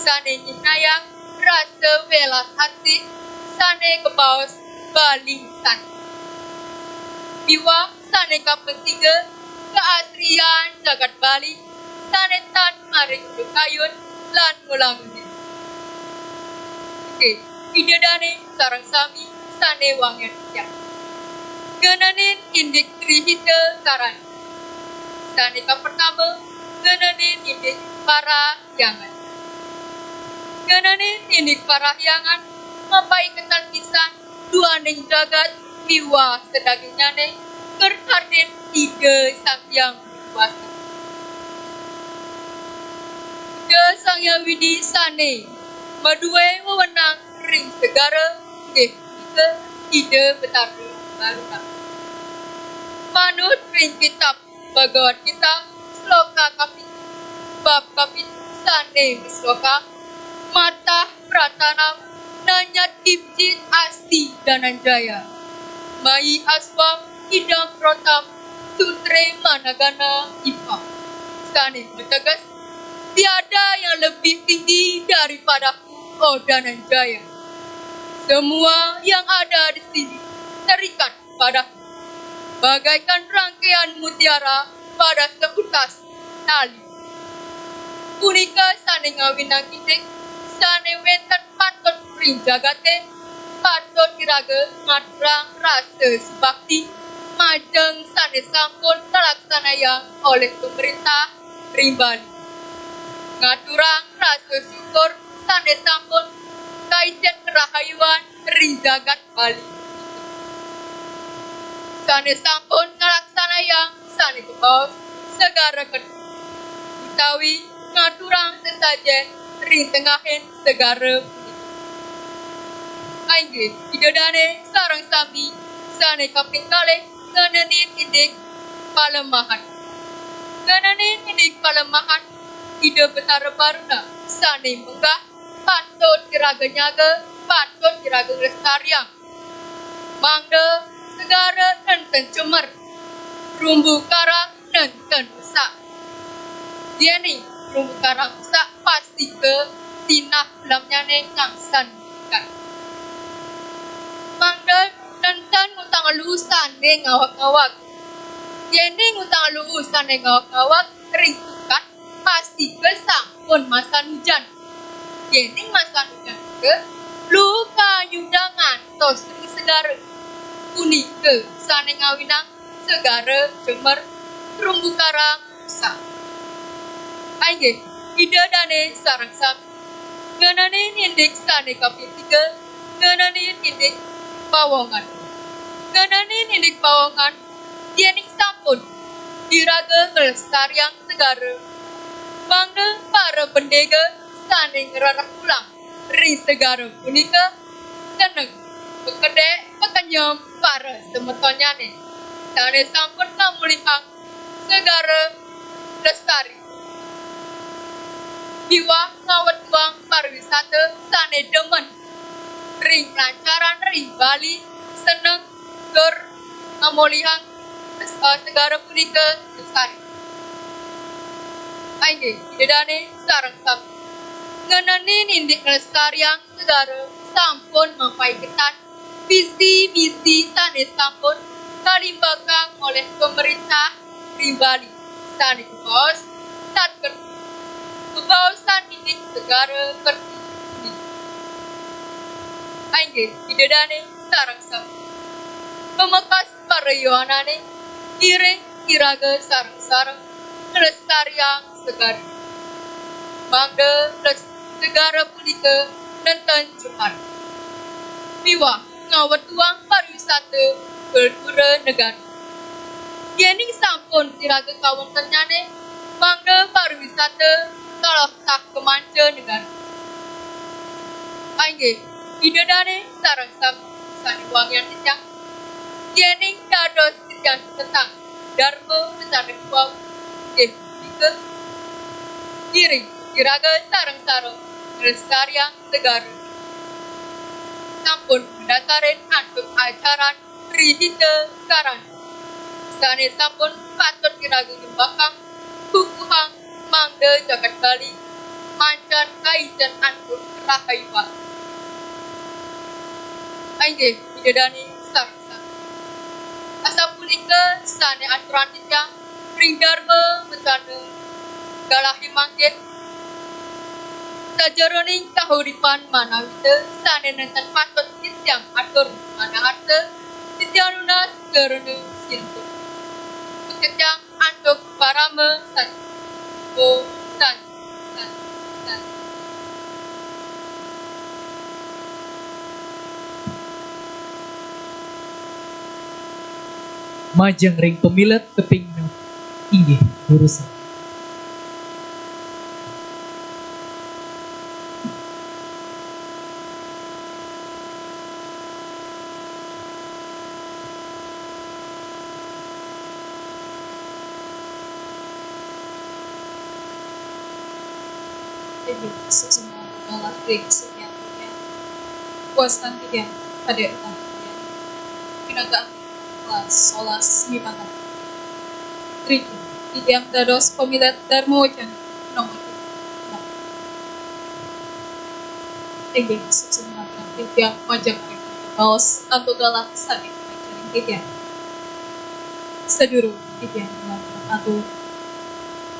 sane nyihnayang rasa welas asih sane kabaos Bali sane. Miwah sane kaping tiga, kaasrian jagat Bali sane tan maring kayun lan ngulang-uling. Inggih, Ida dane sareng sami sane wangiang titiang. Ngenenin indik Tri Hita Karana. Sane kapertama, ngenenin indik parahyangan. Ngenenin indik parahyangan mapaiketan pisan duaning jagat miwah sadagingnyane, ker ardin Ida Sang Hyang Widi Wasa. Ida Sang Hyang Widi sane madue wewenang ring segara inggih punika Ida Betara Baruna. Manut ring kitab Bhagavad Gita, sloka kapitu, bab kapitu sane sloka, "Matah pratanam nanyat kimcit asti Dananjaya. Mayi aswam idam rotam sutre managana ipam." Sane mateges, "Tiada yang lebih tinggi daripadaku, oh Dananjaya. Semua yang ada di sini terikat padaku, bagaikan rangkaian mutiara pada seutas tali." Punika sane ngawinang indik sane wenten patut ring jagate, patut iraga ngaturang rasa subakti majeng sane sampun kalaksanayang olih pemerintah ring Bali. Ngaturang rasa syukur sane sampun kaicen karahayuan ring jagat Bali. Sane sampun nglaksanayang sane kabaos segara kedung, utawi ngaturang sesajen ring tengahing segara punika. Inggih, Ida dane sareng sami sane kaping kalih ngenenin indik palemahan. Ngenenin indik palemahan Ida Betara Baruna sane menggah patut iraga nyaga, patut iraga nglestariang. Mangda segara nenten cemer, terumbu karang nenten mesak. Yening terumbu karang mesak, pastika sinah pelamnyane ngangsan ikan. Mangda nenten ngutang elu sane ngawag-ngawag. Yening ngutang elu sane ngawag-ngawag ring tukad, pastika sampun masan ujan. Yening masan ujan ke, luka nyuda ngantos ring segara. Punika sane ngawinang segara cemer, terumbu karang mesak. Inggih, Ida dane sareng sami ngenenin indik sane kaping tiga, ngenenin indik pawongan. Ngenenin indik pawongan, yening sampun iraga nglestariang segara, mangda para pendega sane ngrereh ulang ring segara punika teneng Pekedék, pekenyem, para semetonnyane sane sampun ngamulihang segara lestari miwah ngawetuang pariwisata sane demen ring lancaran ring Bali, seneng tur ngamulihang, eh, segara punika lestari. Inggih, Ida dane sareng sami. Ngenenin indik nglestariang segara sampun mapaiketan visi misi sane sampun kalimbakang olih pemerintah ring Bali, sane kabaos Satkerta, bebaosan indik segara kerti bumi. Inggih, Ida dane sareng sami. Pamekas para yowanane, ngiring iraga sareng-sareng nglestariang segara. Mangda les-, segara punika nenten jepar miwah ngawetuang pariwisata kultura negara. Yening sampun iraga kawentennyane, mangda pariwisata taler tah kamanca negara. Inggih, Ida dane sareng sami sane wangiang titiang, yening dados titiang tetang Darma Besar Ritual, inggih punika, ngiring iraga sareng-sareng nglestariang segara. Sampun madatarin antuk ajaran Tri Hita Karana, sane sampun patut iraga limbakang, kukuhang, mangda jagat Bali mancan kaican antuk rahayuan. Inggih, Ida dane sareng sami. Asapunika sane aturan titiang ring Darma Wacana galahé mangkin, sajeroning kahuripan manawita sane nenten patut titiang atur manah arta, titiang nunas karana sinuhun. Titiang antuk parama santi. Om Santi, Santi, Santi. Majeng ring pamilet kaping enam. Inggih, durusang. Inggih, suksma galah ring sikian titiang. Wastan titiang Kadek Utang Titiang. Pinaka kelas solas mimangan. Riki, titiang dados pamilet Darma Wacana nomor tiga. Inggih, suksma titiang majeng ring baos antuk galah sane kamacaring titiang. Sadurung titiang ngaturang atur,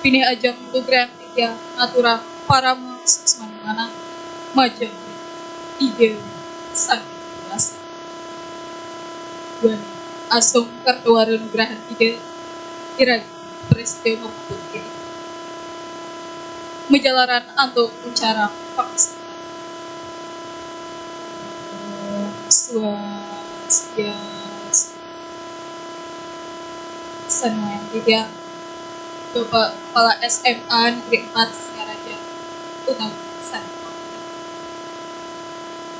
pinih ajeng lugrayang titiang ngaturang parama suksmaning manah majeng Ida Sang Hyang Widhi Wasa. Duaning asung kerta wara nugrahan Ida, iraga prasida mapuput iri. Majalaran antuk ucaran pangastungkara. Om Swastiastu. Sane wangiang titiang Bapak Kepala S M A Negeri empat Singaraja utawi sane,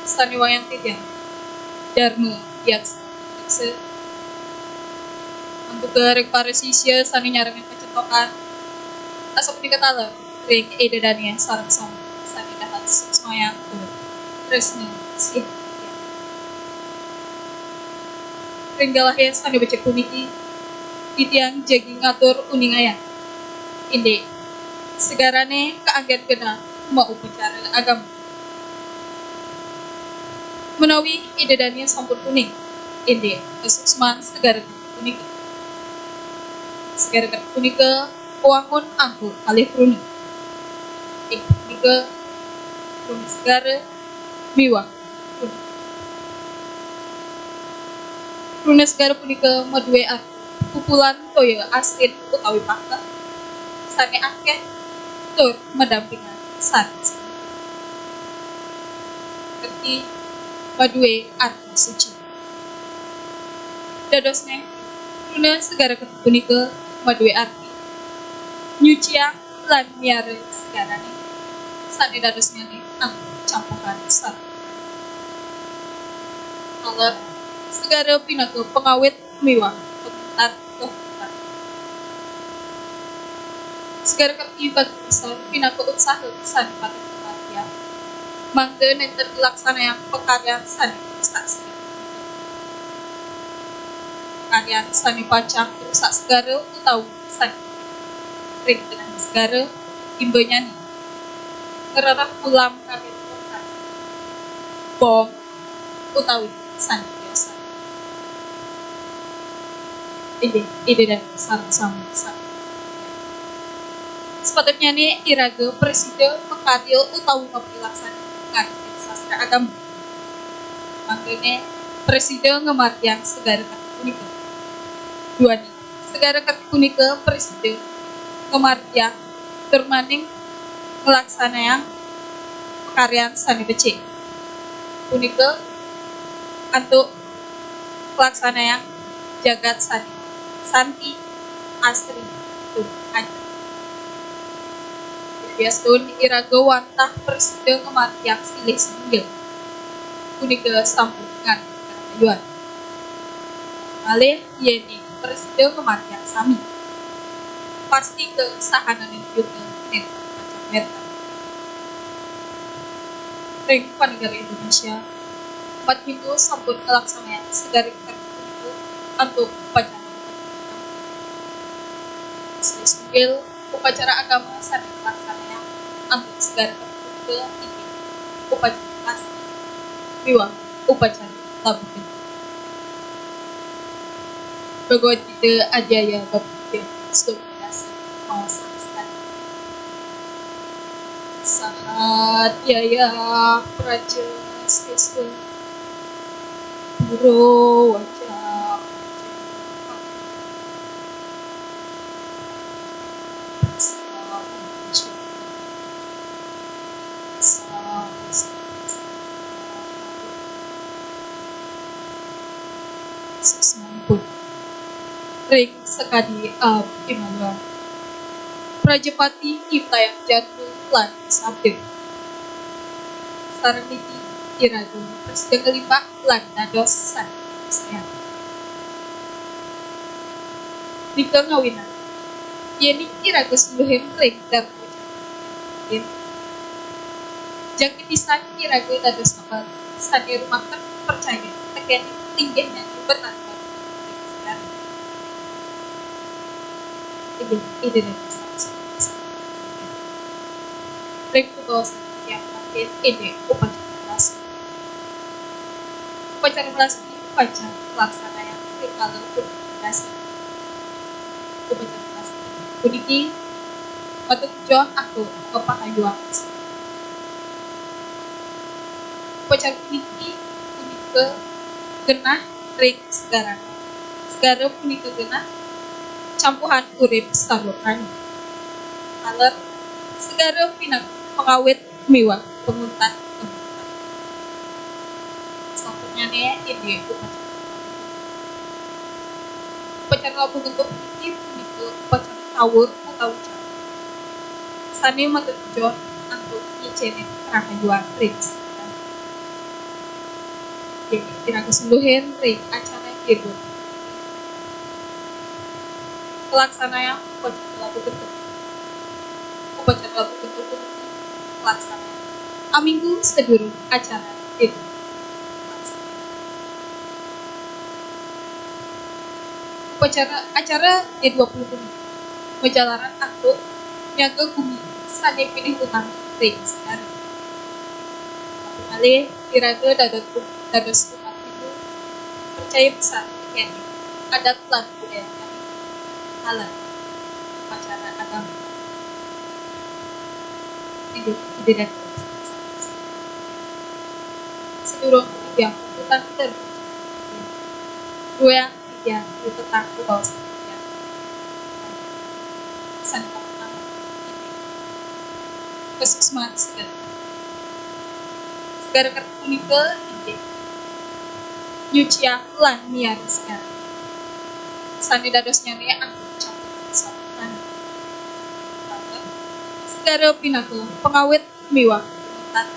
sane wangiang titiang Darma Dian Selamat Reksa. Antuk ring para sisya sane nyarengin pacentokan, asapunika taler ring Ida dane sareng sami sane dahat suksmayang tur tresna sihin. Ring galahé sane becik puniki, titiang jagi ngatur uningayang indik segarane kaanggen genah maupacara agama. Menawi Ida dane sampun uning indik kasuksman segara punika, segara punika wangun antuk kalih kruna. Inggih punika kruna segara miwah kruna. Kruna segara punika madue arti pupulan toya asin utawi paket sane akeh tur madampingan sareng sami. Riki madue arti suci. Dadosne, kruna segara punika madue arti nyuciang lan miara segarane, sane dadosnyane antuk campuhan sareng. Taler, segara pinaka pangawit miwah panguntat kahurupan. Segara kerti bagi pisan pinaka utsaha sane patut kamargiang, mangda nenten nglaksanayang pakaryan sane ngrusak segara. Pakaryan sane pacang ngrusak segara utawi sane ring tengah segara, imbanyane ngrereh ulam kadi bom utawi sane biasa. Inggih, Ida Dané sareng sami. Sapatutnyane iraga prasida makarya utawi mapilaksana kanthi sastra agama. Mangdane prasida ngamargiang segara kadi punika. Duaning segara kadi punika prasida ngamargiang tur malih nglaksanayang pakaryan sane becik. Punika antuk nglaksanayang jagat sane santi, asri, tur ajeg. Biastun iraga wantah prasida ngamargiang silih sinunggil. Punika sampun ngantos karahayuan. Malih yening prasida ngamargiang sami, pasti kasahananing yuda nenten pacang wenten. Ring panegara Indonesia, umat Hindu sampun nglaksanayang segara kadi punika antuk upacara. Silih sinunggil upacara agama sane nglaksanayang antuk segara kadi punika inggih upacara pasti miwah upacara labuh genep. Bhagavad Gita Adhyaya bab tiga, sloka dasa, maos sastana. Saha dhyāyā praja sesva puro vācā Sasampunipun ring sakadi abhimaluan, Prajapati nyiptayang jantu lan sabda. Sareng niki iraga prasida nglimbak lan dados sané sayan. Nika ngawinang, yéning iraga suluhin ring Dharma Jati, jangkepin pisan iraga dados nembal sané rumaket percaya tekén linggih nyanyi betantang. Inggih, Ida Dané sami. Ring pugaosan titiang mangkin indik upacara melasti. Upacara melasti pacang kalaksanayang rikala pun melasti. Upacara melasti puniki matuju antuk kapahayuan. Upacara puniki punika genah ring segara. Segara punika genah campuhan urip sarwa prani. Taler, segara pinaka pangawit miwah panguntat. Sapatutnyane indik upacara. Upacara labuh genep puniki punika upacara tawur utawi catur sané matuju antuk ngicénin karahayuan ring segara. Iraga suluhin ring acara G dua puluh. Kalaksanayang upacara labuh genep. Upacara labuh genep puniki kalaksanayang aminggu sadurung acara G dua puluh. Upacara, acara G dua puluh puniki majalaran antuk nyaga gumi sané pinih utami ring segara. Malih iraga dados, dados umat Hindu percaya pisan yén adat lan budaya kami halal upacara agama. Inggih, Ida Dané. Sadurung titiang puputang ten. Duang titiang puputang pugaosan titiang. Sané kapertama, inggih kasuksman segara. Segara kerta punika inggih nyuciang lan miara segara. Sané dados nyane antuk campuran sapuran. Segara pinaka pangawit miwah panguntat.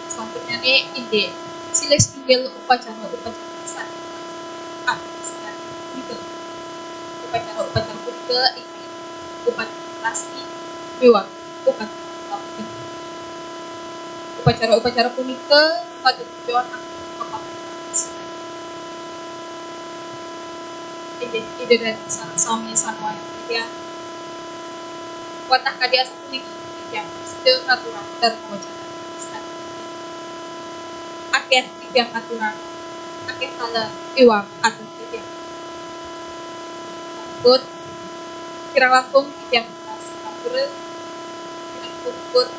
Salanturnyane indik Silih singgil upacara-upacara sané artis dan legal. Upacara-upacara punika inggih upacara pasti miwah upacara pamungkasi. Upacara-upacara punika katujuan anggén kepabeanan. Inggih, Ida Dané sareng sami sané wayah titiang. Wantah kadi asapunika titiang prasida ngaturang dharma wacana. Akéh titiang ngaturang, akéh taler iwang atur titiang. Pun kirang langkung titiang ampura, kirang puput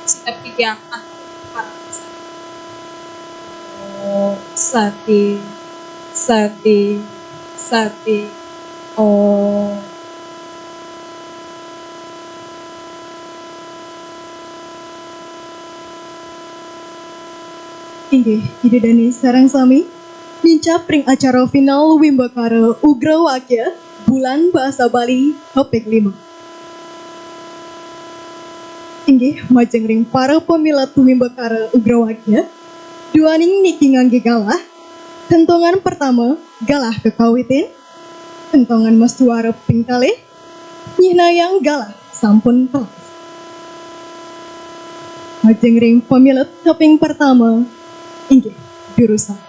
sinep titiang antuk para sami. Om Santi, Santi, Santi, Om. Inggih, Ida Dané sareng sami, nincap ring acara final Wimbakara Ugrawakya Bulan Bahasa Bali kaping lima. Inggih, majeng ring para pamilet Wimbakara Ugrawakya, duaning niki nganggé galah. Kentongan pertama, galah kakawitin. Kentongan masuara ping kalih, nyihnayang galah sampun telas. Majeng ring pamilet kaping pertama, inggih, durusang.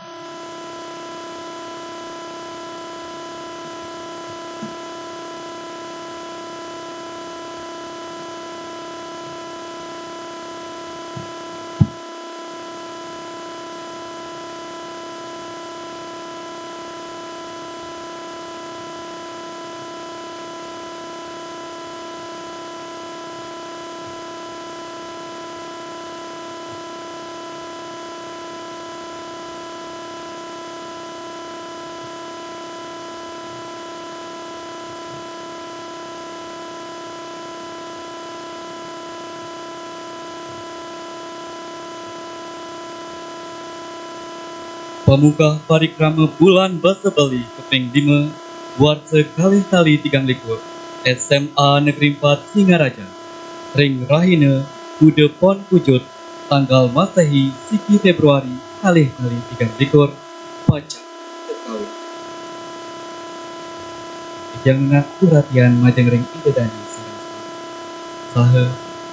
Pamungkah parikrama Bulan Basa Bali kaping lima, warsa kalih tali tigang likur, S M A Negeri Empat Singaraja, ring rahina Buda Pon Kujut, tanggal Masehi siki Februari kalih tali tigang likur, pacang kakawin. Titiang nunas uratian majeng ring Ida Dané sareng sami. Saha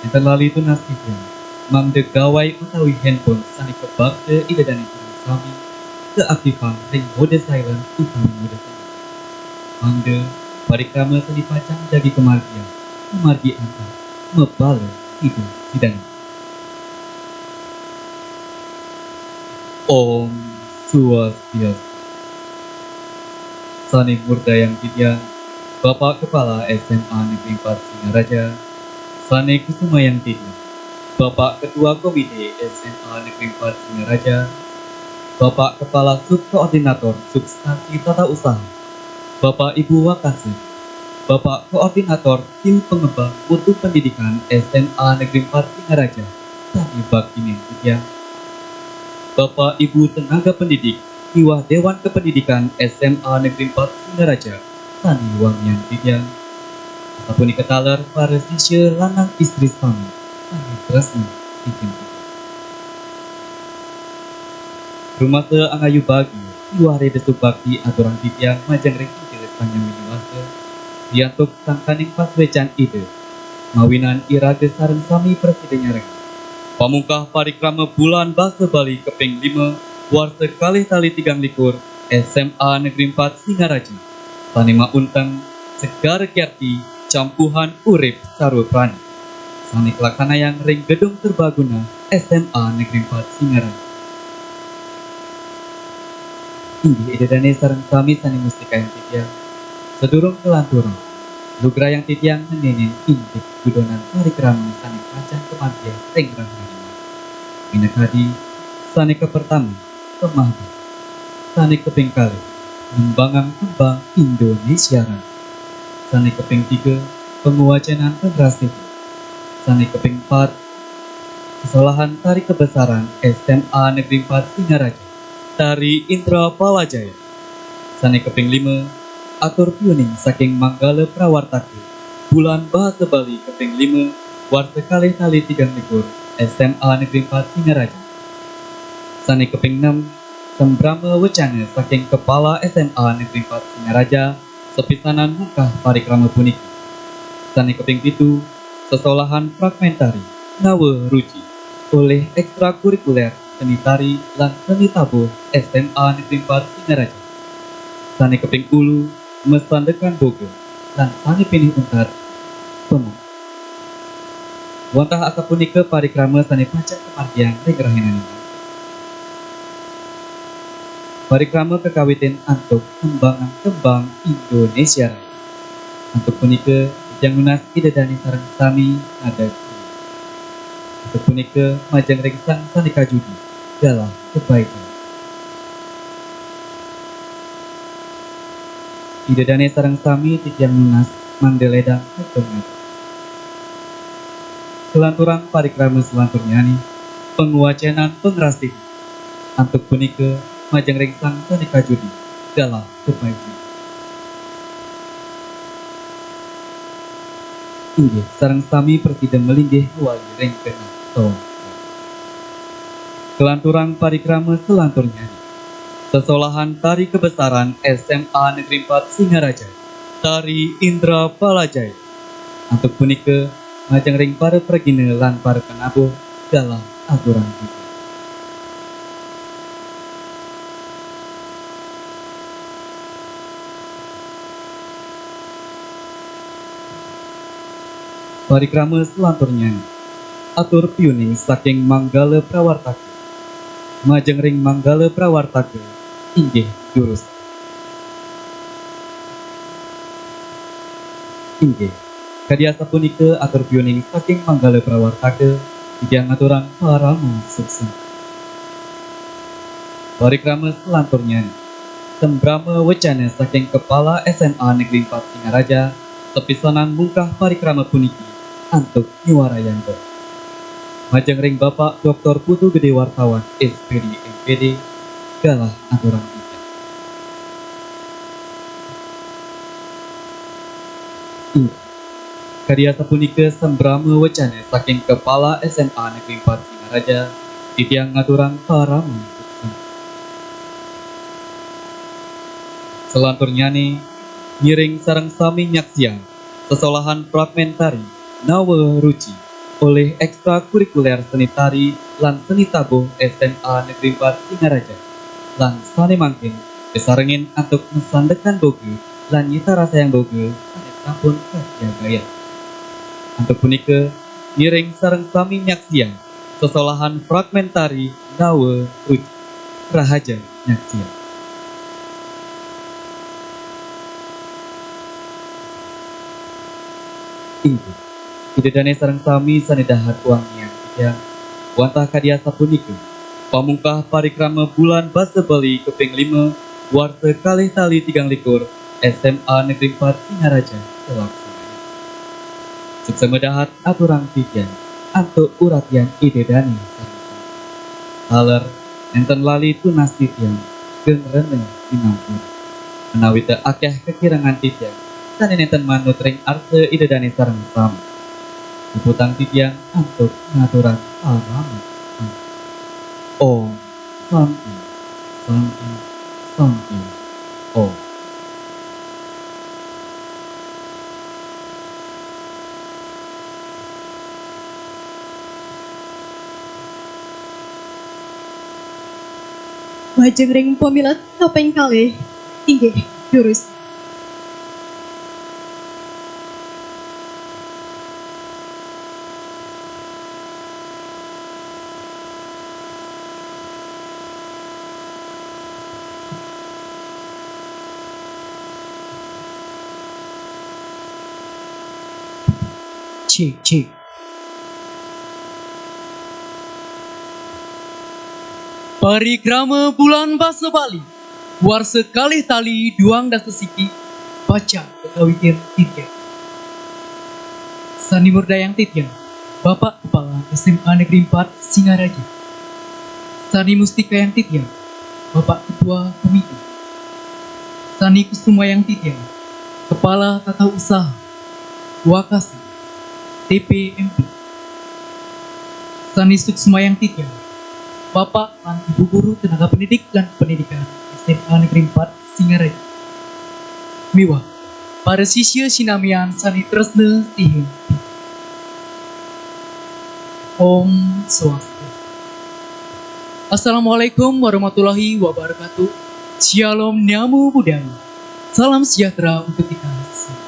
nénten lali tunas titiang, mangda gawai utawi handphone sané kabakta Ida Dané sareng sami kaaktifang ring mode silent utawi mode silent. Mangda parikrama sané pacang jagi kamargiang, kamargi antar mapala Ida Dané. Om Swastiastu. Sané murdaang titiang, Bapak Kepala S M A Negeri Empat Singaraja, sané kusumayang titiang, Bapak Ketua Komite S M A Negeri Empat Singaraja, Bapak Kepala Subkoordinator Substansi Tata Usaha, Bapak Ibu Wakasek, Bapak Koordinator Tim Pengembang Mutu Pendidikan S M A Negeri Empat Singaraja, sané bakti ring titiang, Bapak Ibu tenaga pendidik miwah Dewan Kependidikan S M A Negeri Empat Singaraja, sané wangiang titiang. Asapunika taler para sisya lanang istri sami, sané tresna ring titiang. Rumasa angayu bagia miwah reda subakti aturang titiang majeng ring Ida Sang Hyang Widhi Wasa, riantuk sangkaning pasuécan Ida, mawinan iraga sareng sami prasida nyarengin pamungkah parikrama Bulan Basa Bali kaping lima, warsa kalih tali tigang likur, S M A Negeri Empat Singaraja, sané maunteng Segara Kyarti Campuhan Urip Sarwa Prana, sané kalaksanayang ring Gedung Serbaguna S M A Negeri Empat Singaraja. Inggih Ida Dané sareng sami sané mustikain titiang. Sadurung kalantur, lugrayang titiang ngeninin indik dudonan parikrama sané pacang kamargiang ring rahina. Minakadi sané kapertama, Kemah Bali. Sané kaping kalih, nembangang tembang Indonesia Raya. Sané kaping tiga, pangwacénan pengrastiti. Sané kaping pat, sesolahan tari kabesaran S M A Negeri Empat Singaraja, tari Indrapala Jaya. Sané kaping lima, atur piuning saking Manggala Prawartaka Bulan Bahasa Bali kaping lima, warsa kalih tali tigang likur, S M A Negeri Empat Singaraja. Sane kaping nem, sambrama wecana saking Kepala S M A Negeri Empat Singaraja, sepisanan mungkah parikrama puniki. Sane kaping pitu, sesolahan fragmentari Nawa Ruci oleh ekstrakurikuler seni tari lan seni tabuh S M A Negeri Empat Singaraja. Sane kaping ulu, masandekan boga, lan sane pinih untat, pemung. Wantah asapunika parikrama sane pacang kamargiang ring rahinaning. Parikrama kakawitin antuk tembangan tembang Indonesia Raya. Antuk punika, titiang nunas Ida Dane sareng sami ngadeg. Antuk punika majeng ring sang sane kajudi, galah kepaicen. Ida Dane sareng sami titiang nunas mangda ledang kabengat. Kalanturang parikrama salanturnyane, pangwacenan pangrastiti. Antuk punika majeng ring sang sane kajudi, galah kepaicen. Inggih, sareng sami prasida malinggih wali ring genah toya. Kalanturang parikrama salanturnyane, sesolahan tari kabesaran S M A Negeri Empat Singaraja, tari Indra Palajaya. Antuk punika, majeng ring para pragina lan para panabuh, galah aturang puji. Parikrama salanturnyane, atur piuning saking Manggala Prawartaka. Majeng ring Manggala Prawartaka, inggih durus. Inggih. Kadi asapunika atur piuning saking Manggala Prawartaka, titiang ngaturang parama suksma. Parikrama salanturnyane, sambrama wecana saking Kepala S M A Negeri Empat Singaraja, sepisanan mungkah parikrama puniki antuk nyuarayan. Majeng ring Bapak Doktor Putu Gede Wartawan, S P D, M P D, galah aturang titiang. Inggih. Kadi asapunika sambrama wecana saking Kepala S M A Negeri Empat Singaraja, titiang ngaturang parama suksma. Salanturnyane, ngiring sareng sami nyaksiang sesolahan fragmentari Nawa Ruci oleh ekstrakurikuler seni tari lan seni tabuh S M A Negeri Empat Singaraja, lan sane mangkin kasarengin antuk masandekan boga lan nyitarasayang boga sane sampun kasiagayan. Antuk punika, ngiring sareng sami nyaksiang sesolahan fragmentari Nawa Ruci. Rahaja nyaksiang. Inggih. Ida Dane sareng sami sane dahat wangiang titiang, wantah kadi asapunika, pamungkah parikrama Bulan Basa Bali kaping lima, warsa kalih tali tigang likur, S M A Negeri Empat Singaraja, kalaksanayang. Suksma dahat aturang titiang antuk uratian Ida Dane sareng sami. Taler nenten lali tunas titiang, geng rena sinampura. Menawi ta akeh kakirengan titiang, sane nenten manut ring arsa Ida Dane sareng sami. Puputang titiang antuk ngaturang parama. Om Santi, Santi, Santi, Om. Majeng ring pamilet kaping kalih. Inggih, durus. Cik, cik. Parikrama Bulan Basa Bali, warsa kalih tali duang dasa siki, pacang kakawitin titiang. Sane murdayang titiang, Bapak Kepala S M A Negeri Empat Singaraja. Sane mustikayang titiang, Bapak Ketua Komite. Sane kusumayang titiang, Kepala Tata Usaha, Wakasa, T P M P. Sane suksmayang titiang, Bapak lan Ibu Guru Tenaga Pendidik lan Pendidikan S M A Negeri empat Singaraja. Miwah para sisya sinamian sane tresna sihin. Om Swastiastu. Assalamualaikum warahmatullahi wabarakatuh. Shalom Namo Buddhaya. Salam sejahtera untuk kita semua.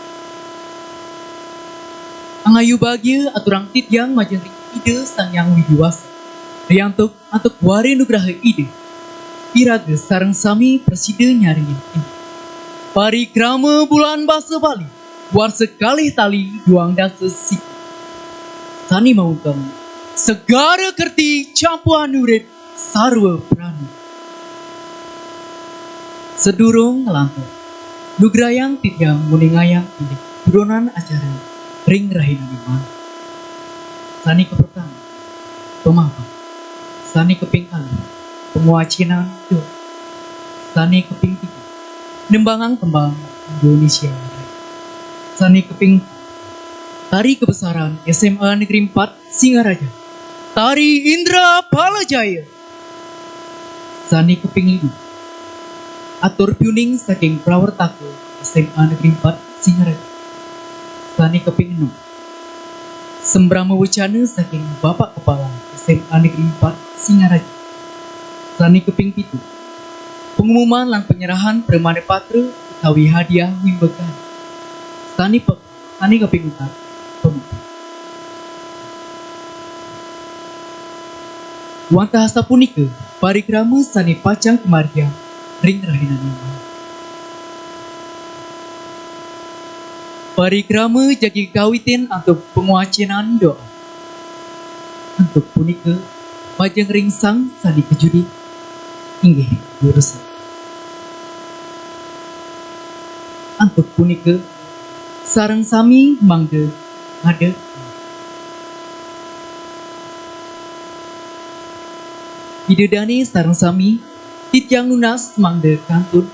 Angayu bagia aturang titiang majeng ring Ida Sang Hyang Widi Wasa. Riantuk antuk wara nugraha Ida, iraga sareng sami prasida nyarengin Ida. Parikrama Bulan Basa Bali, warsa kalih tali duang dasa siki. Sane maungkem, Segara Kerti Campuhan Urip Sarwa Prana. Sadurung nglantur, nugrayang titiang nguningayang indik buronan acara ring rahinane mangkin. Sane kapertama, pamahbah. Sane kaping kalih, pangwacenan doa. Sane kaping tiga, nembangang tembang Indonesia Raya. Sane kaping empat, tari kabesaran S M A Negeri empat Singaraja. Tari Indra Palajaya. Sane kaping lima, atur piuning saking prawartaka S M A Negeri empat Singaraja. Sane kaping enam, sembrama wecana saking Bapak Kepala S M A Negeri empat Singaraja. Sane kaping pitu, pengumuman lan penyerahan pramana patra utawi hadiah wimbakara. Sane pe-, sane kaping empat, pemuput. Wantah sapunika parikrama sane pacang kamargiang ring rahinane mangkin. Parikrama jagi kawitin antuk pangwacenan doa. Antuk punika, majeng ring sang sane kajudi, inggih durus. Antuk punika, sareng sami mangda ngadeg. Ida dane sareng sami, titiang nunas mangda kantun.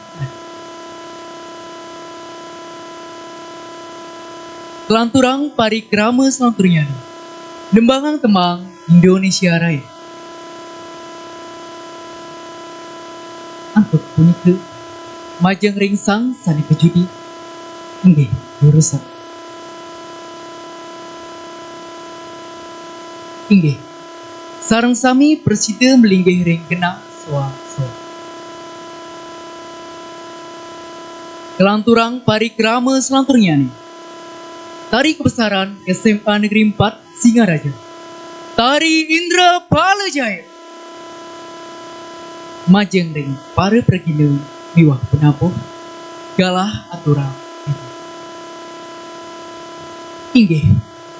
Kalanturang parikrama salanturnyane, nembangang tembang Indonesia Raya. Antuk punika, majeng ring sang sane kajudi, inggih durus. Inggih, sareng sami prasida malinggih ring genah soang-soang. Kalanturang parikrama salanturnyane, tari kabesaran S M A Negeri empat Singaraja. Tari Indra Palajaya. Majeng ring para pragina miwah panabuh, galah aturang. Inggih,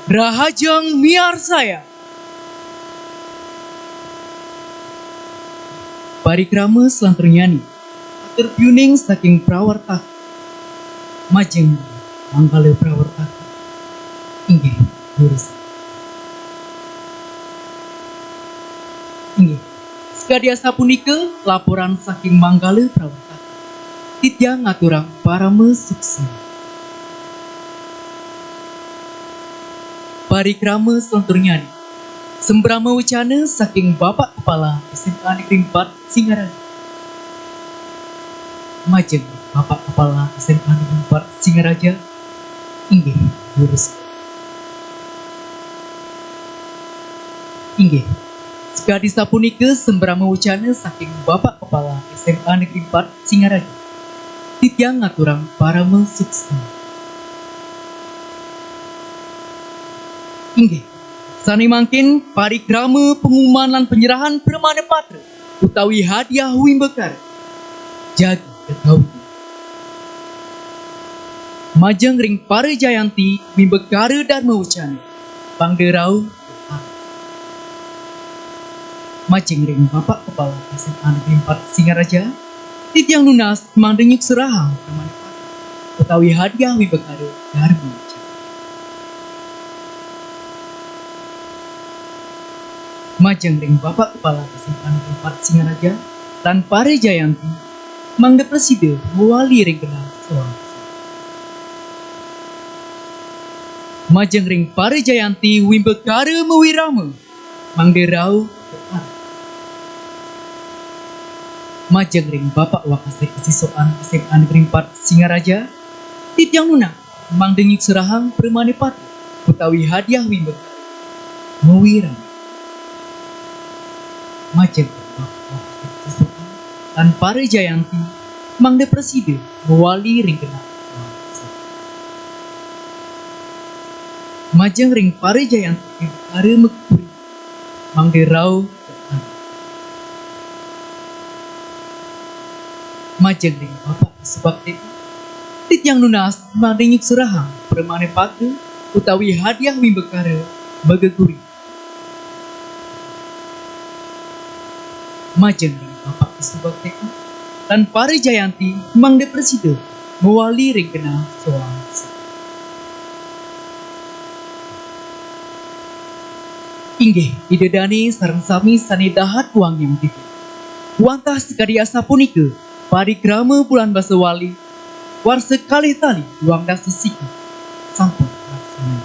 rahajeng miarsayang. Parikrama salanturnyane, atur piuning saking prawartaka. Majeng manggala prawartaka. Inggih, durus. Inggih, sakadi asapunika laporan saking manggala prawartaka. Titiang ngaturang parama suksma. Parikrama salanturnyane, sembrama wecana saking Bapak Kepala S M A Negeri empat Singaraja. Majeng Bapak Kepala S M A Negeri empat Singaraja, inggih durus. Inggih, sakadi sapunika sembrama wecana saking Bapak Kepala S M A Negeri empat Singaraja. Titiang ngaturang parama suksma. Inggih, sane mangkin parikrama pengumuman lan penyerahan pramana patra utawi hadiah wimbakara jagi kakawitin. Majeng ring para jayanti wimbakara Dharma Wecana, mangda rauh. Majeng ring Bapak Kepala S M A Negeri empat Singaraja, titiang nunas mangda nyukserahang pramana patra utawi hadiah wimbakara Dharma Wecana. Majeng ring Bapak Kepala S M A Negeri empat Singaraja lan para jayanti, mangda prasida mawali ring genah soang. Majeng ring para jayanti wimbakara mawirama, mangda rauh. Majeng ring Bapak Wakasek Siswaan S M A Negeri empat Singaraja, titiang nunas mangda nyuksurahang pramane patra utawi hadiah wimbakara mawiran. Majeng ring Bapak Wakasek Siswaan tan para jayanti mangda prasida mawali ring genah. Majeng ring para jayanti wimbakara mageguri mangda rauh. Majeng ring Bapak Subakti, titiang nunas mangda nyuksurahang pramane patra utawi hadiah wimbakara mageguri. Majeng ring Bapak Subakti tan para jayanti mangda prasida mawali ring genah soang. Inggih, Ida dane sareng sami sane dahat wangiang titiang. Wantah sakadi asapunika, parikrama Bulan Basa Wali, warsa kalih tali duang dasa siki, sampun laksana.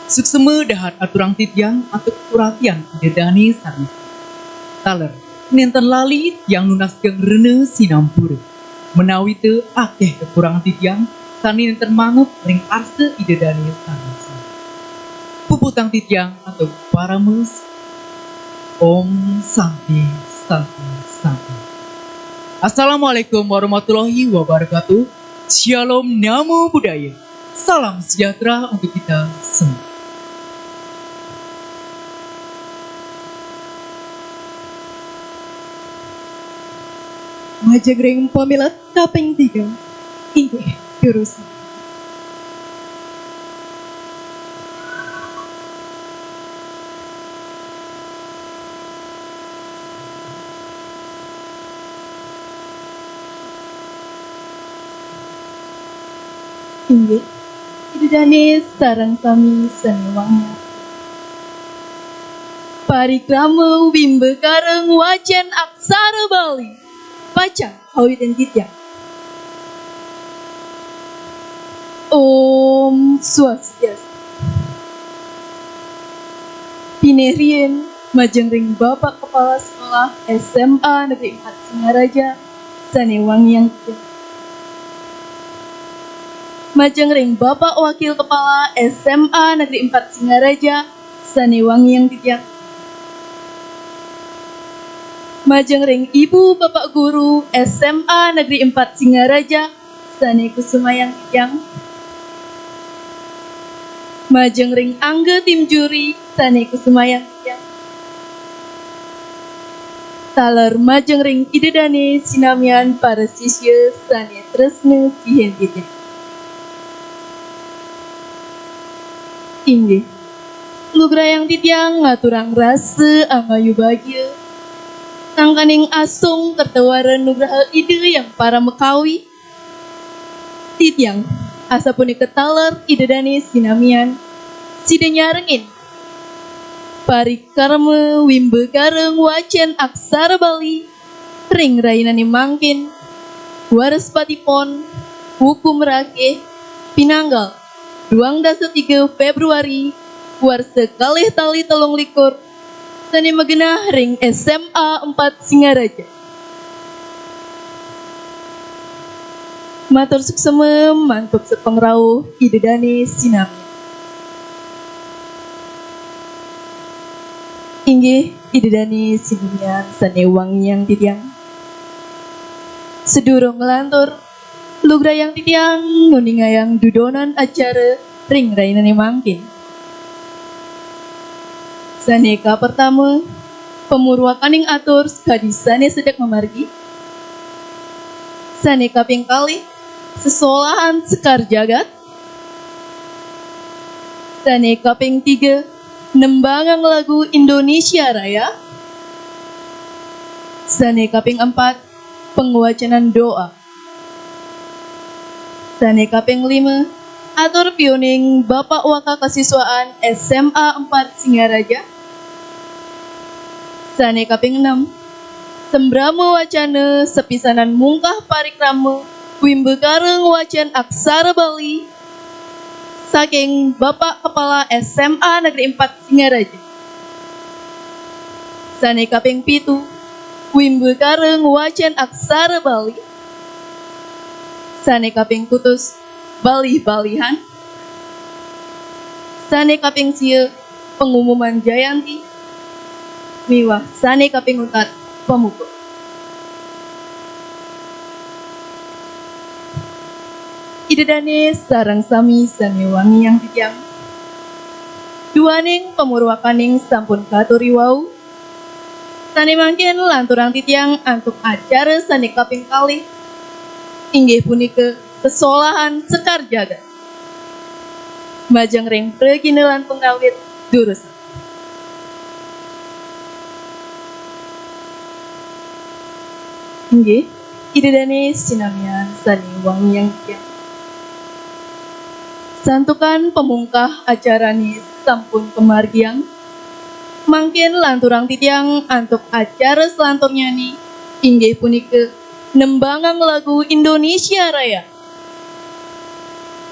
Suksema dahat aturang titiang antuk kapratian Ida dane sareng sami. Taler, nenten lali tiang nunas geng rena sinampura. Menawita akeh kakurangan titiang, sane nenten manut ring arsa Ida dane sareng sami. Puputang titiang antuk parama. Om Santi, Santi, Santi. Assalamualaikum warahmatullahi wabarakatuh. Shalom Namo Buddhaya. Salam sejahtera untuk kita semua. Majeng ring pamilet kaping tiga. Inggih, durus. Inggih, Ida dane sareng sami sane wangiang. Parikrama wimbakara ngwacen aksara Bali pacang awitin titiang. Om Swastiastu. Pinih riin majeng ring Bapak Kepala Sekolah S M A Negeri empat Singaraja sane wangiang titiang. Majeng ring Bapak Wakil Kepala S M A Negeri empat Singaraja sane wangiang titiang. Majeng ring Ibu Bapak Guru S M A Negeri empat Singaraja sane kusumayang titiang. Majeng ring angga tim juri sane kusumayang titiang. Taler majeng ring Ida dane sinamian para sisya sane tresna sihin titiang. Inggih, lugrayang titiang ngaturang rasa angayu bagia, sangkaning asung kerta wara nugraha Ida Hyang Paramakawi. Titiang, asapunika taler Ida dane sinamian, sida nyarengin parikrama wimbakara ngwacen aksara Bali ring rainane mangkin, Wrespati Pon, wuku mrakeh, pinanggal duang dasa tiga Februari, warsa kalih tali telung likur, sane magenah ring S M A empat Singaraja. Matur suksema mantuk sapangrauh Ida dane sinamian. Inggih, Ida dane sinamian sane wangiang titiang. Sadurung nglantur, lugrayang titiang nguningayang dudonan acara ring rainane mangkin. Sane kapertama, pamurwakaning atur sakadi sane sedek mamargi. Sane kaping kalih, sesolahan Sekar Jagat. Sane kaping tiga, nembangang lagu Indonesia Raya. Sane kaping empat, pangwacanan doa. Sane kaping lima, atur piuning Bapak Waka Kasiswaan S M A empat Singaraja. Sane kaping enam, sambrama wacana sapisanan mungkah parikrama wimbakara ngwacen aksara Bali saking Bapak Kepala S M A Negeri empat Singaraja. Sane kaping pitu, Wimbakara ngwacén aksara Bali. Sané kaping kutus, balih-balihan. Sané kaping sia, pangumuman jayanti. Miwah sané kaping untat, pamuput. Ida dané sareng sami sané wangiang titiang. Duaning pamurwakaning sampun katur i wau. Sané mangkin lanturang titiang antuk acara sané kaping kalih, inggih punika sesolahan Sekar Jagat. Majeng ring pragina lan pangawit durus. Inggih, Ida dané sinamian sané wangiang titiang. Santukan pamungkah acarané sampun kamargiang, mangkin lanturang titiang antuk acara selanturnyané, inggih punika nembangang lagu Indonesia Raya.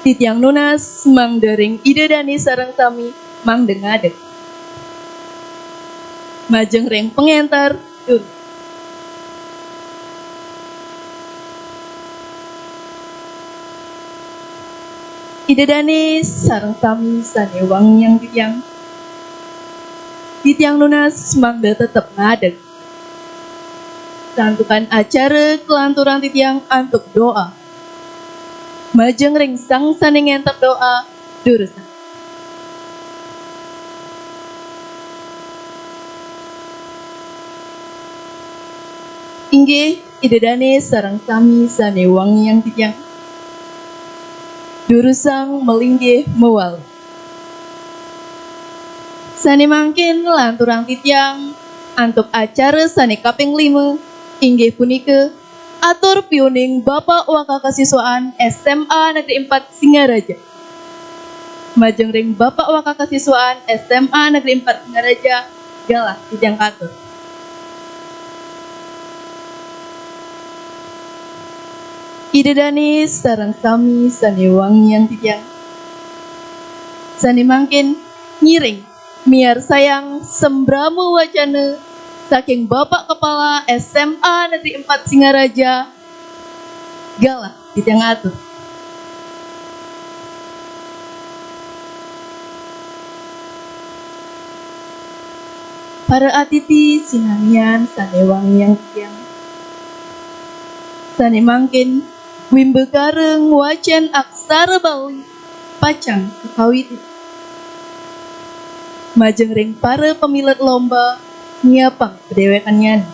Titiang nunas mangda ring Ida dané sareng sami mangda ngadeg. Majeng ring pangénter, dur. Ida dané sareng sami sané wangiang titiang. Titiang nunas mangda tetep ngadeg. Santukan acara kalanturang titiang antuk doa. Majeng ring sang sané ngénter doa, durusang. Inggih, Ida dané sareng sami sané wangiang titiang. Durusang malinggih mawali. Sané mangkin lanturang titiang antuk acara sané kaping lima, inggih punika atur piuning Bapak Wakakasiswaan S M A Negeri Empat Singaraja. Majeng ring Bapak Wakakasiswaan S M A Negeri Empat Singaraja, galah titiang katur. Ida dané sareng sami sané wangiang titiang. Sané mangkin ngiring miarsayang sambrama wacana saking Bapak Kepala S M A Negeri Empat Singaraja, galah titiang atur. Para atiti sinamian sané wangiang titiang. Sané mangkin wimbakara ngwacén aksara Bali pacang kakawitin. Majeng ring para pamilet lomba nyiapang padéwékannyané.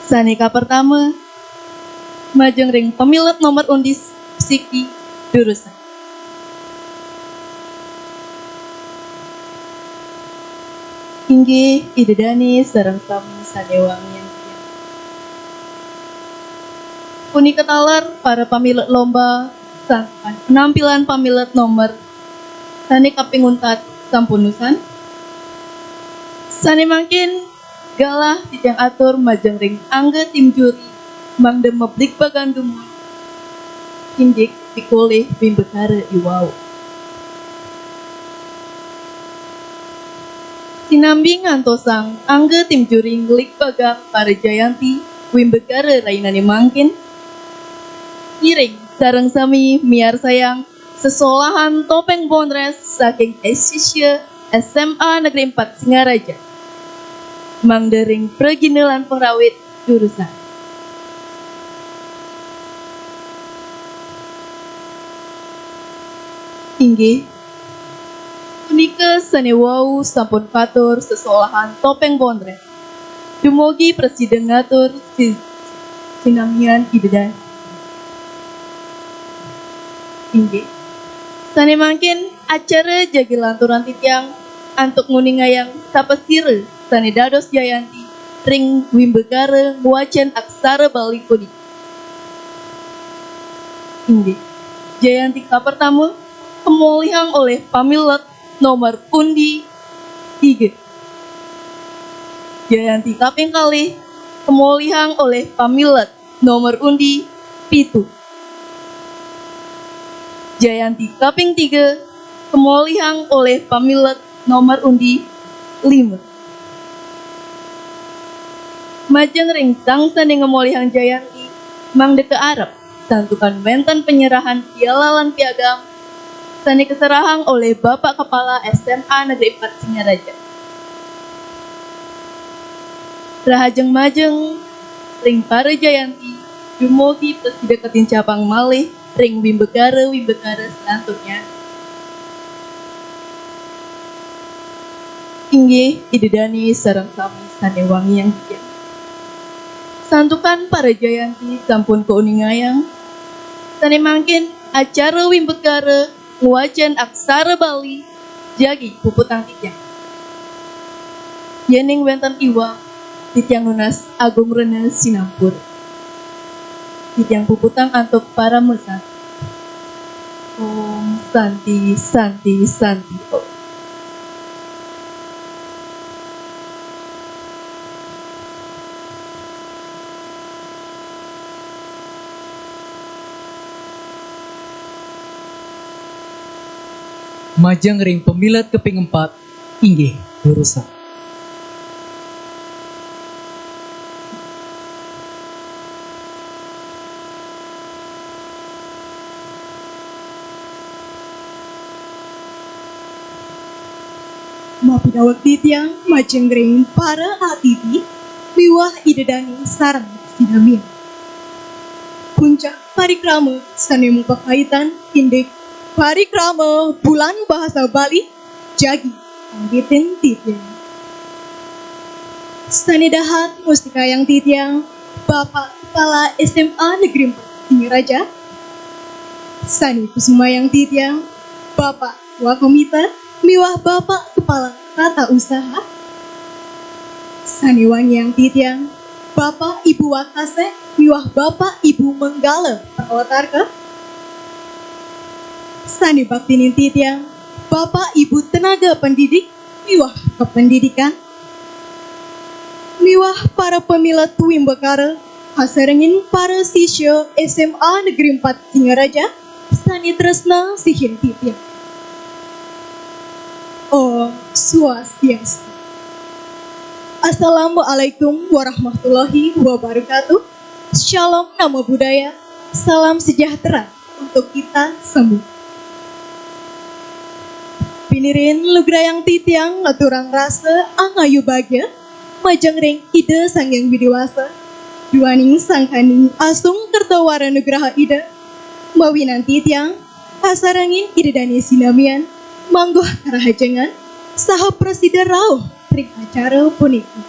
Sané kapertama, majeng ring pamilet nomor undi siki, durusang. Inggih, Ida dané sareng sami sané wangiang titiang. Punika taler para pamilet lomba, santukan penampilan pamilet nomor sané kaping untat sampun usan. Sané mangkin galah titiang atur majeng ring angga tim juri mangda mabligbagan dumun indik pikolih wimbakara i wau. Sinambi ngantosang angga tim juri ngligbagang para jayanti wimbakara rahinané mangkin, ngiring sareng sami miarsayang sesolahan Topéng Bondrés saking S S Y S M A Negeri Empat Singaraja. Mangda ring pragina lan pangrawit durusang. Inggih, punika sané wau sampun katur sesolahan Topéng Bondrés. Dumugi prasida ngatur si-, sinamian Ida dané. Inggih. Sané mangkin acara jagi lanturang titiang antuk nguningayang sapasira sané dados jayanti ring wimbakara ngwacén aksara Bali punika. Inggih. Jayanti kapertama kamolihang olih pamilet nomor undi tiga. Jayanti kaping kalih kamolihang olih pamilet nomor undi pitu. Jayanti kaping tiga kamolihang olih pamilet nomor undi lima. Majeng ring sang sane ngamolihang jayanti, mangda kaarep santukan wenten penyerahan piala lan piagam sane kaserahang olih Bapak Kepala S M A Negeri Empat Singaraja. Rahajeng majeng ring para jayanti, dumugi prasida katincapang malih ring wimbakara-wimbakara selanturnya. Inggih, Ida dane sareng sami sane wangiang titiang. Santukan para jayanti sampun kauningayang, sane mangkin acara wimbakara ngwacen aksara Bali jagi puputang titiang. Yening wenten iwang, titiang nunas agung rena sinampura. Titiang puputang antuk parama santi. Om Santi, Santi, Santi, Om. Majeng ring pamilet kaping empat, inggih durusang. Mapinawek titiang majeng ring para atiti miwah Ida dane sareng sinamian. Puncak parikrama sane mapakaitan indik parikrama Bulan Bahasa Bali jagi awitin titiang. Sane dahat mustikayang titiang Bapak Kepala S M A Negeri Empat Singaraja. Sane kusumayang titiang Bapak Wakomita miwah Bapak Kepala Tata Usaha. Sane wangiang titiang Bapak Ibu Wakase miwah Bapak Ibu Menggala Prawatarka. Sane baktinin titiang Bapak Ibu Tenaga Pendidik miwah Kependidikan, miwah para pamilet wimbakara, kasarengin para sisya S M A Negeri Empat Singaraja sane tresna sihin titiang. Om Swastiastu. Assalamualaikum warahmatullahi wabarakatuh. Shalom Namo Buddhaya. Salam sejahtera untuk kita semua. Pinirin lugrayang titiang ngaturang rasa angayu bagia majeng ring Ida Sang Hyang Widi Wasa, duaning sangkaning asung kerta wara nugraha Ida, mawinan titiang kasarengin Ida dane sinamian mangguh karahajengan saha prasida rauh ring acara puniki.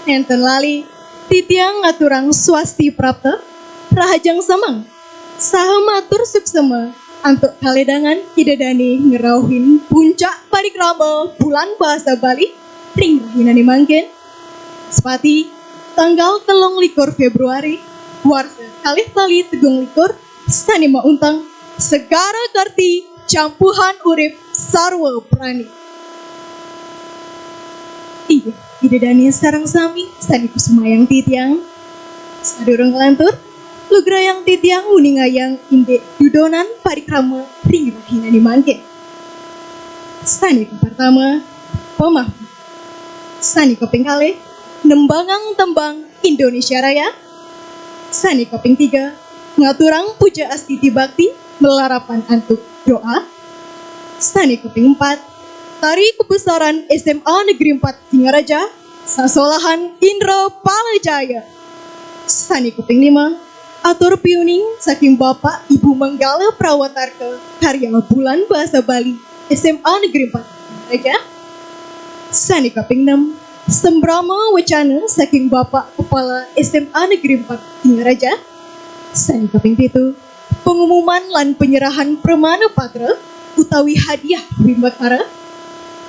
Nenten lali, titiang ngaturang swasti prapta, rahajeng semeng, saha matur suksema antuk kaledangan Ida dane ngrauhin puncak parikrama Bulan Bahasa Bali ring rahinane mangkin, Spati, tanggal telung likur Februari, warsa kalih tali telung likur, sane maunteng Segara Kerti Campuhan Urip Sarwa Prani. Inggih, Ida dane sareng sami sane kusumayang titiang. Sadurung nglantur, lugrayang titiang nguningayang indik dudonan parikrama ring rahinane mangkin. Sane kapertama, pamah. Sane kaping kalih, nembangang tembang Indonesia Raya. Sane kaping tiga, ngaturang puja astiti bakti malarapan antuk doa. Sane kaping empat, tari kebesaran S M A Negeri Empat Singaraja, sasolahan Indra Palajaya. Sane kaping lima, atur piuning saking Bapak Ibu Manggala Prawatarka karya Bulan Bahasa Bali S M A Negeri Empat Singaraja. Sane kaping enam, sembrama wecana saking Bapak Kepala S M A Negeri Empat Singaraja. Sane kaping pitu, pengumuman lan penyerahan pramana patra utawi hadiah wimbakara.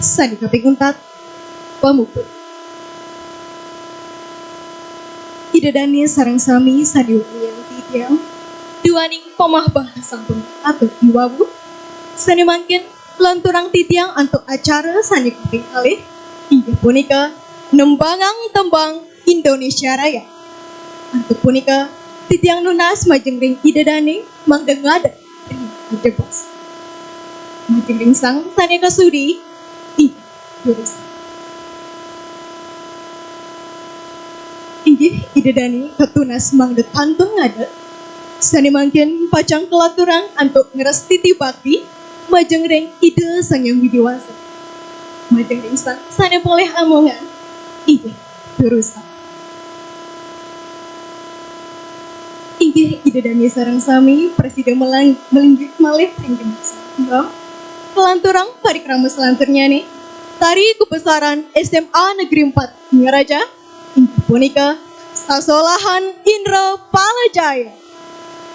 Sane kaping untat, pamuput. Ida dane sareng sami sane wangiang titiang, duaning pamahbah sampun patut iwau. Sane mangkin lanturang titiang antuk acara sane kaping kalih, inggih punika nembangang tembang Indonesia Raya. Antuk punika, titiang nunas majeng ring Ida dane mangda ngadeg ring ajebos. Majeng ring sang sane kasudi, inggih durus. Ida dani katunas mangda tantun ngadeg, sane mangkin pacang kalaturang antuk ngrestiti bakti majeng ring Ida Sang Hyang Widi Wasa. Majeng ring sang sane polih amongan, inggih, durusang. Inggih, Ida dani sareng sami prasida melang-, melinggih malih ring genah sembah. Kalanturang parikrama salanturnyane, tari kabesaran S M A Negeri Empat Singaraja, inggih punika sasolahan Indra Palajaya.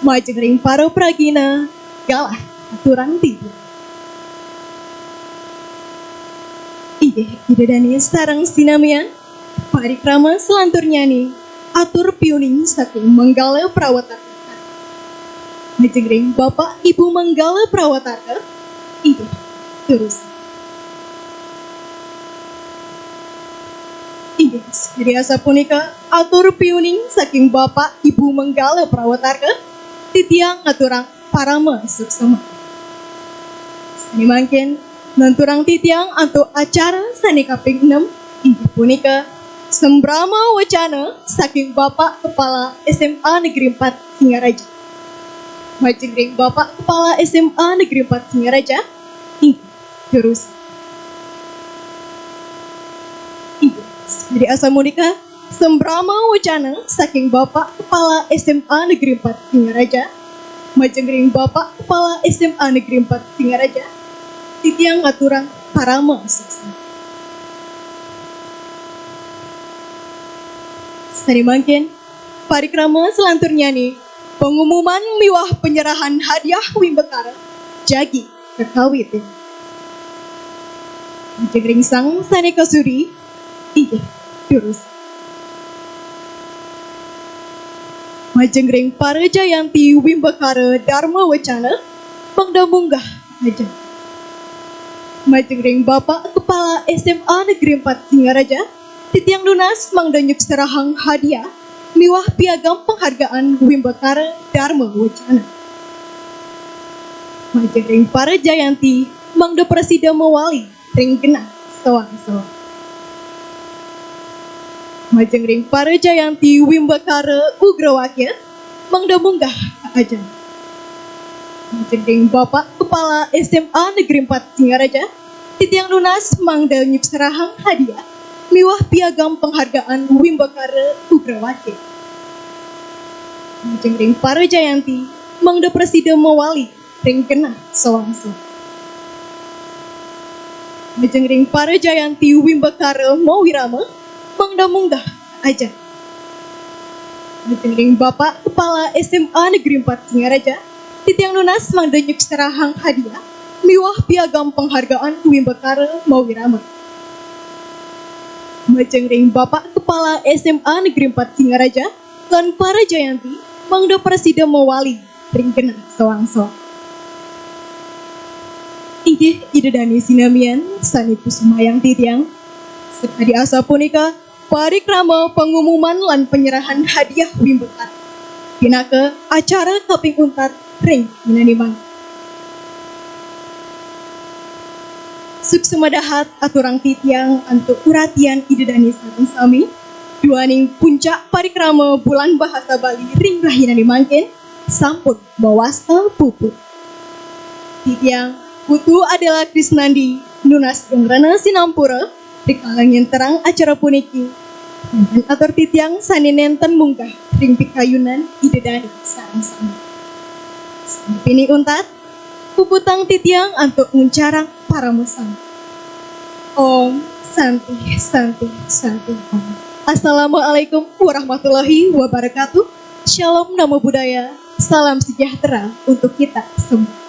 Majeng ring para pragina, galah aturang titiang. Inggih, Ida dani sareng sinamian, parikrama salanturnyane atur piuning saking Manggala Prawatarka. Majeng ring Bapak Ibu Manggala Prawatarka, inggih, durusang. Inggih, sakadi asapunika, atur piuning saking Bapak Ibu Manggala Prawatarka, titiang ngaturang parama suksma. Sane mangkin, lanturang titiang antuk acara sane kaping enem, inggih punika Sembrama Wacana saking Bapak Kepala S M A Negeri Empat Singaraja. Majeng ring Bapak Kepala S M A Negeri Empat Singaraja, inggih, durusang. Inggih, sakadi asapunika, Sembrama Wacana saking Bapak Kepala S M A Negeri Empat Singaraja, majeng ring Bapak Kepala S M A Negeri Empat Singaraja, titiang ngaturang parama suksma. Sane mangkin, parikrama salanturnyane, pangumuman miwah panyerahan hadiah wimbakara jagi kakawitin. Majeng ring sang sane kasudi, inggih, durus. Majeng ring para jayanti wimbakara Dharma Wacana, mangda munggah ajeng. Majeng ring Bapak Kepala S M A Negeri Empat Singaraja, titiang nunas mangda nyukserahang hadiah miwah piagam penghargaan wimbakara Dharma Wacana. Majeng ring para jayanti mangda prasida mawali ring genah soang-soang. Majeng ring para jayanti wimbakara Ugrawakya mangda munggah ajeng. Majeng ring Bapak Kepala S M A Negeri Empat Singaraja, titiang nunas mangda nyukserahang hadiah miwah piagam penghargaan wimbakara Ugrawakya. Majeng ring para jayanti mangda prasida mawali ring genah soang-soang. Majeng ring para jayanti wimbakara mawirama mangda munggah ajeng. Majeng ring Bapak Kepala S M A Negeri Empat Singaraja, titiang nunas mangda nyukserahang hadiah miwah piagam penghargaan wimbakara mawirama. Majeng ring Bapak Kepala S M A Negeri Empat Singaraja lan para jayanti mangda prasida mawali ring genah soang-soang. Inggih, Ida dane sinamian sane kusumayang titiang, sakadi asapunika parikrama pangumuman lan panyerahan hadiah wimbakara pinaka acara kaping untat ring rahinaning mangkin. Suksma dahat aturang titiang antuk uratian Ida dane sareng sami, duaning puncak parikrama Bulan Bahasa Bali ring rahinaning mangkin sampun mawasta puput. Titiang Putu Adela Krisnandi nunas geng rena sinampura rikala ngenterang acara puniki. Nenten atur titiang sane nenten munggah ring pikayunan Ida dane sareng sami. Sane pinih untat, puputang titiang antuk nguncarang parama santi. Om Santi, Santi, Santi, Om. Assalamualaikum warahmatullahi wabarakatuh. Shalom Namo Buddhaya. Salam sejahtera untuk kita semua.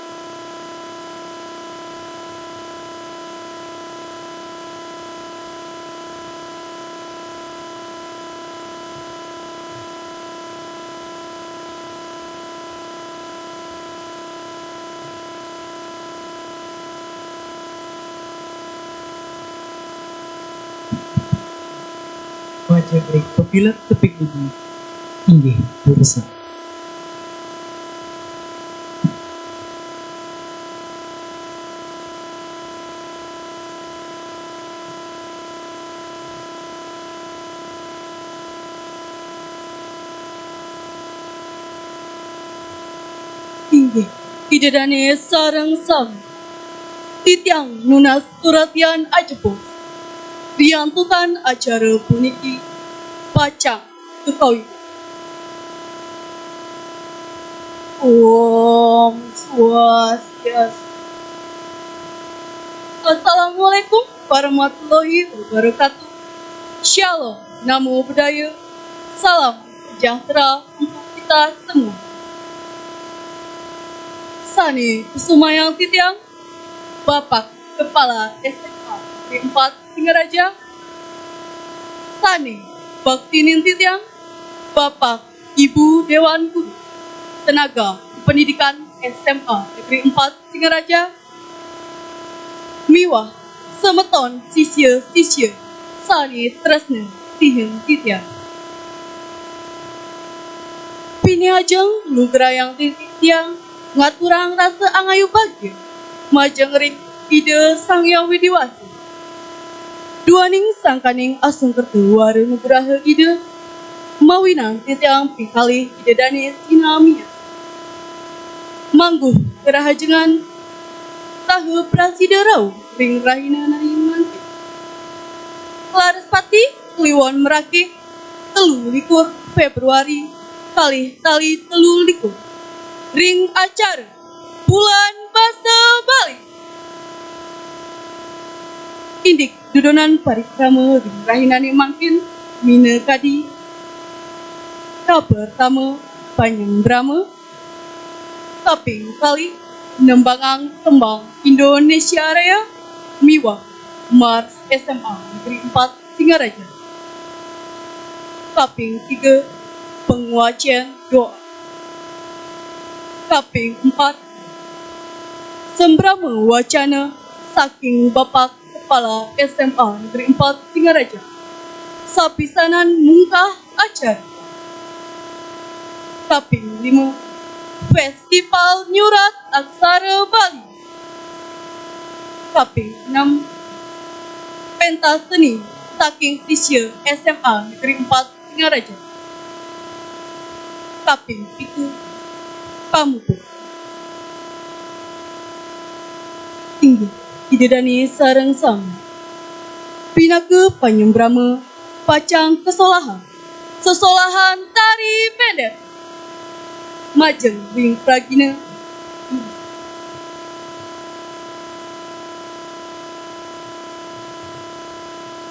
Majeng ring pepilet tepik dugi. Inggih, durusang. Ida dane sareng sami. Titiang nunas turatian ajebos. Riantukan acara puniki pacang kakawitan. Om Swastiastu. Assalamualaikum warahmatullahi wabarakatuh. Shalom, namo buddhaya. Salam sejahtera untuk kita semua. Sane kusumayang titiang, Bapak Kepala S M A Negeri empat Singaraja. Sane baktinin titiang, Bapak Ibu Dewan Guru, tenaga pendidikan S M A Negeri empat Singaraja, miwah semeton sisya-sisya sane tresna sihin titiang. Pinih ajeng lugrayang titiang ngaturang rasa angayu bagia majeng ring Ida Sang Hyang Widi Wasa. Duaning sangkaning asung kerta wara nugraha Ida, mawinan titiang pikalih Ida dane sinamian mangguh karahajengan saha prasida rauh ring rahina nari mangkin. Laras pati Kliwon Merakih, telu likur Februari, kalih tali telu likur, ring acara Bulan Basa Bali. Indik dudonan parikrama ring rahinane mangkin minakadi: kapertama, panyembrama; kaping kalih, nembangang tembang Indonesia Raya miwah Mars S M A Negeri empat Singaraja; kaping tiga, pangwacen doa; kaping empat, sembrama wacana saking Bapak Kepala S M A Negeri empat Singaraja, sapisanan mungkah acara; kaping lima, Festival Nyurat Aksara Bali; kaping enam, pentas seni saking sisya S M A Negeri empat Singaraja; kaping pitu, pamuput. Inggih, Ida dane sareng sami. Pinaka panyembrama pacang kasolahang sesolahan tari bender majeng ring pragina.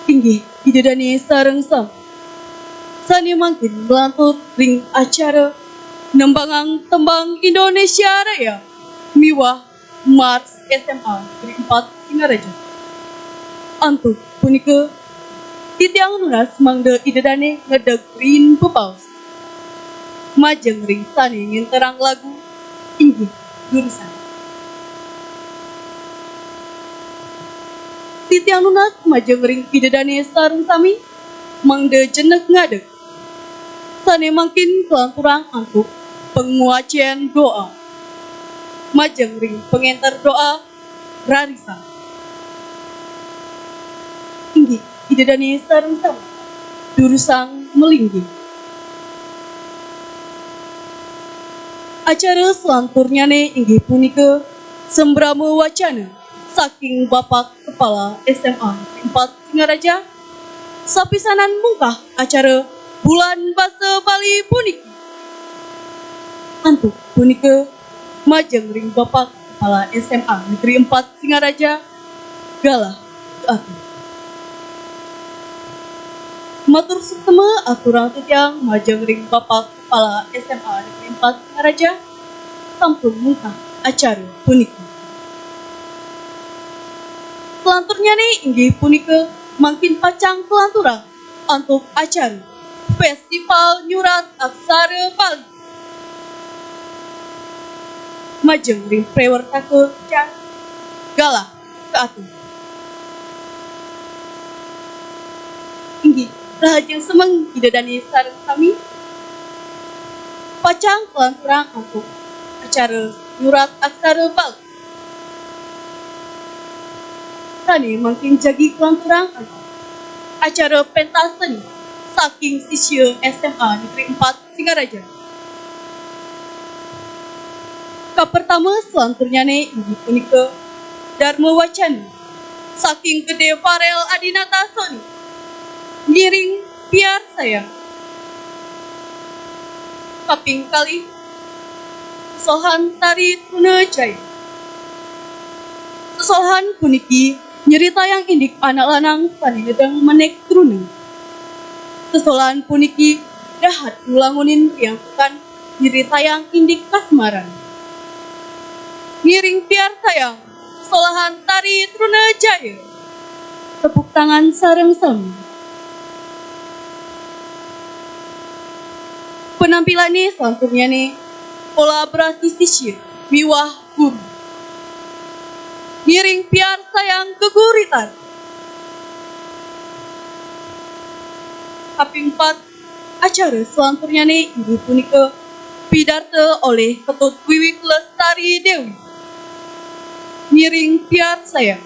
Inggih, Ida dane sareng sami. Sane mangkin malantur ring acara nembangang tembang Indonesia Raya miwah Mars S M A Negeri empat Singaraja. Antuk punika, titiang nunas mangda Ida dane ngedeg ring bebaos majeng ring sane ngenterang lagu, inggih durusang. Titiang nunas majeng ring Ida dane sareng sami mangda jeneng ngadeg. Sane mangkin kalanturang antuk pangwacen doa majeng ring pangenter doa rarisang. Inggih, Ida dane sareng sami durusang malinggih. Acara salanturnyane inggih punika sembrama wacana saking Bapak Kepala S M A Negeri empat Singaraja, sapisanan mungkah acara Bulan Basa Bali puniki. Antuk punika majeng ring Bapak Kepala S M A Negeri empat Singaraja, galah katur. Matur suksma aturang titiang majeng ring Bapak Kepala S M A Negeri empat Singaraja, sampun mungkah acara puniki. Salanturnyane inggih punika mangkin pacang kalanturang antuk acara Festival Nyurat Aksara Bali majeng ring prewertaka, galah katur. Inggih, rahajeng semeng Ida dane sareng sami. Pacang kalanturang antuk acara Nyurat Aksara Bali. Sane mangkin jagi kalanturang antuk acara pentas seni saking sisya S M A Negeri empat Singaraja. Kapertama selanturnyane inggih punika Dharma Wacana saking Gede Farel Adinata Soni, ngiring piarsayang. Kaping kalih, sesohan tari Truna Jaya. Sesohan puniki nyeritayang indik anak lanang sane nedeng menek Truna. Sesohan puniki dahat lulangunin riantukan nyeritayang indik kasmaran. Ngiring piarsayang solahan tari Truna Jaya. Tepuk tangan sareng sami. Penampilane selanturnyane kolaborasi sisya miwah guru. Ngiring piarsayang geguritan. Kaping pat, acara selanturnyane inggih punika pidarta oleh Ketut Wiwik Lestari Dewi. Ngiring piarsayang.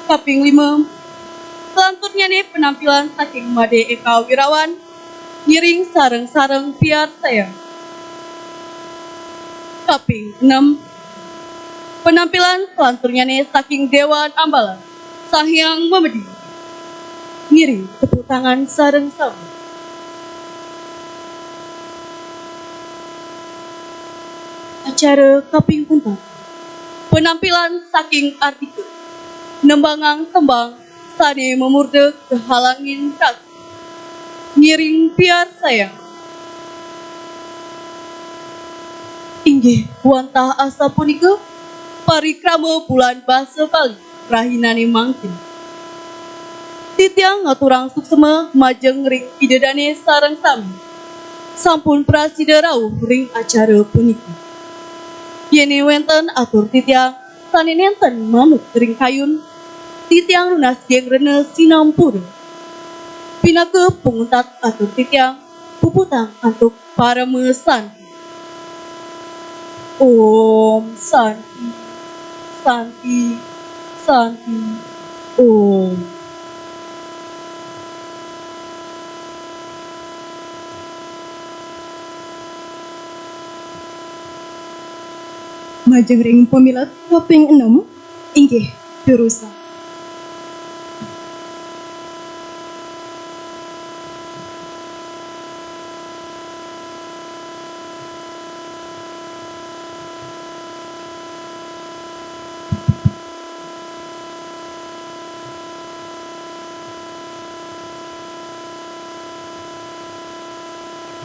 Kaping lima, selanturnyane penampilan saking Made Eka Wirawan, ngiring sareng-sareng piarsayang. Kaping enam, penampilan selanturnyane saking Dewan Ambalan Sang Hyang Memedi. Ngiring tepuk tangan sareng sami. Acara kaping untat, penampilan saking Artika nembangang tembang sane mamurda Kehalangin Ratu. Ngiring piarsayang. Inggih wantah asapunika parikrama Bulan Basa Bali rahinane mangkin. Titiang ngaturang suksma majeng ring Ida Dane sareng sami sampun prasida rauh ring acara puniki. Yene wenten atur titiang sane nenten manut ring kayun, titiang nunas geng rena sinampura. Pinaka panguntat atur titiang puputang antuk parama santi. Om Santi, Santi, Santi, Om. Majeng ring pamilet kaping enam, inggih, durusang.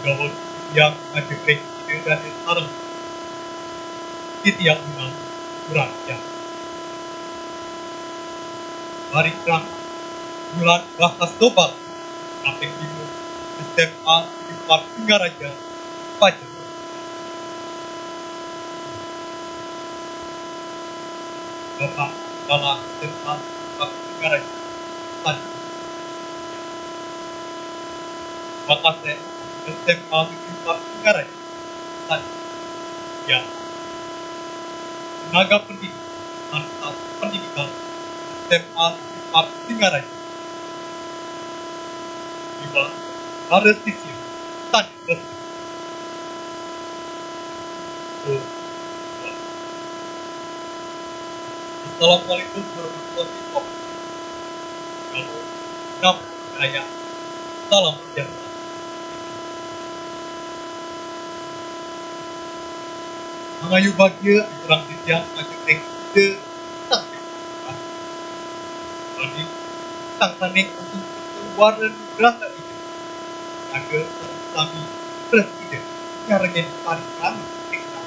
Dawet yang ngajegrek ide dan sareng. Titiang menang kurang yang. Barikang bulan bahasa bal. Kaping lima, S M A Negeri Empat Singaraja, Pajang. Bapak Kepala S M A Negeri Empat Singaraja, Pajang. Bapak S M A Negeri Empat Singaraja, Pajang. Ya. Tenaga pendidik, Pendidikan S M A Negeri Empat Singaraja. Iba Baris Sisir, Tan Resmi. Assalamualaikum warahmatullahi wabarakatuh. Kalau nama saya, salam sejahtera. Mangayu bagia, terang titiang, majeng ring Ida Sang Hyang Widi Wasa. Bagi sang saning untuk warna nugraha Ida. Raga sareng sami prasida nyarengin parikrama ring Ida.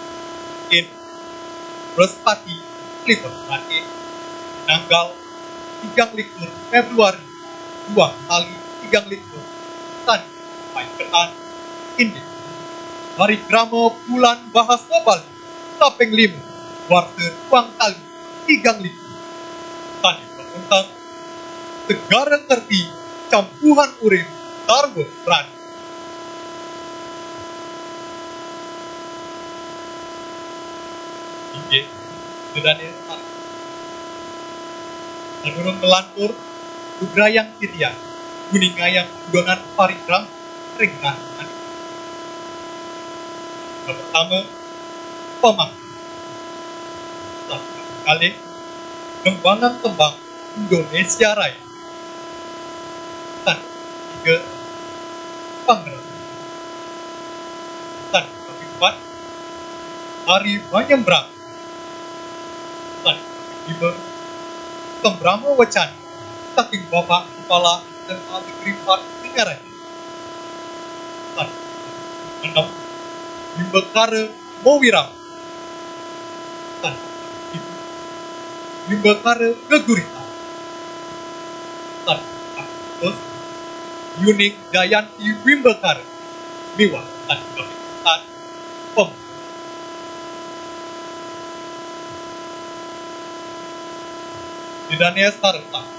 Ing Wrespati, Kliwon Mati, tanggal tigang likur Februari, duang tali tigang likur, tan paiketan indik parikrama Bulan Bahasa Bali kaping lima, warsa duang tali tigang likur. Sane pakuntang Segara Kerti Campuhan Urip Sarwa Prani. Inggih, Ida Dane sareng. Sadurung nglantur, lugrayang titiang nguningayang dudonan parikrama ring rahinané. Pertama, pemah. Satu kali, kembangkan tembang Indonesia Raya. Satu tiga, Pangeran. Satu empat, Hari Manyembrang. Satu lima, Tembrama Wacan, saking Bapak Kepala S M A Negeri empat Singaraja. Satu enam, Wimbakara Mowiram. Satu tujuh, Wimbakara Gegurita. Satu empat, Yuning Jayanti Wimbakara. Miwah satu empat, Pem. Ida dané sareng sami.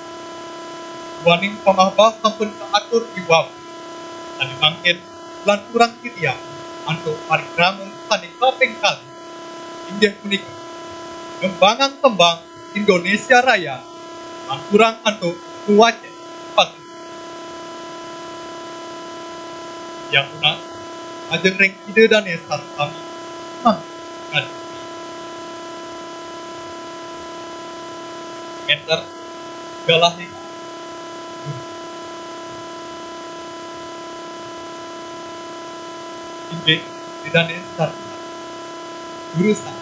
Duaning pamahbah sampun kaatur iwau. Sané mangkin lanturang titiang antuk parikrama sané kaping kalih. Inggih punika, ngembangang tembang Indonesia Raya, lanturang antuk Kuwacén Pagi. Yang unang, majeng ring Ida dané sareng sami, mangkin. Enter, galahé. Inggih, Ida dané sareng sami. Durusang.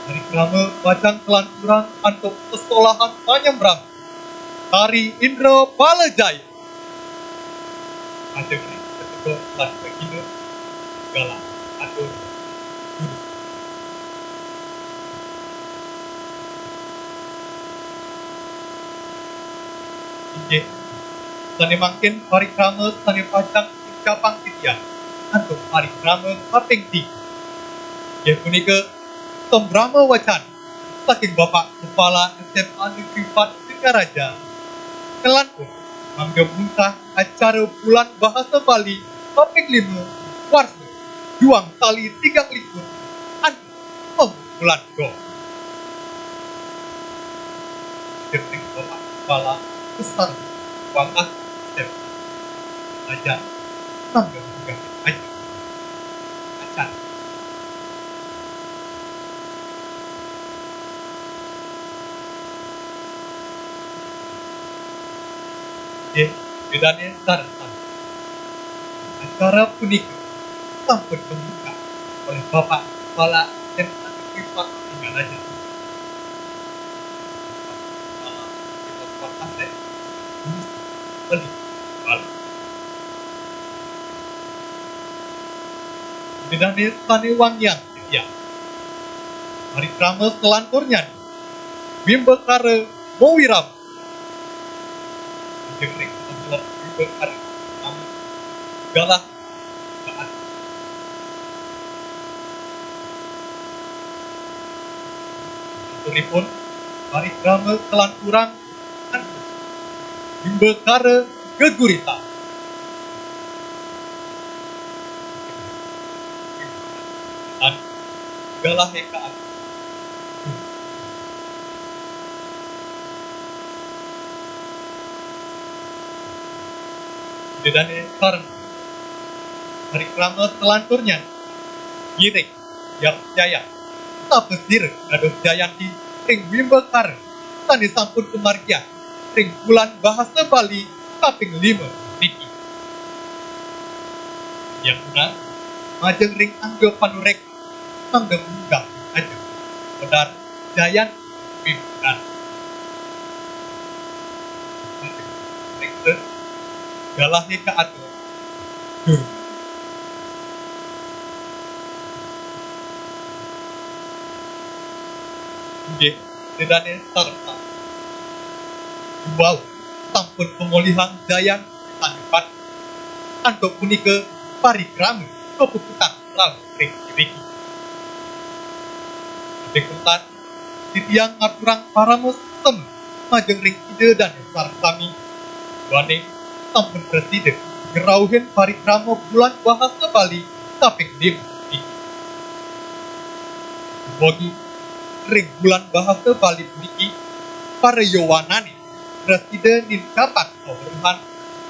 Parikrama pacang kalanturang antuk sesolahan panyembrang. Tari Indra Balajaya. Ajeng ring setuka lan baginda, galah atur durus. Inggih, sané mangkin parikrama sané pacang ucapang titiang antuk parikrama kaping tiga. Inggih punika, Tembrama Wacan saking Bapak Kepala S M A Negeri empat Singaraja. Kelantur mangda mungkah acara Bulan Bahasa Bali kaping lima, warsa duang tali tigang likur, antuk Om Bulan Go. Dening Bapak Kepala Besar Wangkas S M A. Aja, mangga munggah aja. Acan. Nggih, Ida dané sareng sami. Acara punika sampun kabuka olih Bapak Kepala S M A Negeri empat Singaraja. Kepala Dinas Pangkasé, Gus Bali. Ida dané sané wangiang titiang. Parikrama salanturnyané, Wimbakara Mowiram. Inggih ring sebelah Wimbakara. Nami galah. Aturipun, parikrama kalanturang antuk Wimbakara Gegurita. Lan galahé kaatur. Ida dané sareng. Parikrama salanturnyané, ngiring Hyang Jaya, tapasira dados Jayanti ring Wimbakara sané sampun kamargiang ring Bulan Bahasa Bali kaping lima niki. Yang unang, majeng ring angga panurékta, mangda munggah ajeng. Wedar Jayanti Wimbakara. Majeng ring, galahé kaatur. Durus. Inggih, Ida dané sareng sami. Iwau sampun pamolihang Jayanti sané pat. Antuk punika parikrama kapuputang raos ring iriki. Kaping untat, titiang ngaturang parama suksma majeng ring Ida dané sareng sami. Duaning sampun prasida ngrauhin parikrama Bulan Bahasa Bali kaping lima niki. Dumugi ring Bulan Bahasa Bali puniki, para yowanané prasida nincapang kaweruhan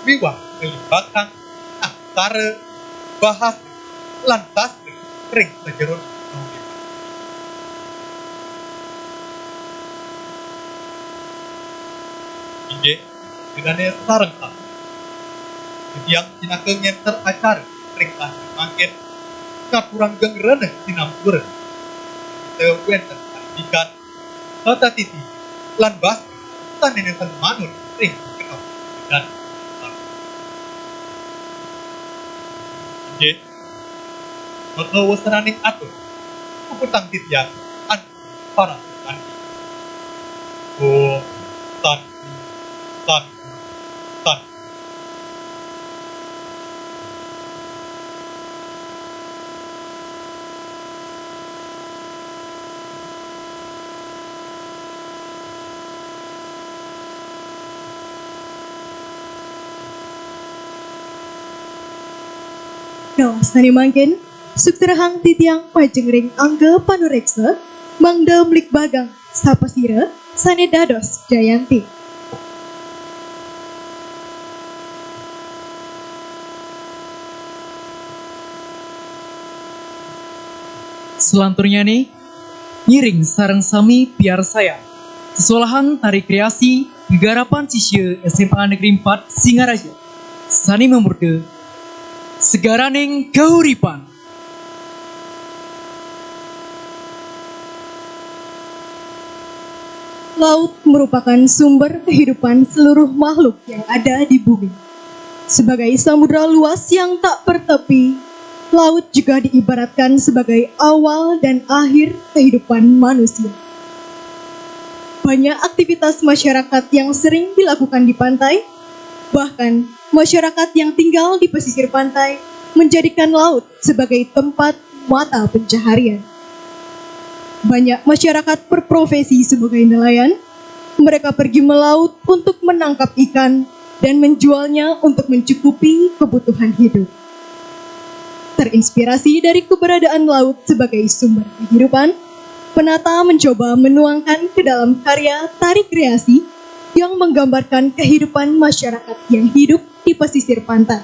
miwah ngelimbakang antara bahasa lan sastra ring sajeroning kauripan. Inggih, Ida dané sareng sami. Titiang pinaka ngénter acara ring sasana mangkin ngaturang geng reneh sinampura. Kita wénten pandidikan, tata titi, lan basa sané nénten manut ring keneh Ida dané. Inggih, maka wastananing atur, puputang titiang an para sandi. Om Santi, Santi, Santi. Nah, sané mangkin, sukserahang titiang majeng ring angga panuréksa, mangda mligbagang sapasira sané dados jayanti. Selanturnyané, ngiring sareng sami piarsayang sesolahan tari kreasi gegarapan sisya S M A Negeri empat Singaraja, sané mamurda Segaraning Kauripan. Laut merupakan sumber kehidupan seluruh makhluk yang ada di bumi. Sebagai samudra luas yang tak bertepi, laut juga diibaratkan sebagai awal dan akhir kehidupan manusia. Banyak aktivitas masyarakat yang sering dilakukan di pantai, bahkan masyarakat yang tinggal di pesisir pantai menjadikan laut sebagai tempat mata pencaharian. Banyak masyarakat berprofesi sebagai nelayan. Mereka pergi melaut untuk menangkap ikan dan menjualnya untuk mencukupi kebutuhan hidup. Terinspirasi dari keberadaan laut sebagai sumber kehidupan, penata mencoba menuangkan ke dalam karya tari kreasi yang menggambarkan kehidupan masyarakat yang hidup di pesisir pantai.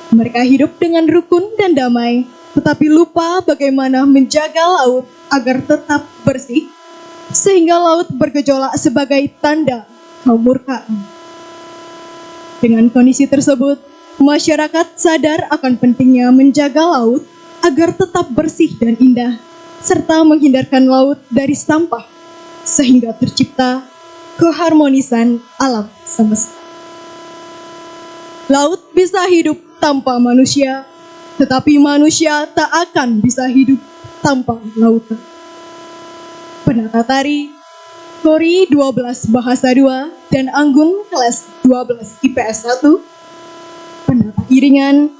Mereka hidup dengan rukun dan damai, tetapi lupa bagaimana menjaga laut agar tetap bersih, sehingga laut bergejolak sebagai tanda kemurkaan. Dengan kondisi tersebut, masyarakat sadar akan pentingnya menjaga laut agar tetap bersih dan indah, serta menghindarkan laut dari sampah, sehingga tercipta keharmonisan alam semesta. Laut bisa hidup tanpa manusia, tetapi manusia tak akan bisa hidup tanpa lautan. Penata tari, Kori dua belas Bahasa dua dan Anggun kelas dua belas I P S satu. Penata iringan,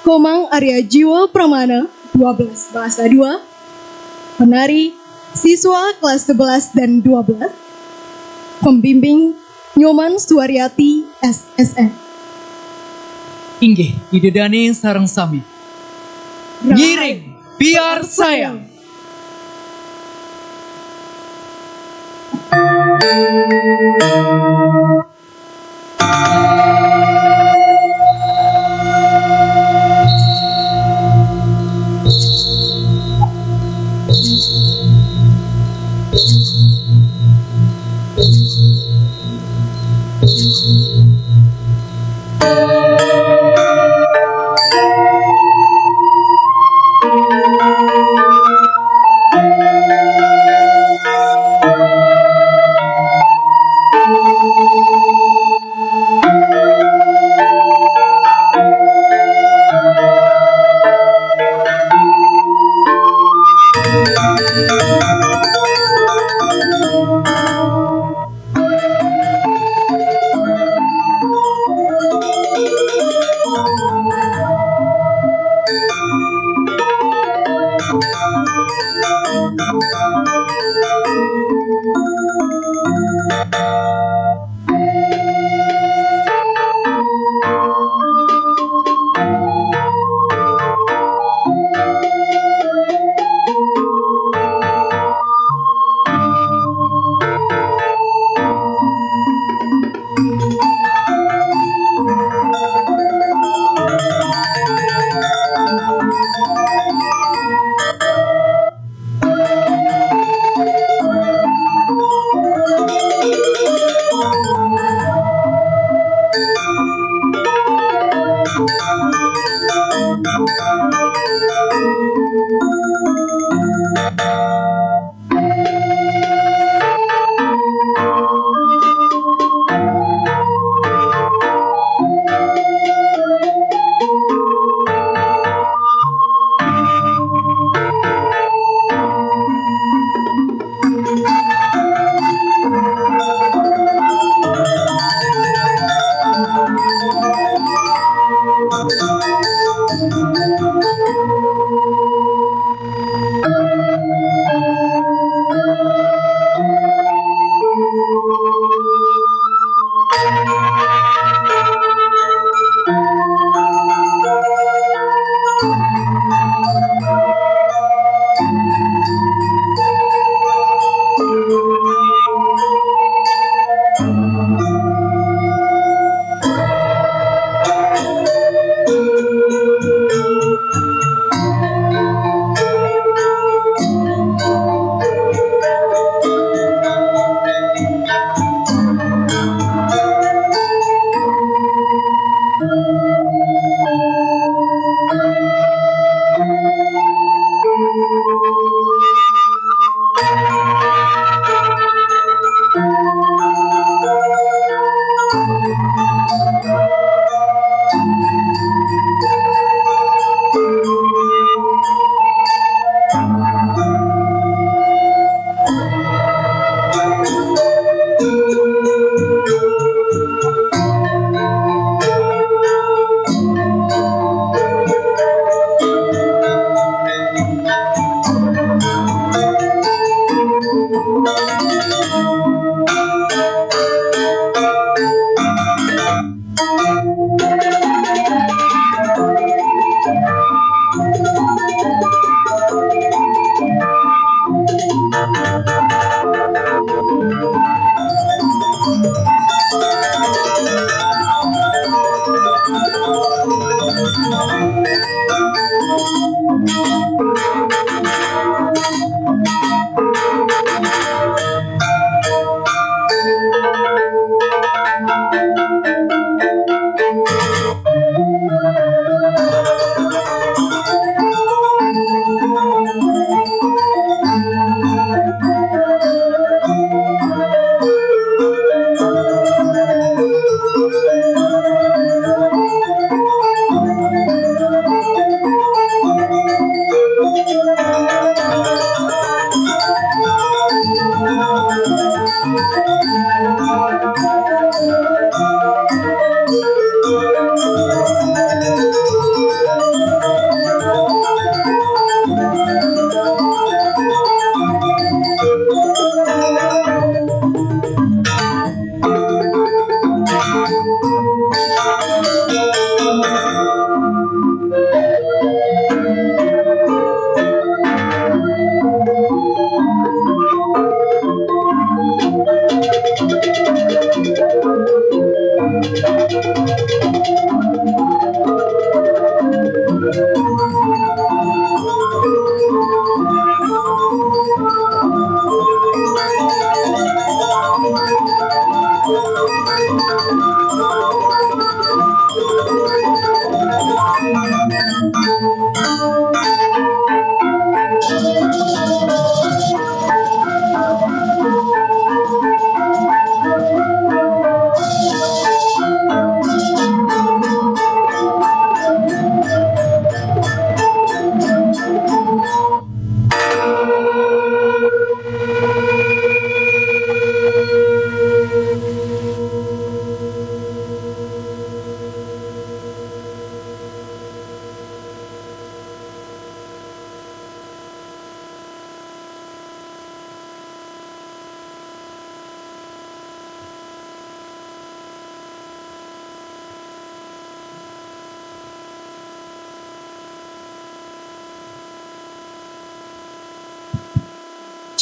Komang Arya Jiwa Pramana dua belas Bahasa dua. Penari, siswa kelas sebelas dan dua belas. Pembimbing, Nyoman Suaryati, S S N. Inggih, Ida dané sareng sami. Ngiring piarsayang.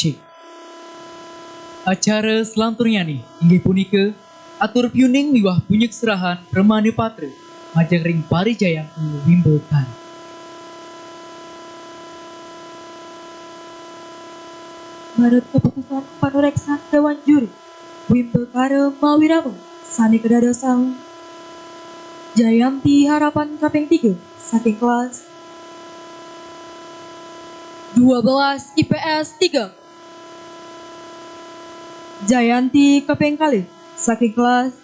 Cik. Acara selanturnya nih, inggih punika atur piuning miwah bunyuk serahan Permane Patra majeng ring Pari Jayanti Wimbakara. Manut keputusan panureksan Dewan Juri, Wimbakara mawirama sane kadadosang Jayanti Harapan kaping tiga saking kelas dua belas I P S tiga. Jayanti kaping kalih saking kelas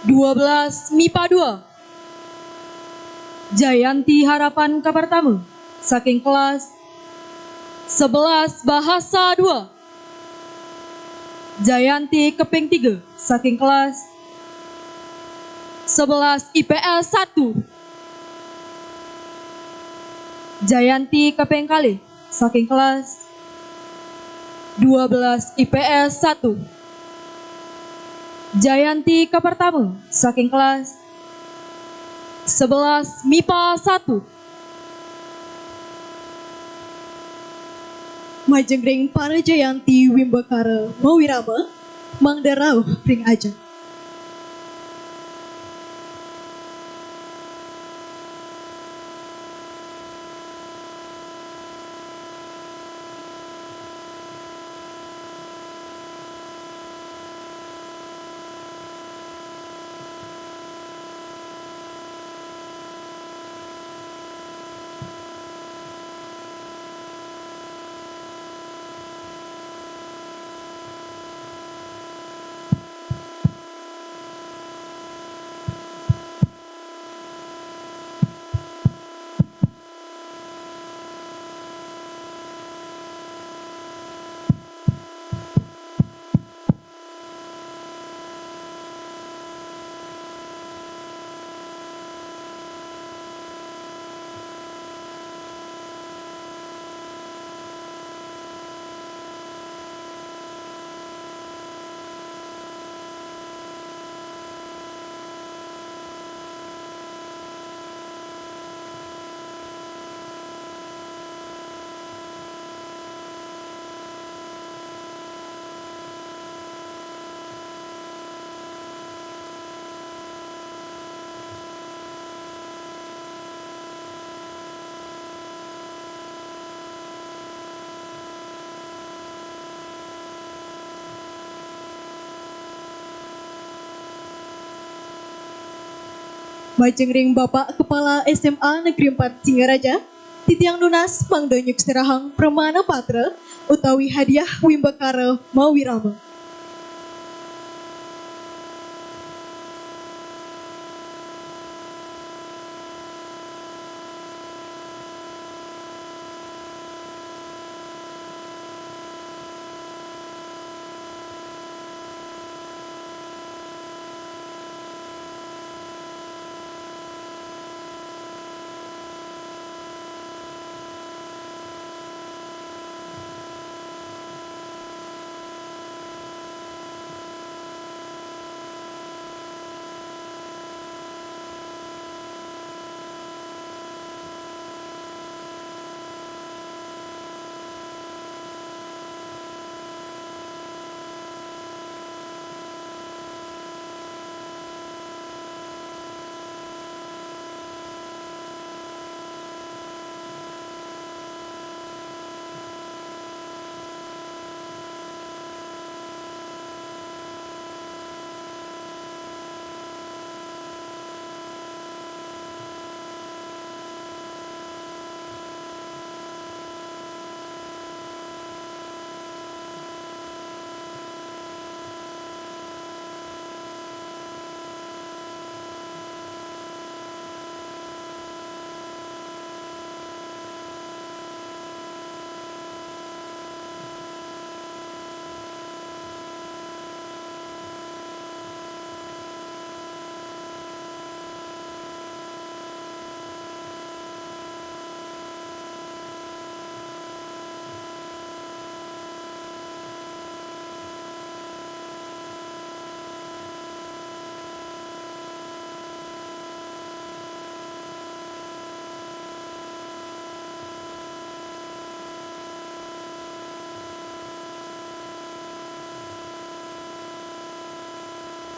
dua belas MIPA dua. Jayanti Harapan kapertama saking kelas sebelas Bahasa dua. Jayanti kaping tiga saking kelas sebelas I P S satu. Jayanti kaping kalih saking kelas dua belas I P S satu. Jayanti kapertama saking kelas sebelas MIPA satu. Majeng ring para jayanti wimbakara mawirama, mangda rauh ring ajeng. Majeng ring Bapak Kepala S M A Negeri Empat Singaraja, titiang nunas mangda nyuksrahang pramana patra utawi hadiah wimbakara mawirama.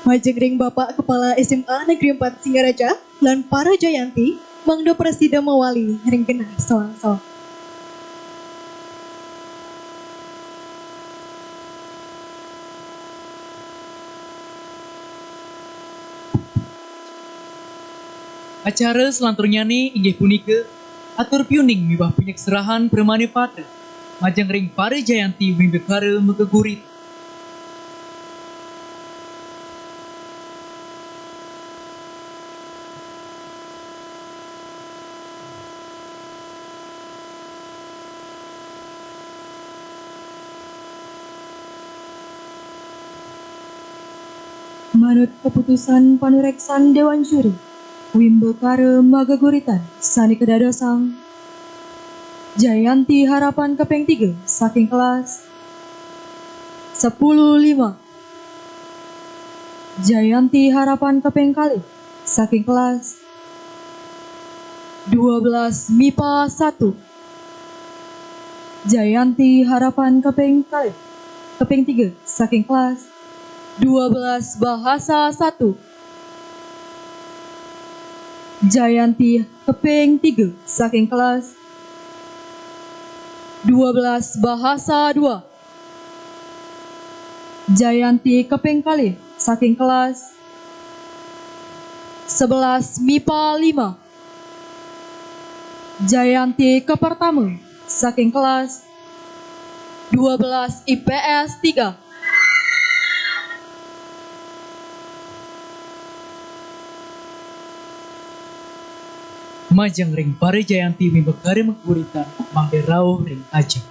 Majeng ring Bapak Kepala S M A Negeri Empat Singaraja lan para jayanti, mangda prasida mawali ring genah soang-soang. Acara selanturnyané inggih punika atur piuning miwah panyuksrahang pramana patra majeng ring para jayanti wimbakara mageguritan. Manut kaputusan panureksan Déwan Juri, wimbakara mageguritan sané kadadosang Jayanti Harapan kaping tiga saking kelas sepuluh lima, Jayanti Harapan kaping kalih saking kelas dua belas MIPA satu, Jayanti Harapan keping kalih, keping tiga saking kelas dua belas Bahasa satu. Jayanti keping tiga saking kelas dua belas Bahasa dua. Jayanti keping kalih saking kelas sebelas MIPA lima. Jayanti kepertama saking kelas dua belas IPS tiga. Majeng ring para jayanti wimbakara mageguritan mangda rauh ring ajeng.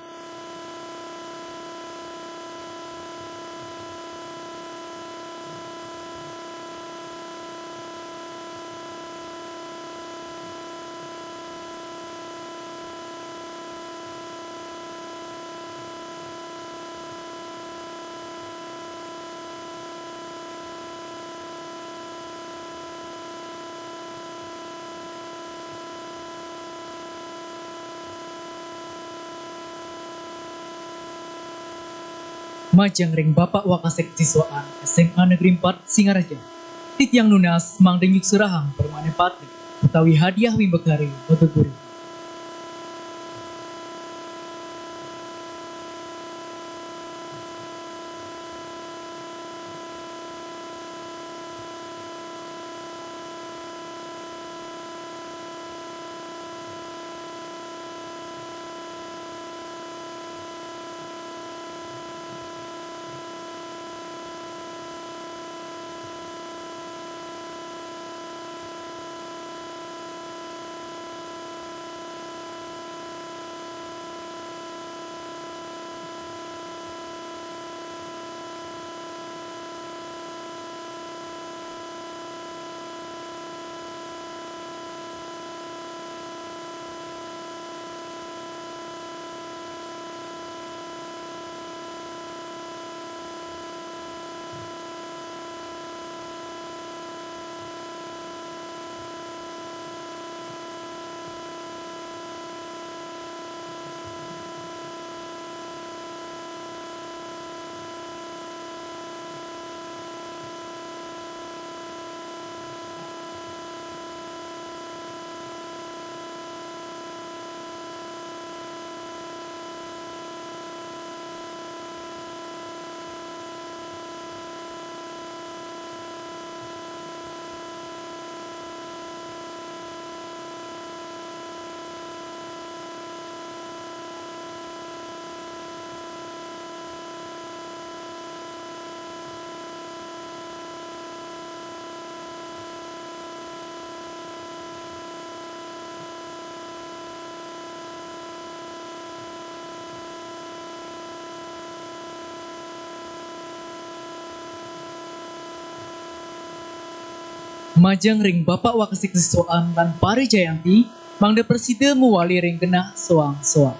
Majeng ring Bapak Wakasek Siswaan SMA Negeri empat Singaraja. Titiang nunas mangda nyuksurahang permane patra utawi hadiah wimbakara mageguritan. Majeng ring Bapak Wakasek Siswaan lan para jayanti, mangda prasida mawali ring genah soang-soang.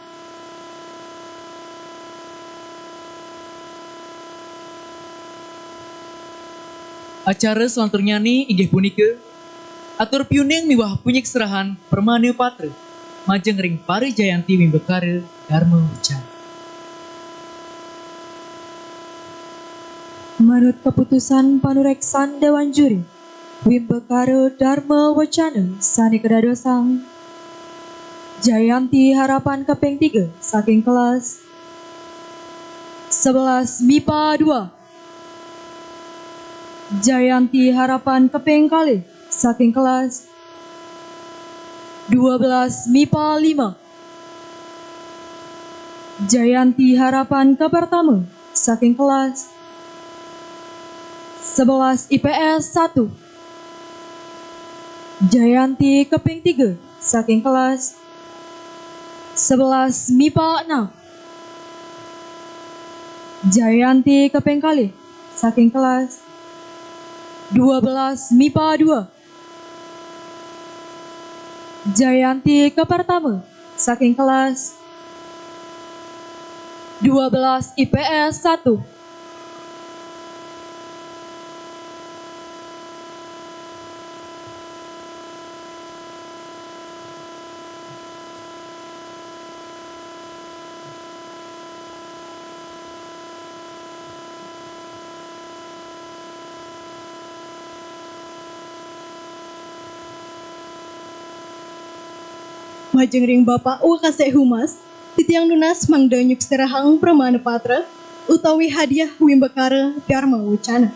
Acara salanturnyané inggih punika atur piuning miwah panyikserahan permana patra majeng ring para jayanti wimbakara Dharma Wacana. Manut kaputusan panureksan Dewan Juri, wimbakara Dharma Wacana sané kadadosang, Jayanti Harapan keping tiga saking kelas sebelas MIPA dua. Jayanti Harapan keping kalih saking kelas dua belas MIPA lima. Jayanti Harapan kapertama saking kelas sebelas IPS satu. Jayanti keping tiga saking kelas sebelas MIPA enam. Jayanti keping kalih saking kelas dua belas MIPA dua. Jayanti kapertama saking kelas dua belas IPS satu. Majeng ring Bapak Wakasek Humas, titiang nunas mangda nyukserahang pramana patra utawi hadiah wimbakara Dharma Wacana.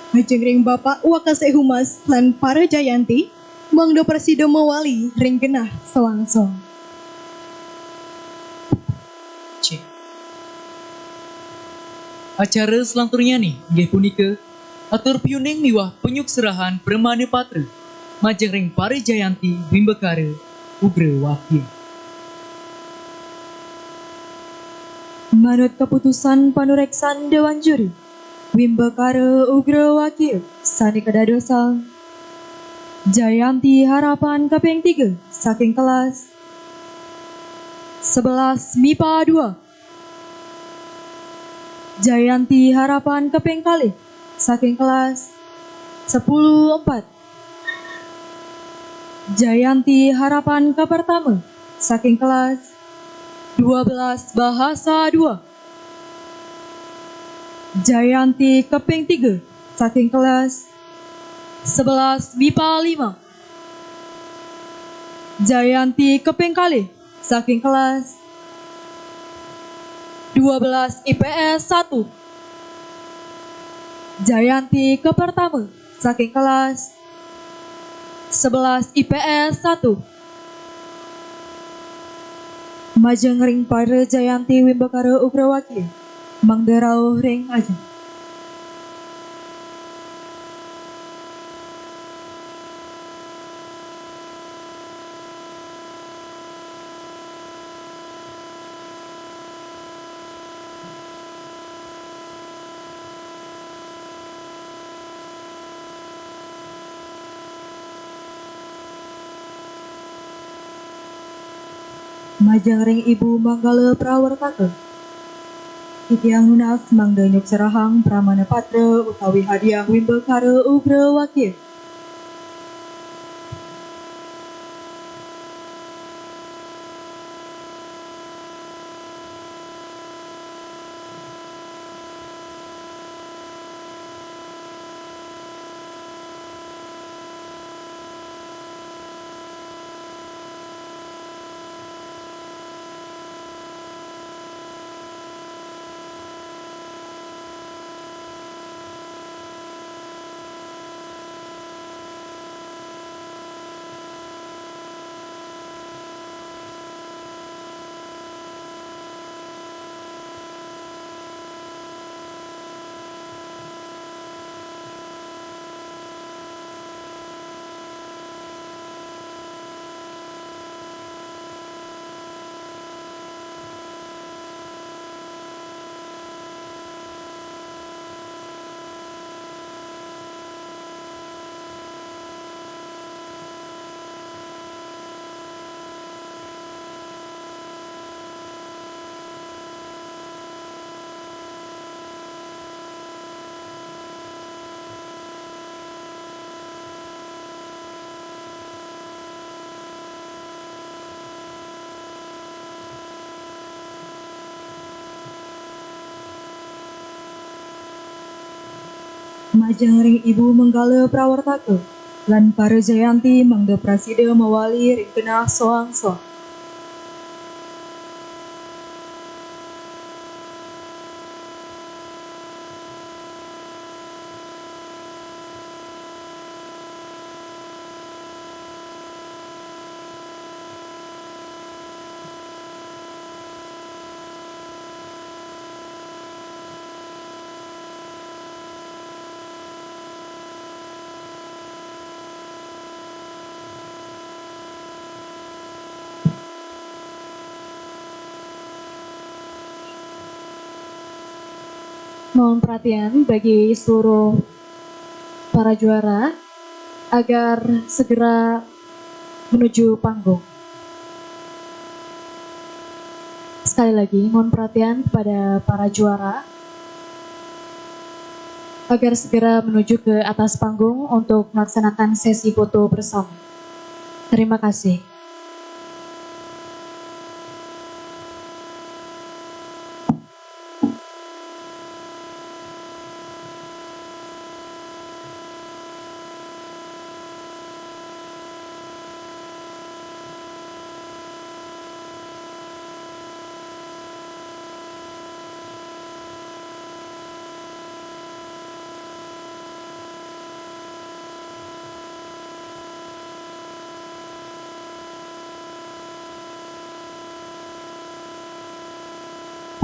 Majeng ring Bapak Wakasek Humas lan para jayanti, mangda prasida mawali ring genah selangsungan. Cik. Acara selanturnyané inggih punika atur piuning miwah panyukserahan pramana patra majeng ring para jayanti wimbakara Ugrawakya. Manut kaputusan panureksan Dewan Juri, wimbakara Ugrawakya sané kadadosang Jayanti Harapan kaping tiga saking kelas sebelas mipa dua, Jayanti Harapan kaping kalih saking kelas sepuluh empat, Jayanti Harapan kapertama saking kelas dua belas Bahasa dua, Jayanti kaping tiga saking kelas sebelas mipa lima, Jayanti kaping kalih saking kelas dua belas I P S satu, Jayanti kapertama saking kelas sebelas I P S satu. Majeng ring para jayanti wimbakara Ugrawakya, mangda rauh ring ajeng. Majeng ring Ibu Manggala Prawartaka, titiang nunas mangda nyukserahang pramana patra utawi hadiah wimbakara Ugrawakya. Majeng ring Ibu Menggala Prawartaka lan para jayanti mangda prasida mawali ring genah soang-soang. Mohon perhatian bagi seluruh para juara agar segera menuju panggung. Sekali lagi, mohon perhatian kepada para juara agar segera menuju ke atas panggung untuk melaksanakan sesi foto bersama. Terima kasih.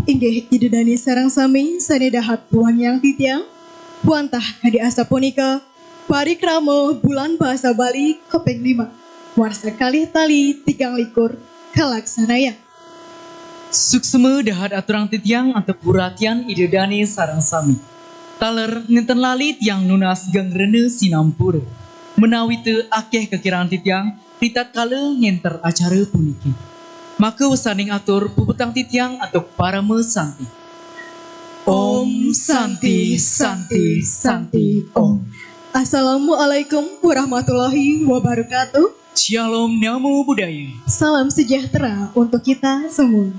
Inggih, Ida Dane sareng sami sane dahat wangiang titiang, wantah kadi asapunika, parikrama Bulan Basa Bali kaping lima, warsa kalih tali tigang likur, kalaksanayang. Suksma dahat aturang titiang antuk puratian Ida Dane sareng sami. Taler nenten lali tiang nunas geng rena sinampura. Menawita akeh kakirang titiang ritatkala ngenter acara puniki. Maka wasaning atur puputang titiang antuk parama santi. Om Santi, Santi, Santi, Om. Assalamualaikum warahmatullahi wabarakatuh. Shalom Namo Buddhaya. Salam sejahtera untuk kita semua.